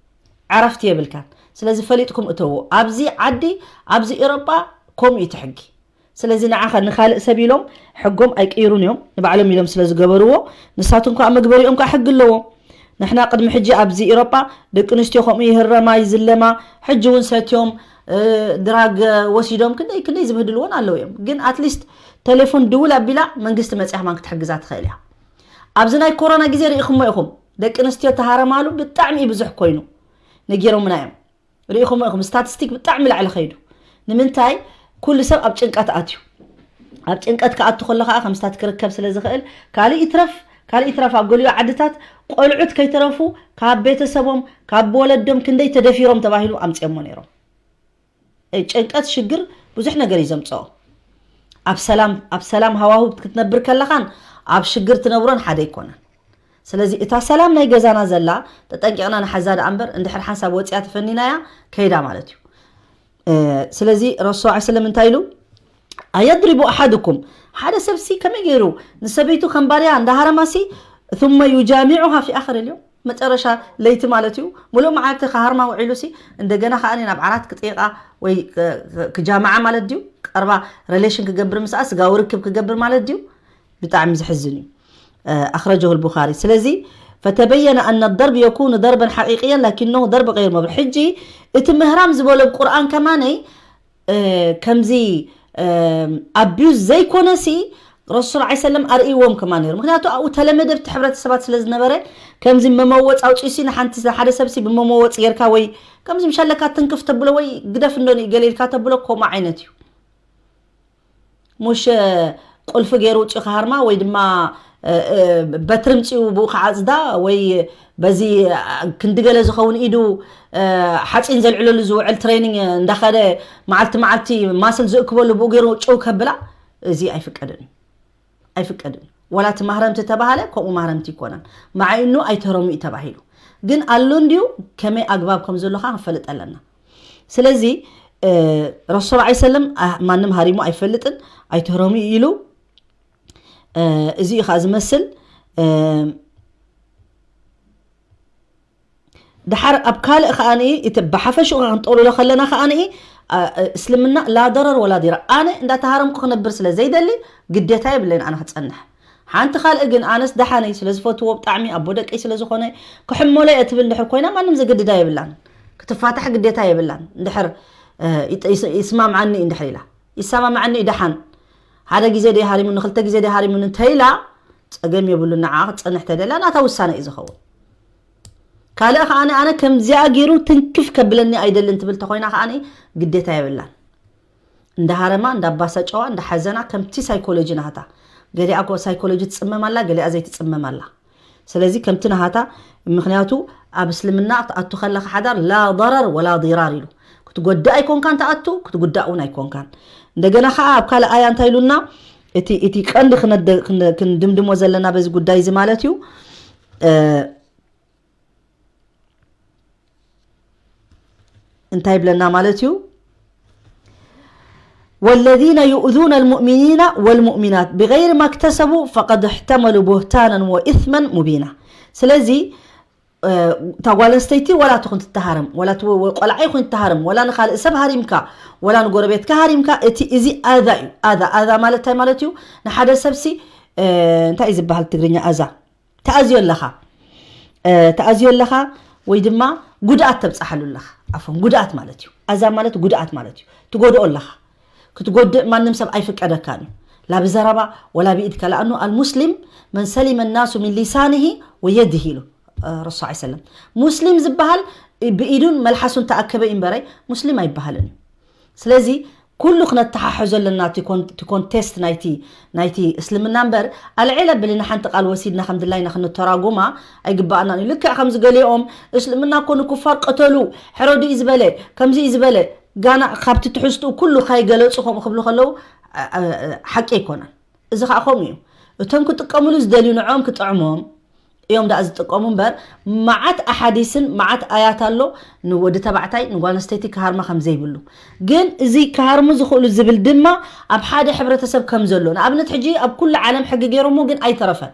ዓረፍቲ የብልካን። ስለዚ ፈሊጥኩም እተዎ። ኣብዚ ዓዲ ኣብዚ ኤሮጳ ከምኡ እዩ እቲ ሕጊ። ስለዚ ንዓኻ ንኻልእ ሰብ ኢሎም ሕጎም ኣይቅይሩን እዮም። ንባዕሎም ኢሎም ስለ ዝገበርዎ ንሳቶም ከዓ መግበሪኦም ከዓ ሕጊ ኣለዎም። ንሕና ቅድሚ ሕጂ ኣብዚ ኤሮጳ ደቂ ኣንስትዮ ከምኡ ይህረማ ይዝለማ። ሕጂ እውን ሰትዮም እ፣ ድራግ ወሲዶም ክንደይ ክንደይ ዝብህድልዎን ኣለዉ እዮም። ግን ኣትሊስት ቴሌፎን ድውል ኣቢላ መንግስቲ መፅያ ከማን ክትሕግዛ ትኽእል እያ። ኣብዚ ናይ ኮሮና ግዜ ርኢኹሞ ኢኹም ደቂ ኣንስትዮ ተሃረማሉ ብጣዕሚ እዩ ብዙሕ ኮይኑ ነጊሮምና እዮም። ርኢኹሞ ኢኹም ስታቲስቲክ ብጣዕሚ ላዕሊ ኸይዱ። ንምንታይ? ኩሉ ሰብ ኣብ ጭንቀት ኣትዩ። ኣብ ጭንቀት ክኣቱ ከሎ ከዓ ከም ስታት ክርከብ ስለ ዝኽእል ካልእ ይትረፍ ካልእ ይትረፍ ኣብ ገሊኡ ዓድታት ቆልዑት ከይተረፉ ካብ ቤተሰቦም ካብ ወለዶም ክንደይ ተደፊሮም ተባሂሉ ኣምፅኦሞ ነይሮም። ጭንቀት ሽግር ብዙሕ ነገር እዩ ዘምፅኦ። ኣብ ሰላም ኣብ ሰላም ሃዋህው ክትነብር ከለኻን ኣብ ሽግር ትነብሮን ሓደ ኣይኮነን። ስለዚ እታ ሰላም ናይ ገዛና ዘላ ተጠንቂቕና ንሓዛ ደኣ እምበር እንድሕር ሓንሳብ ወፂኣ ተፈኒናያ ከይዳ ማለት እዩ። ስለዚ ረሱ ስ ሰለም እንታይ ኢሉ ኣየድሪቡ ኣሓድኩም ሓደ ሰብሲ ከመይ ገይሩ ንሰበይቱ ከም ባርያ እንዳሃረማሲ ثم يجامعها في آخر اليوم መጨረሻ ለይቲ ማለት እዩ። ሙሉእ መዓልቲ ክሃርማ ውዒሉ ሲ እንደገና ከኣ ናብ ዓራት ክጥይቃ ወይ ክ- ክ- ክጃምዓ ማለት ድዩ? ቀርባ ሪሌሽን ክገብር ምስኣ ስጋዊ ርክብ ክገብር ማለት ድዩ? ብጣዕሚ ዘሕዝን እዩ። ኣኽረጀሁ ልቡኻሪ። ስለዚ ፈተበየነ ኣነ ضርብ የኩኑ ضርበን ሓቂቅየን ላኪነሁ ضርብ غير መብርሕ። ሕጂ እቲ ምህራም ዝበሎ ቁርኣን ከማነይ ከምዚ ኣቢዩዝ ዘይኮነሲ ረሱል ዓ ሰለም ኣርእይዎም ከማ ነይሩ። ምክንያቱ ኣብኡ ተለመደ ብቲ ሕብረተሰባት ስለ ዝነበረ ከምዚ መመወፅ ኣውፅኡ ሲ ንሓንቲ ሓደ ሰብ ሲ ብመመወፅ ጌርካ ወይ ከምዚ ምሻለካ ትንክፍ ተብሎ ወይ ግደፍ እንዶ ገለ ኢልካ ተብሎ ከምኡ ዓይነት እዩ። ሙሽ ቁልፊ ገይሩ ውፅኡ ክሃርማ ወይ ድማ በትሪ ምፅኡ ብኡ ክዓፅዳ ወይ በዚ ክንዲ ገለ ዝኸውን ኢዱ ሓፂን ዘልዕለሉ ዝውዕል ትሬኒንግ እንዳኸደ መዓልቲ መዓልቲ ማስል ዝእክበሉ ብኡ ገይሩ ጭው ከብላ እዚ ኣይፍቀድን እዩ። ኣይፍቀድን እዩ። ዋላ እቲ ማህረምቲ ተባሃለ ከምኡ ማህረምቲ ይኮናን። መዓይኑ ኣይተረሙ እዩ ተባሂሉ ግን ኣሎ እንድዩ ከመይ ኣግባብ ከም ዘለካ ክንፈልጥ ኣለና። ስለዚ ረሱል ዓ ሰለም ማንም ሃሪሙ ኣይፈልጥን ኣይተረሙ ኢሉ እዚ እዩ ከዓ ዝመስል። ድሓር ኣብ ካልእ ከዓኒ እቲ ብሓፈሽኡ ክንጠቕልሎ ከለና ከዓኒ እስልምና ላ ضرر ولا ضرار። ኣነ እንዳተሃረምኩ ክነብር ስለ ዘይደሊ ግዴታ የብለይን ኣነ ክፀንሕ። ሓንቲ ካልእ ግን ኣነስ ደሓነይ ስለ ዝፈትዎ ብጣዕሚ ኣቦ ደቀይ ስለ ዝኾነ ክሕመሎ እየ ትብል እንድሕር ኮይና ማንም ዘገድዳ የብላን። ክትፋታሕ ግዴታ የብላን። እንድሕር ይስማምዓኒ እንድሕር ኢላ ይሰማምዓኒ እዩ ደሓን። ሓደ ግዜ ደይ ሃሪሙኒ ክልተ ግዜ ደይ ሃሪሙኒ እንተኢላ ፀገም የብሉ። ንዓ ክትፀንሕ ተደልያ ናታ ውሳነ እዩ ዝኸውን። ካልእ ከዓኒ ኣነ ከምዚኣ ገይሩ ትንክፍ ከብለኒ ኣይደልን ትብል ተኮይና ከዓኒ ግዴታ የብላን። እንዳሃረማ እንዳባሰጨዋ እንዳሓዘና ከምቲ ሳይኮሎጂ ናሃታ ገሊኣ ኮ ሳይኮሎጂ ትፅመም ኣላ ገሊኣ ዘይትፅመም ኣላ። ስለዚ ከምቲ ናሃታ ምክንያቱ ኣብ እስልምና ክትኣቱ ከለካ ሓዳር ላ ضرر ولا ضرار ኢሉ ክትጎድእ ኣይኮንካን ትኣቱ ክትጉዳእ እውን ኣይኮንካን። እንደገና ከዓ ኣብ ካልእ ኣያ እንታይ ኢሉና እቲ እቲ ቀንዲ ክንድምድሞ ዘለና በዚ ጉዳይ እዚ ማለት እዩ እንታይ ይብለና ማለት እዩ? والذين يؤذون المؤمنين والمؤمنات بغير ما اكتسبوا فقد احتملوا بهتانا وإثما مبينا። ስለዚ እታ ጓል ኣንስተይቲ ወላ ትኹን ትተሃረም ወላ ቆልዓ ይኹን ትተሃረም ወላ ንካልእ ሰብ ሃሪምካ ወላ ንጎረቤትካ ሃሪምካ እቲ እዚ ኣዛ እዩ። ኣዛ ኣዛ ማለት እንታይ ማለት እዩ? ንሓደ ሰብሲ እንታይ እዩ ዝበሃል ትግርኛ ኣዛ ተኣዝዮ ኣለኻ ተኣዝዮ ኣለኻ ወይ ድማ ጉድኣት ተብፅሓሉ ኣለኻ። ኣፎም ጉድኣት ማለት እዩ። ኣዛ ማለት ጉድኣት ማለት እዩ። ትጎድኦ ኣለኻ። ክትጎድእ ማንም ሰብ ኣይፍቀደካን እዩ። ላ ብዘረባ ወላ ብኢድካ لأنه المسلم من سلم الناس من لسانه ويده ኢሉ ረሱል ሰለም። ሙስሊም ዝበሃል ብኢዱን መልሓሱን ተኣከበ እምበረይ ሙስሊም ኣይበሃልን እዩ። ስለዚ ኩሉ ክነተሓሕዞ ኣለና። እቲ ኮንቴስት ናይቲ ናይቲ እስልምና እምበር ኣልዒል ኣብልና ሓንቲ ቃል ወሲድና ከም ድላይና ክንተራጉማ ኣይግባኣናን እዩ። ልክዕ ከምዚ ገሊኦም እስልምና እኮ ንኩፋር ቅተሉ ሕረዱ እዩ ዝበለ ከምዚ እዩ ዝበለ ጋና ካብቲ ትሕዝትኡ ኩሉ ካይገለፁ ከምኡ ክብሉ ከለዉ ሓቂ ኣይኮነን። እዚ ከዓ ከምኡ እዩ። እቶም ክጥቀምሉ ዝደልዩ ንዕኦም ክጥዕሞም እዮም ደኣ ዝጥቀሙ እምበር መዓት ኣሓዲስን መዓት ኣያት ኣሎ ንወዲ ተባዕታይ ንጓል ኣንስተይቲ ክሃርማ ከም ዘይብሉ። ግን እዚ ክሃርሙ ዝኽእሉ ዝብል ድማ ኣብ ሓደ ሕብረተሰብ ከም ዘሎ ንኣብነት ሕጂ ኣብ ኩሉ ዓለም ሕጊ ገይሮሞ ግን ኣይተረፈን።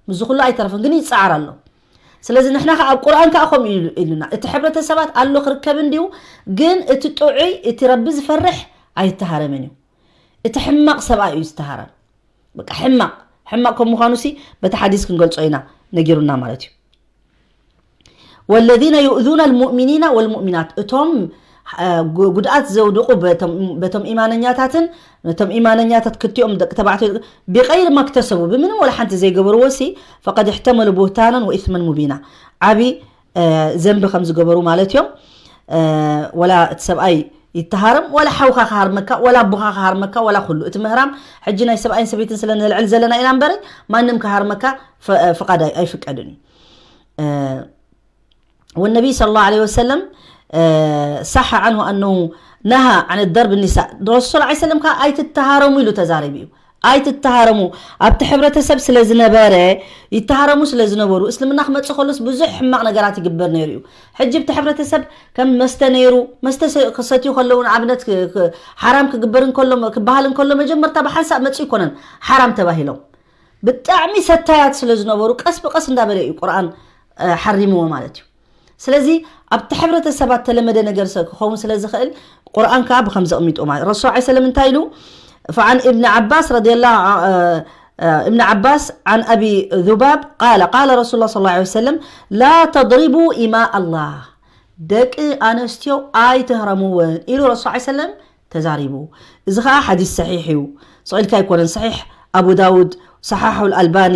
ምስዚ ኩሉ ኣይተረፈን ግን ይፀዓር ኣሎ። ስለዚ ንሕና ከዓ ኣብ ቁርኣን ከዓ ከምኡ ኢሉና እቲ ሕብረተሰባት ኣሎ ክርከብ እንድዩ ግን እቲ ጥዑይ እቲ ረቢ ዝፈርሕ ኣይተሃረምን እዩ። እቲ ሕማቕ ሰብኣይ እዩ ዝተሃረም። በቃ ሕማቕ ሕማቕ ከም ምዃኑ ሲ በቲ ሓዲስ ክንገልጾ ኢና ነጊሩና ማለት እዩ። والذين يؤذون المؤمنين والمؤمنات እቶም ጉድኣት ዘውድቑ በቶም ኢማነኛታትን ነቶም ኢማነኛታት ክልቲኦም ደቂ ተባዕትዮ ብቀይር ማክተሰቡ ብምንም ወላ ሓንቲ ዘይገበርዎ ሲ فقد احتملوا بهتانا وإثما مبينا ዓብዪ ዘንቢ ከም ዝገበሩ ማለት እዮም። ወላ እቲ ሰብኣይ ይተሃረም ወላ ሓውካ ክሃርመካ ወላ ኣቦካ ክሃርመካ ወላ ኩሉ እቲ ምህራም ሕጂ ናይ ሰብኣይን ሰበይትን ስለ ንልዕል ዘለና ኢና እምበረ ማንም ክሃርመካ ፍቓድ ኣይፍቀድን እዩ። والنبي صلى الله عليه وسلم صح عنه أنه نهى عن الضرب النساء ረሱል صلى الله عليه وسلم ከዓ ኣይትተሃረሙ ኢሉ ተዛሪቡ እዩ። ኣይትተሃረሙ ኣብቲ ሕብረተሰብ ስለ ዝነበረ ይተሃረሙ ስለ ዝነበሩ እስልምና ክመፅእ ከሎስ ብዙሕ ሕማቕ ነገራት ይግበር ነይሩ እዩ። ሕጂ ብቲ ሕብረተሰብ ከም መስተ ነይሩ መስተ ክሰትዩ ከለዉ ንኣብነት ሓራም ክግበር እንከሎ ክበሃል እንከሎ መጀመርታ ብሓንሳእ መፅኡ ይኮነን ሓራም ተባሂሎም ብጣዕሚ ሰታያት ስለ ዝነበሩ ቀስ ብቀስ እንዳበለ እዩ ቁርኣን ሓሪምዎ ማለት እዩ። ስለዚ ኣብቲ ሕብረተሰባት ተለመደ ነገር ክኸውን ስለ ዝኽእል ቁርኣን ከዓ ብከምዚ ኣቕሚጡ ማለት ረሱል ዓ ሰለም እንታይ ኢሉ? فعن ابن عباس رضي الله ع- ابن عباس عن أبي ذباب قال قال رسول الله صلى الله عليه وسلم لا تضربوا إماء الله ደቂ ኣነስትዮ ኣይትህረምወን ኢሉ ረሱል ዓ ሰለም ተዛሪቡ። እዚ ከዓ ሓዲስ ሰሒሕ እዩ። ስቕ ኢልካ ኣይኮነን። ሰሒሕ ኣቡ ዳውድ፣ ሰሓሑ ኣልባኒ፣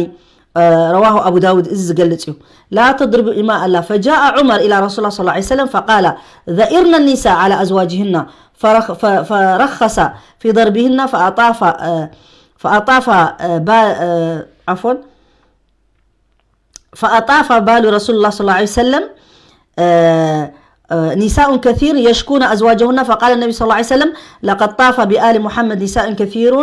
ረዋሁ ኣቡ ዳውድ እዚ ዝገልጽ እዩ። لا تضربوا إماء الله فجاء عمر إلى رسول الله صلى الله عليه وسلم فقال ذئرن النساء على أزواجهن فرخ ف- فرخص في ضربهن فأطاف فأطاف با- عفوا فأطاف بال رسول الله صلى الله عليه وسلم نساء كثير يشكون أزواجهن فقال النبي صلى الله عليه وسلم لقد طاف بآل محمد نساء كثير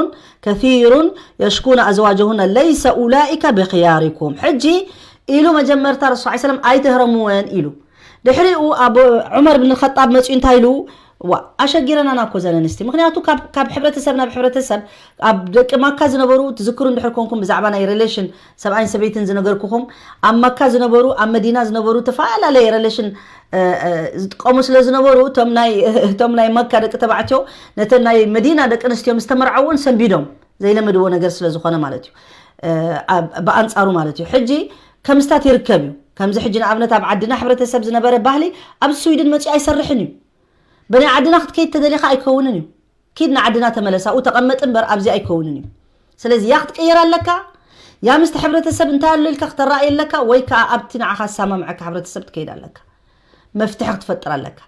كثير يشكون أزواجهن ليس أولئك بخياركم حجي إلو مجمرتا رسول الله صلى الله عليه وسلم أي تهرمون إلو ድሕሪኡ ኣብ ዑመር ብን ኸጣብ መፅኡ እንታይ ኢሉ? ዋ ኣሸጊረናና እኮ ዘን ኣንስቲ። ምክንያቱ ካብ ካብ ሕብረተሰብ ናብ ሕብረተሰብ ኣብ ደቂ ማካ ዝነበሩ ትዝክሩ እንድሕር ኮንኩም ብዛዕባ ናይ ሬሌሽን ሰብኣይን ሰበይትን ዝነገርኩኹም ኣብ ማካ ዝነበሩ ኣብ መዲና ዝነበሩ ተፈላለየ ሬሌሽን ዝጥቀሙ ስለ ዝነበሩ እቶም ናይ መካ ደቂ ተባዕትዮ ነተን ናይ መዲና ደቂ ኣንስትዮ ምስ ተመርዓውን ሰንቢዶም ዘይለመድዎ ነገር ስለ ዝኾነ ማለት እዩ። ብኣንፃሩ ማለት እዩ ሕጂ ከምስታት ይርከብ እዩ። ከምዚ ሕጂ ንኣብነት ኣብ ዓድና ሕብረተሰብ ዝነበረ ባህሊ ኣብ ስዊድን መፂኡ ኣይሰርሕን እዩ። በናይ ዓድና ክትከይድ ተደሊኻ ኣይከውንን እዩ። ኪድ ንዓድና ተመለሳኡ ተቐመጥ እምበር ኣብዚ ኣይከውንን እዩ። ስለዚ ያ ክትቀየር ኣለካ፣ ያ ምስቲ ሕብረተሰብ እንታይ ኣሎ ኢልካ ክተረኣይ ኣለካ፣ ወይ ከዓ ኣብቲ ንዓኻ ዝሰማምዐካ ሕብረተሰብ ትከይድ ኣለካ። መፍትሒ ክትፈጥር ኣለካ።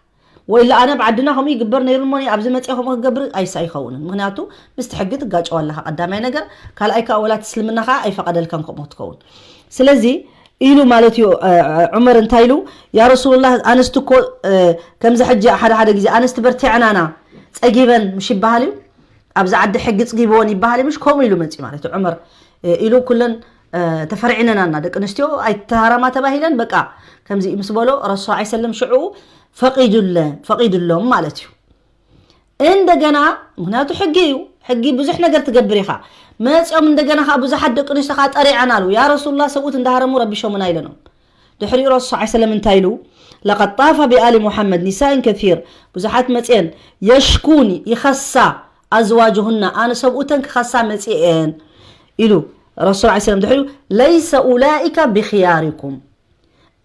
ወይ ለኣነ ኣብ ዓድና ከምኡ ይግበር ነይሩ እሞ ኣብዚ መፅአ ከምኡ ክገብር ኣይሳ ይኸውንን። ምክንያቱ ምስቲ ሕጊ ትጋጨው ኣለካ ቀዳማይ ነገር፣ ካልኣይ ከዓ ወላ እቲ እስልምና ከዓ ኣይፈቀደልካን ከምኡ ክትከውን። ስለዚ ኢሉ ማለት እዩ። ዑመር እንታይ ኢሉ? ያ ረሱሉላህ ኣንስቲ እኮ ከምዚ ሕጂ ሓደ ሓደ ግዜ ኣንስቲ በርቲዐናና ፀጊበን ምሽ ይበሃል እዩ። ኣብዚ ዓዲ ሕጊ ፅጊብዎን ይበሃል እዩ ምሽ ከምኡ ኢሉ መፂ ማለት እዩ። ዑመር ኢሉ ኩለን ተፈርዒነናና ደቂ ኣንስትዮ ኣይተሃረማ ተባሂለን በቃ ከምዚ ምስ በሎ ረሱል ዓ ሰለም ሽዑ ፈቂዱለ ፈቂዱሎም ማለት እዩ። እንደገና ምክንያቱ ሕጊ እዩ። ሕጊ ብዙሕ ነገር ትገብር ኢኻ። መፂኦም እንደገና ከዓ ብዙሓት ደቂ ኣንስትዮ ከዓ ጠሪዐን ኣሉ ያ ረሱሉላ ሰብኡት እንዳሃረሙ ረቢሾምና ኢለኖም። ድሕሪኡ ረሱል ዓ ሰለም እንታይ ኢሉ? لقد طاف بآل محمد نساء كثير ብዙሓት መፅአን የሽኩኒ ይኸሳ ኣዝዋጅሁና ኣነ ሰብኡተን ክኸሳ መፅአን ኢሉ ረሱል ዓ ሰለም ድሕሪኡ ليس أولئك بخياركم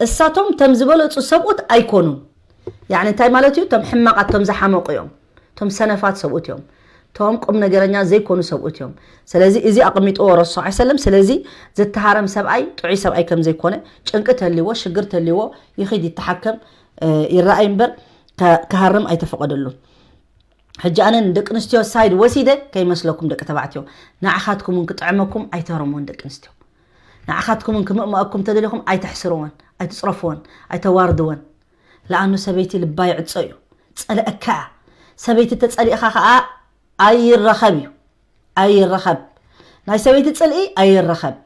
እሳቶም ተም ዝበለፁ ሰብኡት ኣይኮኑን። ያኒ እንታይ ማለት እዩ? ቶም ሕማቃት ቶም ዝሓመቁ እዮም። ቶም ሰነፋት ሰብኡት እዮም። ቶም ቁም ነገረኛ ዘይኮኑ ሰብኡት እዮም። ስለዚ እዚ ኣቕሚጥዎ ረሱል ዓ ሰለም ስለዚ ዝተሃረም ሰብኣይ ጥዑይ ሰብኣይ ከም ዘይኮነ ጭንቂ ተልዎ ሽግር ተልዎ ይኺድ ይተሓከም ይረኣይ እምበር ክሃርም ኣይተፈቀደሉን። ሕጂ ኣነ ንደቂ ኣንስትዮ ሳይድ ወሲደ ከይመስለኩም ደቂ ተባዕትዮ ንዓኻትኩም እውን ክጥዕመኩም ኣይተረምዎን ደቂ ኣንስትዮ ንዓኻትኩም እውን ክምእመኣኩም ተደሊኹም ኣይተሕስርወን ኣይትፅረፍወን ኣይተዋርድወን። ለኣኑ ሰበይቲ ልባ ይዕጾ እዩ። ጸልአካ እያ። ሰበይቲ ተጸሊእኻ ኸኣ ኣይረኸብ እዩ። ኣይረኸብ። ናይ ሰበይቲ ጽልኢ ኣይረኸብ።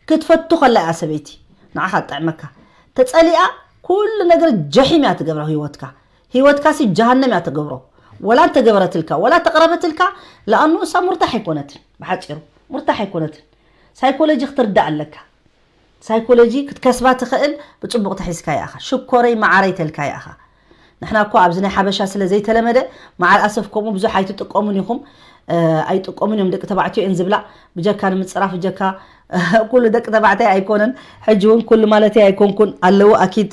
ክትፈቱ ከላ እያ ሰበይቲ ንዓኻ ትጥዕመካ። ተጸሊኣ ኩሉ ነገር ጀሒም እያ ትገብራ ህይወትካ። ህይወትካ ሲ ጀሃነም እያ ትገብሮ። ወላ እንተገበረትልካ ወላ ተቕረበትልካ ለኣኑ እሳ ሙርታሕ ኣይኮነትን። ብሓጺሩ ሙርታሕ ኣይኮነትን። ሳይኮሎጂ ክትርዳእ ኣለካ። ሳይኮሎጂ ክትከስባ ትኽእል ብጽቡቕ ተሒዝካያ ኢኻ። ሽኮረይ መዓረይ ተልካያ ኢኻ። ንሕና እኮ ኣብዚ ናይ ሓበሻ ስለ ዘይተለመደ መዓል ኣሰፍ ከምኡ ብዙሕ ኣይትጥቀሙን ኢኹም። ኣይጥቀሙን እዮም ደቂ ተባዕትዮ እየን ዝብላ ብጀካ ንምፅራፍ ብጀካ ኩሉ ደቂ ተባዕታይ ኣይኮነን። ሕጂ እውን ኩሉ ማለተይ ኣይኮንኩን ኣለዉ ኣኪድ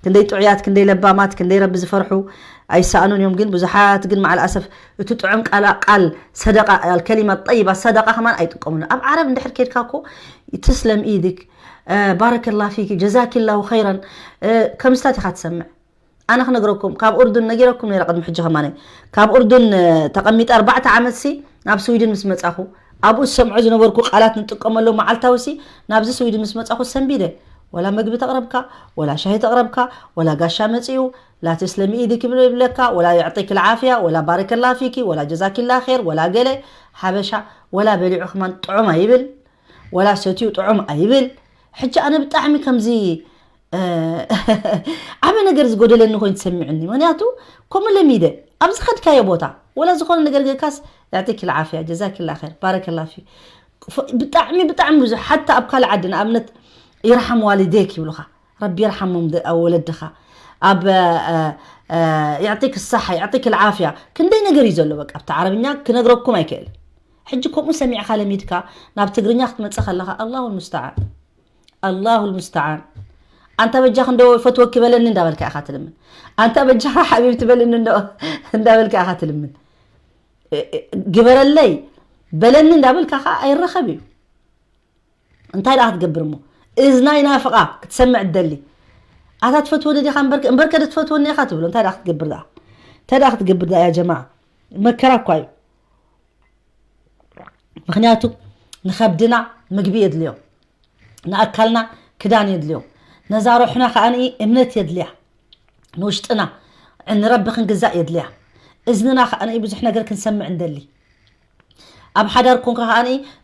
ክንደይ ጥዑያት ክንደይ ለባማት ክንደይ ረቢ ዝፈርሑ ኣይሰኣኑን እዮም። ግን ብዙሓት ግን መዓል ኣሰፍ እቲ ጥዑም ቃል ቃል ሰደቃ ኣልከሊማ ጠይባ ሰደቃ ከማን ኣይጥቀሙሉ። ኣብ ዓረብ እንድሕር ኬድካ እኮ ትስለም ኢድክ ባረከላ ፊኪ ጀዛኪላሁ ኸይረን ከምስታት ኢኻ ትሰምዕ። ኣነ ክነግረኩም ካብ ኡርዱን ነጊረኩም ነይረ ቅድሚ ሕጂ ከማነ ካብ ኡርዱን ተቐሚጠ ኣርባዕተ ዓመት ሲ ናብ ስዊድን ምስ መጻኹ ኣብኡ ዝሰምዖ ዝነበርኩ ቃላት ንጥቀመሉ መዓልታዊ ሲ ናብዚ ስዊድን ምስ መጻኹ ሰንቢደ ወላ መግቢ ተቕረብካ ወላ ሻሂ ተቕረብካ ወላ ጋሻ መጺኡ لا تسلمي ايدك ይብለካ ወላ يعطيك العافية ወላ بارك الله فيك ወላ جزاك الله خير ወላ ገለ ሓበሻ ወላ በሊዑ ከማን ጥዑም ኣይብል ወላ ሰትዩ ጥዑም ኣይብል። ሕጂ ኣነ ብጣዕሚ ከምዚ ዓበ ነገር ዝጎደለኒ ኮይኑ ትሰሚዑኒ ምክንያቱ ከምኡ ለሚደ ኣብ ዝኸድካዮ ቦታ ወላ ዝኾነ ነገር ገርካስ يعطيك العافية جزاك الله خير بارك الله فيك ብጣዕሚ ብጣዕሚ ብዙሕ ሓታ ኣብ ካልእ ዓዲ ንኣብነት يرحم والديك ይብሉኻ ረቢ ይርሓሞም ደ-፣ ኣብ ወለድኻ። ኣብ፣ እ፣ እ፣ የዕጢክ ሳሓ፣ የዕጢክ ልዓፍያ። ክንደይ ነገር እዩ ዘሎ፣ በቃ፣ ኣብቲ ዓረብኛ ክነግረኩም ኣይክእልን። ሕጂ ከምኡ ሰሚዕካ ለሚድካ ናብ ትግርኛ ክትመጽእ ከለኻ፣ ኣላሁ ልሙስተዓን። ኣላሁ ልሙስተዓን። ኣንታ በጃኻ እንዶ ፈትወኪ በለኒ እንዳበልካ ኢኻ ትልምን። ኣንታ በጃኻ ሓቢብቲ በልኒ እንዶ እንዳበልካ ኢኻ ትልምን። እ፣ እ፣ ግበረለይ በለኒ እንዳበልካ ኸዓ ኣይረኸብ እዩ። እንታይ ደኣ ክትገብር እሞ? እዝና ይናፍቓ ክትሰምዕ ትደሊ። ኣታ ትፈትወኒ ዲኻ እምበርከ፣ እምበርከ ዶ ትፈትወኒ ኢኻ ትብሎ። እንታይ ደኣ ክትገብር ደኣ? እንታይ ደኣ ክትገብር ደኣ ያ ጀማዓ? መከራ እኳ እዩ። ምኽንያቱ ንኸብድና ምግቢ የድልዮ፣ ንኣካልና ክዳን የድልዮ፣ ነዛ ሩሕና ከኣ እምነት የድልያ፣ ንውሽጥና ንረቢ ክንግዛእ የድልያ፣ እዝንና ከኣ ብዙሕ ነገር ክንሰምዕ እንደሊ። ኣብ ሓዳር ኮንካ ከኣ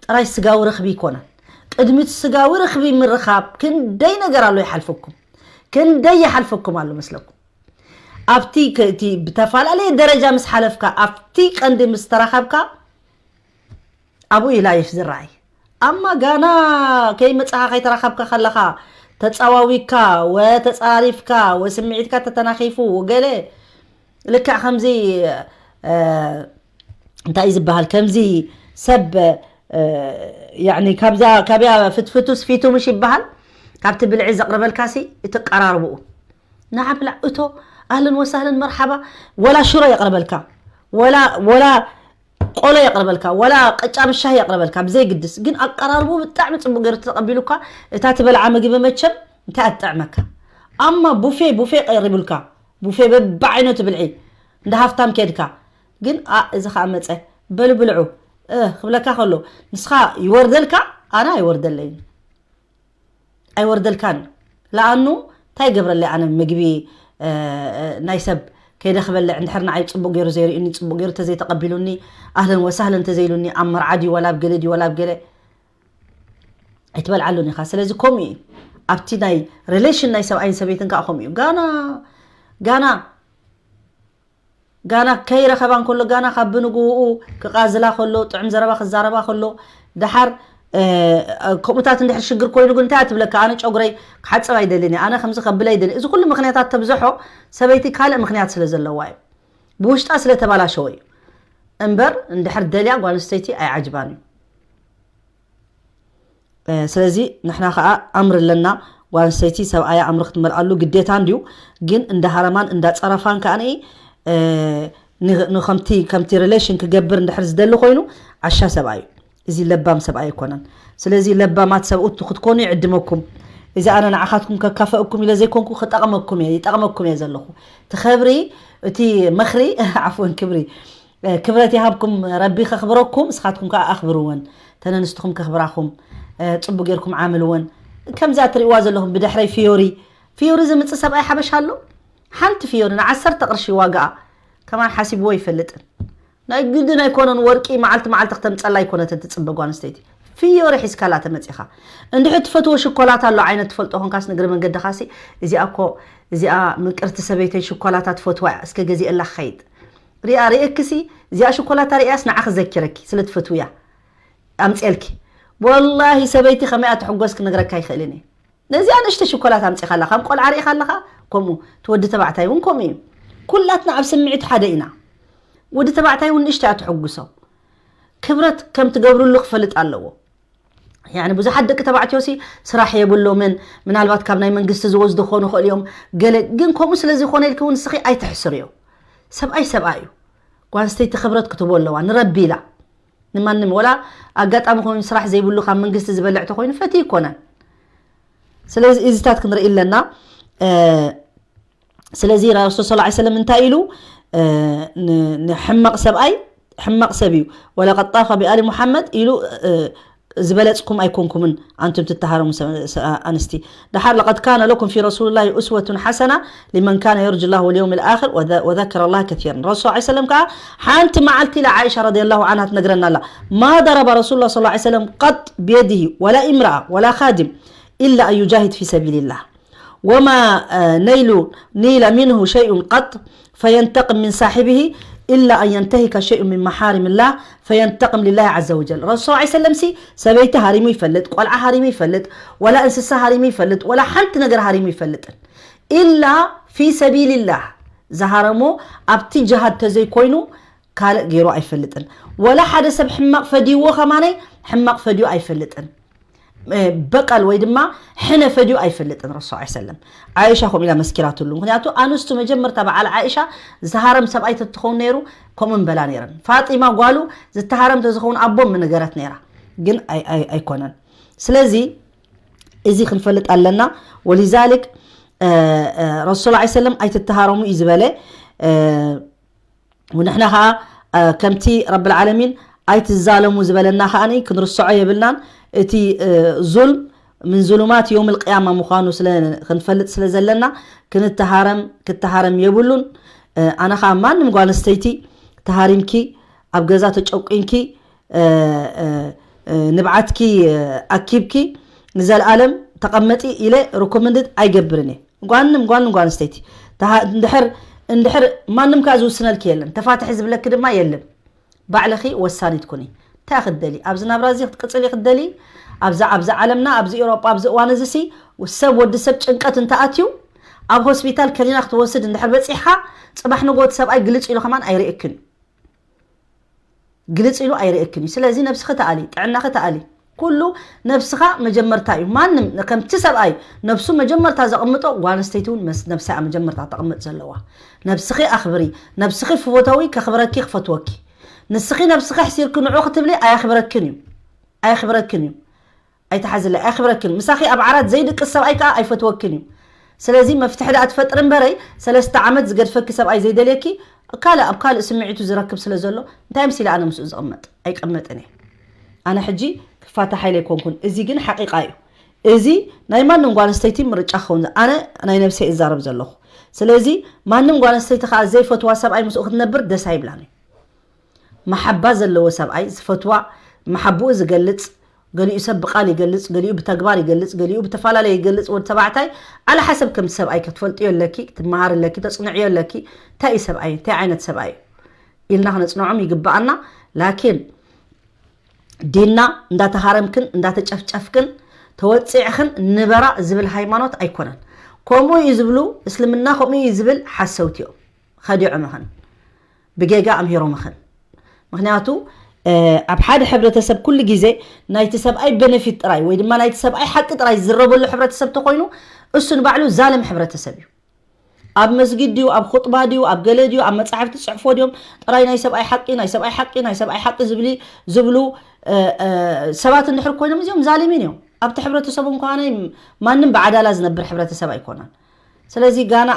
ጥራይ ስጋዊ ረኽቢ ይኮነን። ቅድሚት ስጋዊ ረኽቢ ምርኻብ ክንደይ ነገር ኣሎ ይሓልፈኩም፣ ክንደይ ይሓልፈኩም ኣሎ መስለኩም። ኣብቲ ከ-፣ እቲ ብተፈላለየ ደረጃ ምስ ሓለፍካ፣ ኣብቲ ቀንዲ ምስ ተራኸብካ፣ ኣብኡ እዩ ላይፍ ዝረኣይ። ኣማ ጋና ከይመጻኻ ከይተራኸብካ ከለኻ፣ ተጻዋዊካ፣ ወ ተጻሪፍካ፣ ወ ስምዒትካ ተተናኺፉ፣ ወገለ ልክዕ ከምዚ፣ እ፣ እንታይ እዩ ዝበሃል? ከምዚ ሰብ፣ እ፣ ያዕኒ ካብዛ፣ ካብያ ፍትፍቱስ ፊቱ ምሽ ይበሃል? ካብቲ ብልዒ ዘቕርበልካሲ፣ እቲ ቀራርብኡ። ንዓ ብላዕ እቶ፣ ኣህለን ወሳህለን መርሓባ፣ ወላ ሽሮ የቕርበልካ፣ ወላ፣ ወላ ቆሎ የቕርበልካ፣ ወላ ቅጫ ብሻሂ የቕርበልካ፣ ብዘይግድስ። ግን ኣቀራርብኡ ብጣዕሚ ጽቡቕ ገይሩ ተቐቢሉካ፣ እታ ትበልዓ ምግቢ መቸም እንታይ ኣትጥዕመካ። ኣማ ቡፌ፣ ቡፌ ቀሪቡልካ፣ ቡፌ በብዓይነቱ ብልዒ፣ እንደ ሃፍታም ኬድካ። ግን፣ "ኣ፣ እዚ ኸኣ መጸ፣ በሉ ብልዑ፣ እ፣ ክብለካ ከሎ፣ ንስኻ ይወርደልካ፣ ኣነ ኣይወርደለይን። ኣይወርደልካን እዩ። ለኣኑ እንታይ ይገብረለይ ኣነ ምግቢ፣ እ፣ እ፣ ናይ ሰብ ከይደ ክበልዕ፣ እንድሕር ንዓይ ጽቡቕ ገይሩ ዘይርእዩኒ፣ ጽቡቕ ገይሩ ተዘይተቐቢሉኒ፣ ኣህለን ወሳህለን ተዘይሉኒ፣ ኣብ መርዓ ድዩ፣ ወላ ኣብ ገለ ድዩ፣ ወላ ኣብ ገለ ኣይትበልዓሉን ኢኻ። ስለዚ ከምኡ እዩ። ኣብቲ ናይ ሪሌሽን ናይ ሰብኣይን ሰበይትን ከኣ ከምኡ እዩ። ጋና፣ ጋና፣ ጋና ከይረኸባ እንከሎ፣ ጋና ካብ ብንግህኡ ክቓዝላ ከሎ፣ ጥዑም ዘረባ ክዛረባ ከሎ፣ ደሓር፣ እ፣ ከምኡታት እንድሕር ሽግር ኮይኑ ግን እንታይ እያ ትብለካ? ኣነ ጨጉረይ ክሓጽብ ኣይደልን እየ፣ ኣነ ከምዚ ከብል ኣይደልን። እዚ ኩሉ ምኽንያታት ተብዝሖ ሰበይቲ ካልእ ምኽንያት ስለ ዘለዋ እዩ። ብውሽጣ ስለ ተባላሸወ እዩ። እምበር እንድሕር ደልያ ጓል ኣንስተይቲ ኣይዓጅባን እዩ። እ፣ ስለዚ ንሕና ኸኣ ኣምሪ ኣለና። ጓል ኣንስተይቲ ሰብኣያ ኣምሪ ክትመልኣሉ ግዴታ እንድዩ። ግን እንዳ ሃረማን እንዳ ጸረፋን ከኣ፣ እ፣ ን-፣ ንኸምቲ፣ ከምቲ ሪሌሽን ክገብር እንድሕር ዝደሊ ኮይኑ፣ ዓሻ ሰብኣይ እዩ። እዚ ለባም ሰብኣይ ኣይኮነን። ስለዚ ለባማት ሰብኡት ክትኮኑ ይዕድመኩም። እዚ ኣነ ንዓኻትኩም ከካፈእኩም ኢለ ዘይኮንኩ፣ ክጠቕመኩም እየ፣ ይጠቕመኩም እየ ዘለኹ። እቲ ኸብሪ፣ እቲ መኽሪ፣ ዓፍወን፣ ክብሪ፣ እ፣ ክብረት ይሃብኩም፣ ረቢ ከኽብረኩም፣ ንስኻትኩም ከኣ ኣኽብርወን። እተን ኣንስትኹም ከኽብራኹም፣ እ፣ ጽቡቕ ጌርኩም ዓምልወን። ከምዛ ትርእይዋ ዘለኹም ብድሕረይ ፍዮሪ፣ ፍዮሪ ዝምጽእ ሰብኣይ ሓበሻ ኣሎ? ሓንቲ ፍዮሪ ንዓሰርተ ቅርሺ ዋጋኣ ከማን ሓሲብዎ ኣይፈልጥን። ናይ ግድን ኣይኮነን፣ ወርቂ መዓልቲ መዓልቲ ክተምጸላ ኣይኮነትን ትጽበ ጓል ኣንስተይቲ። ፍዮሪ ሒዝካላ ተመጺኻ። እንድሕር ትፈትዎ ሽኮላታ ኣሎ ዓይነት ትፈልጦ ኾንካስ፣ ንእግሪ መንገድኻሲ፣ "እዚኣ እኮ፣ እዚኣ ምቅርቲ ሰበይተይ ሽኮላታ ትፈትዋ እያ፣ እስከ ገዚአላ ክኸይድ። ሪኣ፣ ሪኤክሲ፣ እዚኣ ሽኮላታ ሪኣስ ንዓኺ ዘኪረኪ፣ ስለ ትፈትውያ ኣምጽኤልኪ." ወላሂ ሰበይቲ ከመይ እያ ትሕጎስ ክነግረካ ኣይኽእልን እየ። ነዚኣ ንእሽተይ ሽኮላት ኣምጺኻ ኣለኻ፣ ከም ቆልዓ ርኢኻ ኣለኻ፣ ከምኡ እቲ ወዲ ተባዕታይ እውን ከምኡ እዩ። ኩላትና ኣብ ስምዒት ሓደ ኢና። ወዲ ተባዕታይ እውን ንእሽተይ እያ ትሕጉሶ። ክብረት ከም ትገብርሉ ክፈልጥ ኣለዎ። ያኒ ብዙሓት ደቂ ተባዕትዮ ሲ ስራሕ የብሎምን፣ ምናልባት ካብ ናይ መንግስቲ ዝወስዱ ክኾኑ ይኽእሉ እዮም። ገለ ግን ከምኡ ስለ ዝኾነ ኢልኪ እውን ንስኺ ኣይትሕስርዮ። ሰብኣይ ሰብኣይ እዩ። ጓል ኣንስተይቲ ክብረት ክትህቦ ኣለዋ፣ ንረቢ ኢላ። ንማንም፣ ወላ ኣጋጣሚ ኮይኑ ስራሕ ዘይብሉ ካብ መንግስቲ ዝበልዕ ተኾይኑ ፈትዩ ይኮነን። ስለዚ እዚታት ክንርኢ ኣለና። እ፣ ስለዚ ረሱል ሰለላሁ ዐለይሂ ወሰለም እንታይ ኢሉ? እ፣ ን-፣ ንሕማቕ ሰብኣይ፣ ሕማቕ ሰብ እዩ። "ወለቀድ ጣፈ ብኣሊ ሙሐመድ" ኢሉ፣ እ፣ ዝበለጽኩም ኣይኮንኩምን ኣንቱም ትተሃረሙ ሰ-፣ ሰ-፣ ኣንስቲ። ደሓር "ለቀድ ካነ ለኩም ፊ ረሱልላሂ ኡስወቱን ሐሰና ሊመን ካነ የርጁ ላህ ወልየውም ልኣኽር ወዘ-፣ ወዘከረ ላህ ከሲረን።" ረሱል ሰለላሁ ዐለይሂ ወሰለም ከዓ ሓንቲ መዓልቲ ኢላ ዓኢሻ ረዲየላሁ ዐንሃ ትነግረና ኣላ። "ማ ደረበ ረሱሉላህ ሰለላሁ ዐለይሂ ወሰለም ቀጥ ብየዲሂ ወላ ኢምረኣ ወላ ኻድም ኢላ ኣን ዩጃሂድ ፊ ሰቢልላህ ወማ፣ እ፣ ነይሉ ኒለ ሚንሁ ሸይኡን ቀጥ ፈየንተቅም ሚን ሳሒቢሂ إلا أن ينتهك شيء من محارم الله فينتقم لله عز وجل. ረሱል ሰለላሁ ዐለይሂ ወሰለም ሲ ሰበይቲ ሃሪሙ ይፈልጥ፣ ቆልዓ ሃሪሙ ይፈልጥ፣ ወላ እንስሳ ሃሪሙ ይፈልጥ፣ ወላ ሓንቲ ነገር ሃሪሙ ይፈልጥን። ኢላ ፊ ሰቢልላህ ዝሃረሞ ኣብቲ ጅሃድ ተዘይኮይኑ ካልእ ገይሩ ኣይፈልጥን። ወላ ሓደ ሰብ ሕማቕ ፈድይዎ ከማነይ ሕማቕ ፈድዩ ኣይፈልጥን። በቀል ወይ ድማ ሕነ ፈድዩ ኣይፈልጥን ረሱል ሰለላሁ ዐለይሂ ወሰለም። ዓኢሻ ከምኡ ኢላ መስኪራትሉ። ምክንያቱ ኣንስቱ መጀመርታ በዓል ዓኢሻ ዝሃረም ሰብኣይ ተትኸውን ነይሩ ከምኡ ምበላ ነይረን። ፋጢማ ጓሉ ዝተሃረም ተዝኸውን ኣቦ ምነገረት ነይራ። ግን ኣይ- ኣይ- ኣይኮነን። ስለዚ እዚ ክንፈልጥ ኣለና። ወሊዛሊክ ረሱል ሰለላሁ ዐለይሂ ወሰለም ኣይትተሃረሙ እዩ ዝበለ። ንሕና ከዓ ከምቲ ረብል ዓለሚን ኣይትዛለሙ ዝበለና ከዓ ክንርሰዖ የብልናን። እቲ ዙልም ምን ዙሉማት የውም ልቅያማ ምዃኑ ስለ ክንፈልጥ ስለ ዘለና ክንተሃረም ክተሃረም የብሉን። ኣነ ከዓ ማንም ጓል ኣንስተይቲ ተሃሪምኪ ኣብ ገዛ ተጨቁንኪ ንብዓትኪ ኣኪብኪ ንዘለኣለም ተቐመጢ ኢለ ርኮመንድድ ኣይገብርን እየ። ጓንም ጓንም ጓል ኣንስተይቲ እንድሕር እንድሕር ማንም ከዓ ዝውስነልኪ የለን፣ ተፋትሒ ዝብለኪ ድማ የለን። ባዕልኺ ወሳኒት ኩኒ። እንታይ ክደሊ ኣብዚ ናብራ እዚ ክትቅፅል ክደሊ ኣብዛ ኣብዚ ዓለምና ኣብዚ ኤውሮጳ ኣብዚ እዋን እዚ ሲ ሰብ ወዲ ሰብ ጭንቀት እንተኣትዩ ኣብ ሆስፒታል ከኒና ክትወስድ እንድሕር በፂሕካ ፅባሕ ንጎት ሰብኣይ ግልፅ ኢሉ ከማን ኣይርእክን እዩ። ግልፅ ኢሉ ኣይርእክን እዩ። ስለዚ ነብስኺ ተኣሊ፣ ጥዕናኺ ተኣሊ። ኩሉ ነብስኻ መጀመርታ እዩ። ማንም ከምቲ ሰብኣይ ነብሱ መጀመርታ ዘቕምጦ ጓል ኣንስተይቲ እውን ነብሳ መጀመርታ ተቕምጥ ዘለዋ። ነብስኺ ኣኽብሪ። ነብስኺ ፍወተዊ ከኽብረኪ ክፈትወኪ። ንስኺ ነብስኺ ሕሲርኪ ንዑ ክትብሊ ኣየኽብረክን እዩ። ኣየኽብረክን እዩ። ኣይትሓዝለይ፣ ኣይኽብረክን። ምሳኺ ኣብ ዓራት ዘይድቅስ ሰብኣይ ከዓ ኣይፈትወክን እዩ። ስለዚ መፍትሒ ደኣ ትፈጥሪ እምበረይ ሰለስተ ዓመት ዝገድፈኪ ሰብኣይ ዘይደልየኪ ካልእ ኣብ ካልእ ስምዒቱ ዝረክብ ስለ ዘሎ እንታይ ምስ ኢለ ኣነ ምስኡ ዝቕመጥ ኣይቀመጥን እየ። ኣነ ሕጂ ክፋታ ሓይለ ኣይኮንኩን። እዚ ግን ሓቂቃ እዩ። እዚ ናይ ማንም ጓል ኣንስተይቲ ምርጫ ክኸውን ኣነ ናይ ነብሰይ እዛረብ ዘለኹ። ስለዚ ማንም ጓል ኣንስተይቲ ከዓ ዘይፈትዋ ሰብኣይ ምስኡ ክትነብር ደስ ኣይብላን እዩ። መሓባ ዘለዎ ሰብኣይ ዝፈትዋ መሓብኡ ዝገልፅ ገሊኡ ሰብ ብቃል ይገልፅ ገሊኡ ብተግባር ይገልፅ ገሊኡ ብተፈላለየ ይገልፅ ወዲ ተባዕታይ ዓለ ሓሰብ ከምቲ ሰብኣይ ክትፈልጥዮ ኣለኪ ክትመሃር ኣለኪ ተፅንዕዮ ኣለኪ እንታይ እዩ ሰብኣይ እንታይ ዓይነት ሰብኣይ ኢልና ክነፅንዖም ይግበኣና ላኪን ዲንና እንዳተሃረምክን እንዳተጨፍጨፍክን ተወፂዕኽን ንበራ ዝብል ሃይማኖት ኣይኮነን ከምኡ እዩ ዝብሉ እስልምና ከምኡ እዩ ዝብል ሓሰውቲ እዮም ከዲዖምኽን ብጌጋ ኣምሂሮምኽን ምክንያቱ ኣብ ሓደ ሕብረተሰብ ኩሉ ግዜ ናይቲ ሰብኣይ ቤነፊት ጥራይ ወይ ድማ ናይቲ ሰብኣይ ሓቂ ጥራይ ዝዝረበሉ ሕብረተሰብ ተኮይኑ እሱ ንባዕሉ ዛልም ሕብረተሰብ እዩ ኣብ መስጊድ ድዩ ኣብ ኹጥባ ድዩ ኣብ ገለ ድዩ ኣብ መፅሓፍቲ ፅሕፎ ድዮም ጥራይ ናይ ሰብኣይ ሓቂ ናይ ሰብኣይ ሓቂ ናይ ሰብኣይ ሓቂ ዝብሊ ዝብሉ ሰባት እንድሕር ኮይኖም እዚኦም ዛሊሚን እዮም ኣብቲ ሕብረተሰብ እንኳነ ማንም ብዓዳላ ዝነብር ሕብረተሰብ ኣይኮነን ስለዚ ጋና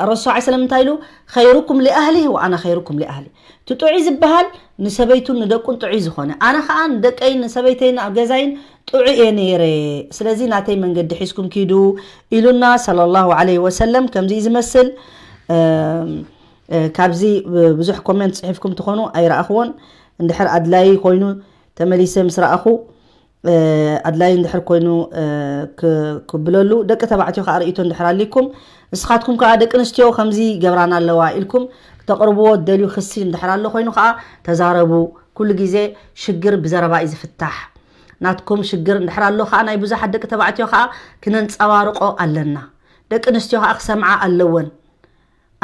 ረሱ ሰለም እንታይ ኢሉ ኸይሩኩም ሊኣህሊ ወኣና ኸይሩኩም ሊኣህሊ እቲ ጥዑይ ዝበሃል ንሰበይቱን ንደቁን ጥዑይ ዝኾነ ኣነ ከዓ ንደቀይን ንሰበይተይን ኣብ ገዛይን ጥዑይ እየ ነይረ ስለዚ ናተይ መንገዲ ሒዝኩም ኪዱ ኢሉና صلى الله عليه وسلم ከምዚ ዝመስል ካብዚ ብዙሕ ኮሜንት ፅሒፍኩም ትኾኑ ኣይረኣኽዎን እንድሕር ኣድላይ ኮይኑ ተመሊሰ ምስ ረኣኹ ኣድላይ እንድሕር ኮይኑ ክብለሉ ደቂ ተባዕትዮ ከዓ ርእይቶ እንድሕር ኣሊኩም ንስኻትኩም ከዓ ደቂ ኣንስትዮ ከምዚ ገብራና ኣለዋ ኢልኩም ክተቕርብዎ ደልዩ ክሲ እንድሕር ኣሎ ኮይኑ ከዓ ተዛረቡ ኩሉ ግዜ ሽግር ብዘረባ እዩ ዝፍታሕ ናትኩም ሽግር እንድሕር ኣሎ ከዓ ናይ ብዙሓት ደቂ ተባዕትዮ ከዓ ክነንፀባርቆ ኣለና ደቂ ኣንስትዮ ከዓ ክሰምዓ ኣለወን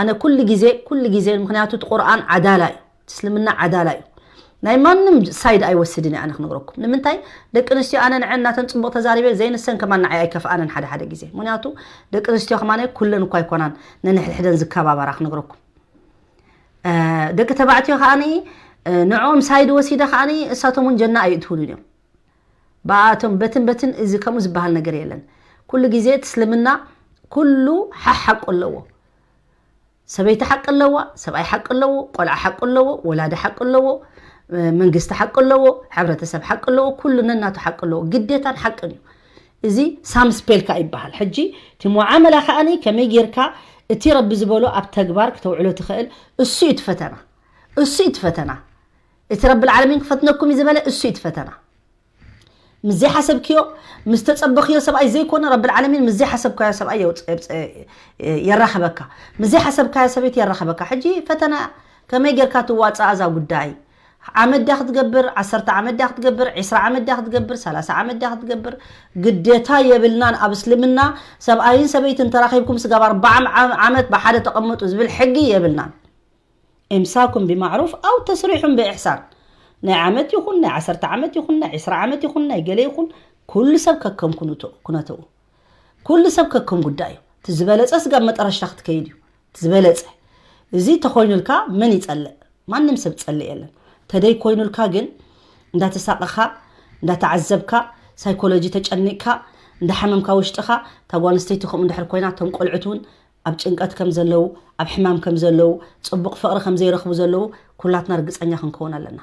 ኣነ ኩሉ ግዜ ኩሉ ግዜ ምክንያቱ እቲ ቁርኣን ዓዳላ እዩ እቲ እስልምና ዓዳላ እዩ ናይ ማንም ሳይድ ኣይወስድን እየ ኣነ ክነግረኩም ንምንታይ ደቂ ኣንስትዮ ኣነ ንዐን ናተን ፅቡቅ ተዛሪበ ዘይንሰን ከማን ንዓይ ኣይከፍኣነን ሓደ ሓደ ግዜ ምክንያቱ ደቂ ኣንስትዮ ከማነ ኩለን እኳ ኣይኮናን ነንሕድሕደን ዝከባበራ ክነግረኩም ደቂ ተባዕትዮ ከዓኒ ንዕኦም ሳይድ ወሲደ ከዓኒ እሳቶም እውን ጀና ኣይእትውሉን እዮም ብኣቶም በትን በትን እዚ ከምኡ ዝበሃል ነገር የለን ኩሉ ግዜ እቲ እስልምና ኩሉ ሓሓቁ ኣለዎ ሰበይቲ ሓቂ ኣለዋ ሰብኣይ ሓቂ ኣለዎ ቆልዓ ሓቂ ኣለዎ ወላዲ ሓቂ ኣለዎ መንግስቲ ሓቂ ኣለዎ ሕብረተሰብ ሓቂ ኣለዎ ኩሉ ነናቱ ሓቂ ኣለዎ ግዴታን ሓቅን እዩ እዚ ሳምስፔልካ ይበሃል ሕጂ እቲ ሙዓመላ ከዓኒ ከመይ ጌርካ እቲ ረቢ ዝበሎ ኣብ ተግባር ክተውዕሎ ትኽእል እሱ እዩ ትፈተና እሱ እዩ ትፈተና እቲ ረቢ ዓለሚን ክፈትነኩም እዩ ዝበለ እሱ እዩ ትፈተና ምስ ዘይሓሰብክዮ ምስ ተፀበኽዮ ሰብኣይ ዘይኮነ ረብል ዓለሚን ምስ ዘይሓሰብካዮ ሰብኣይ የራኸበካ ምስ ዘይሓሰብካዮ ሰበይቲ የራኸበካ ሕጂ ፈተና ከመይ ጌርካ ትዋፃእ እዛ ጉዳይ? ዓመት ድያ ክትገብር? ዓሰርተ ዓመት ድያ ክትገብር? ዒስራ ዓመት ድያ ክትገብር? ሰላሳ ዓመት ድያ ክትገብር? ግዴታ የብልናን። ኣብ እስልምና ሰብኣይን ሰበይትን ተራኺብኩም ስጋብ ኣርባዓ ዓመት ብሓደ ተቐመጡ ዝብል ሕጊ የብልናን። ኢምሳኩም ብማዕሩፍ ኣው ተስሪሑም ብኢሕሳን። ናይ ዓመት ይኹን ናይ ዓሰርተ ዓመት ይኹን ናይ ዒስራ ዓመት ይኹን ናይ ገለ ይኹን፣ ኩሉ ሰብ ከከም ኩነቱ- ኩነትኡ፣ ኩሉ ሰብ ከከም ጉዳይ እዩ። እቲ ዝበለፀ ስጋብ መጠረሽታ ክትከይድ እዩ። እቲ ዝበለፀ እዚ ተኾይኑልካ መን ይፀልእ? ማንም ሰብ ፀልእ የለን። ተደይ ኮይኑልካ ግን እንዳተሳቐኻ እንዳተዓዘብካ ሳይኮሎጂ ተጨኒቅካ እንዳሓመምካ ውሽጥኻ፣ እታ ጓል ኣንስተይቲ ከምኡ እንድሕር ኮይና፣ እቶም ቆልዑት እውን ኣብ ጭንቀት ከም ዘለዉ፣ ኣብ ሕማም ከም ዘለዉ፣ ጽቡቕ ፍቕሪ ከም ዘይረኽቡ ዘለዉ ኩላትና ርግጸኛ ክንከውን ኣለና።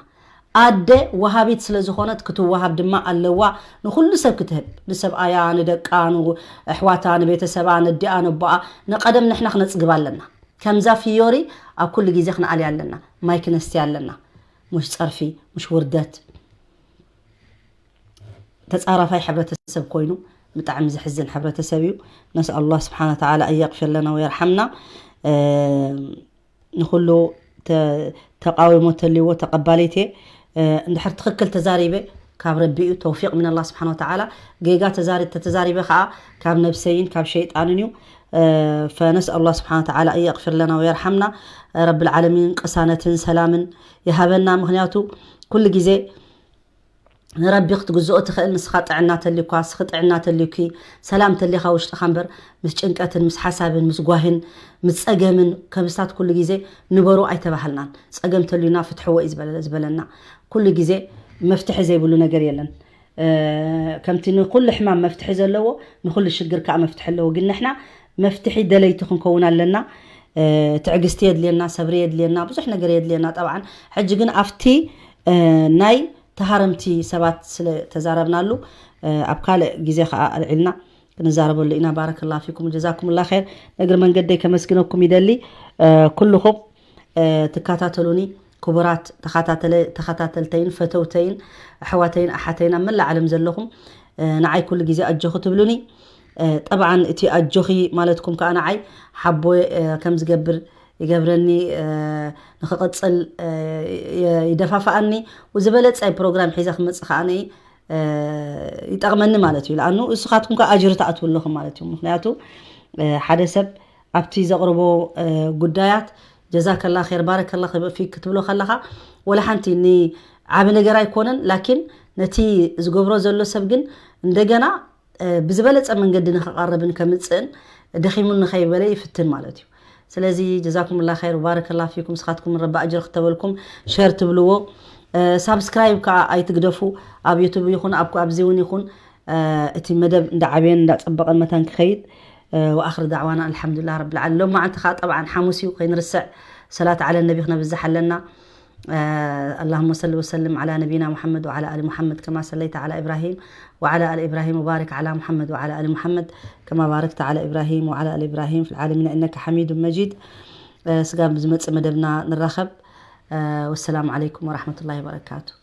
ኣደ ወሃቢት ስለ ዝኾነት ክትወሃብ ድማ ኣለዋ። ንኹሉ ሰብ ክትህብ፣ ንሰብኣያ፣ ንደቃ፣ ንኣሕዋታ፣ ንቤተሰባ፣ ነዲኣ፣ ነቦኣ፣ ንቐደም ንሕና ክነጽግባ ኣለና። ከምዛ ፍዮሪ ኣብ ኩሉ ግዜ ክንኣልያ ኣለና። ማይ ክነስትያ ኣለና። ሙሽ ጸርፊ፣ ሙሽ ውርደት። ተጻራፋይ ሕብረተሰብ ኮይኑ ብጣዕሚ ዘሕዝን ሕብረተሰብ እዩ። ነስኣል ኣላህ ስብሓነ ወተዓላ ኣን የቕፊር ለና ወየርሓምና። ንኹሉ ተቃዊሞ ተልይዎ ተቐባሊት እየ። እንድሕር ትኽክል ተዛሪበ ካብ ረቢ እዩ፣ ተውፊቕ ምን ኣላህ ስብሓነ ወተዓላ። ጌጋ ተዛሪ- ተተዛሪበ ከዓ ካብ ነብሰይን ካብ ሸይጣንን እዩ። ፈነስኣል ኣላህ ስብሓነ ወተዓላ ኣን የቕፊር ለና ወየርሓምና። ረብል ዓለሚን ቅሳነትን ሰላምን ይሃበና። ምክንያቱ ኩሉ ግዜ ንረቢ ክትግዝኦ ትኽእል። ንስኻ ጥዕና ተልዩካ፣ ንስኺ ጥዕና ተልዩኪ፣ ሰላም ተልዩካ ውሽጥኻ እምበር፣ ምስ ጭንቀትን ምስ ሓሳብን ምስ ጓህን ምስ ጸገምን ከብስታት ኩሉ ግዜ ንበሩ ኣይተባህልናን። ጸገም ተልዩና ፍትሕዎ እዩ ዝበለ- ዝበለና። ኩሉ ግዜ መፍትሒ ዘይብሉ ነገር የለን። ከምቲ ንኩሉ ሕማም መፍትሒ ዘለዎ ንኩሉ ሽግር ከዓ መፍትሒ ኣለዎ። ግን ንሕና መፍትሒ ደለይቲ ክንከውን ኣለና። ትዕግስቲ የድልየና፣ ሰብሪ የድልየና፣ ብዙሕ ነገር የድልየና። ጠብዓን ሕጂ ግን ኣብቲ ናይ ተሃረምቲ ሰባት ስለ ተዛረብናሉ፣ ኣብ ካልእ ግዜ ከዓ ኣልዒልና ክንዛረበሉ ኢና። ባረከላ ፊኩም ጀዛኩምላ ኸይር። ንእግሪ መንገደይ ከመስግነኩም ይደሊ። ኩልኹም ትከታተሉኒ ክቡራት ተኸታተለ- ተኸታተልተይን ፈተውተይን ኣሕዋተይን ኣሓተይን ኣብ መላእ ዓለም ዘለኹም ንዓይ ኩሉ ግዜ ኣጆኺ ትብሉኒ። ጠብዓን እቲ ኣጆኺ ማለትኩም ከዓ ንዓይ ሓቦ ከም ዝገብር ይገብረኒ፣ ንክቕፅል ይደፋፍኣኒ። ዝበለፀ ፕሮግራም ሒዘ ክመፅእ ከዓ ይጠቕመኒ ማለት እዩ። ለኣኑ እስኻትኩም ከዓ ኣጅሪ ትኣትዉ ኣለኹም ማለት እዩ። ምክንያቱ ሓደ ሰብ ኣብቲ ዘቕርቦ ጉዳያት ጀዛከላ ኸይር ባረከላ ፊክ ክትብሎ ከለኻ ወላ ሓንቲ ንዓቢ ነገር ኣይኮነን። ላኪን ነቲ ዝገብሮ ዘሎ ሰብ ግን እንደገና ብዝበለፀ መንገዲ ንክቐርብን ከምፅእን ደኺሙ ንኸይበለ ይፍትን ማለት እዩ። ስለዚ ጀዛኩምላ ኸይር ባረከላ ፊኩም። ንስኻትኩም ረቢ ኣጅሪ ክተበልኩም ሸር ትብልዎ፣ ሳብስክራይብ ከዓ ኣይትግደፉ። ኣብ ዩቱብ ይኹን ኣብ ኣብዚ እውን ይኹን እቲ መደብ እንዳዓበየን እንዳፀበቐን መታን ክኸይድ። ወኣኽር ዳዕዋና ኣልሓምዱሊላህ ረብል ዓለሚን። ሎማዓንቲ ከዓ ጠብዓን ሓሙስ እዩ፣ ከይንርስዕ ሰላት ዓለ ነቢ ክነብዝሕ ኣለና። اللهم صل وسلم على نبينا محمد وعلى آل محمد كما صليت على إبراهيم وعلى آل إبراهيم وبارك على محمد وعلى آل محمد كما باركت على إبراهيم وعلى آل إبراهيم في العالمين إنك حميد مجيد. ስጋብ ዝመፅእ መደብና ንራኸብ። والسلام عليكم ورحمة الله وبركاته.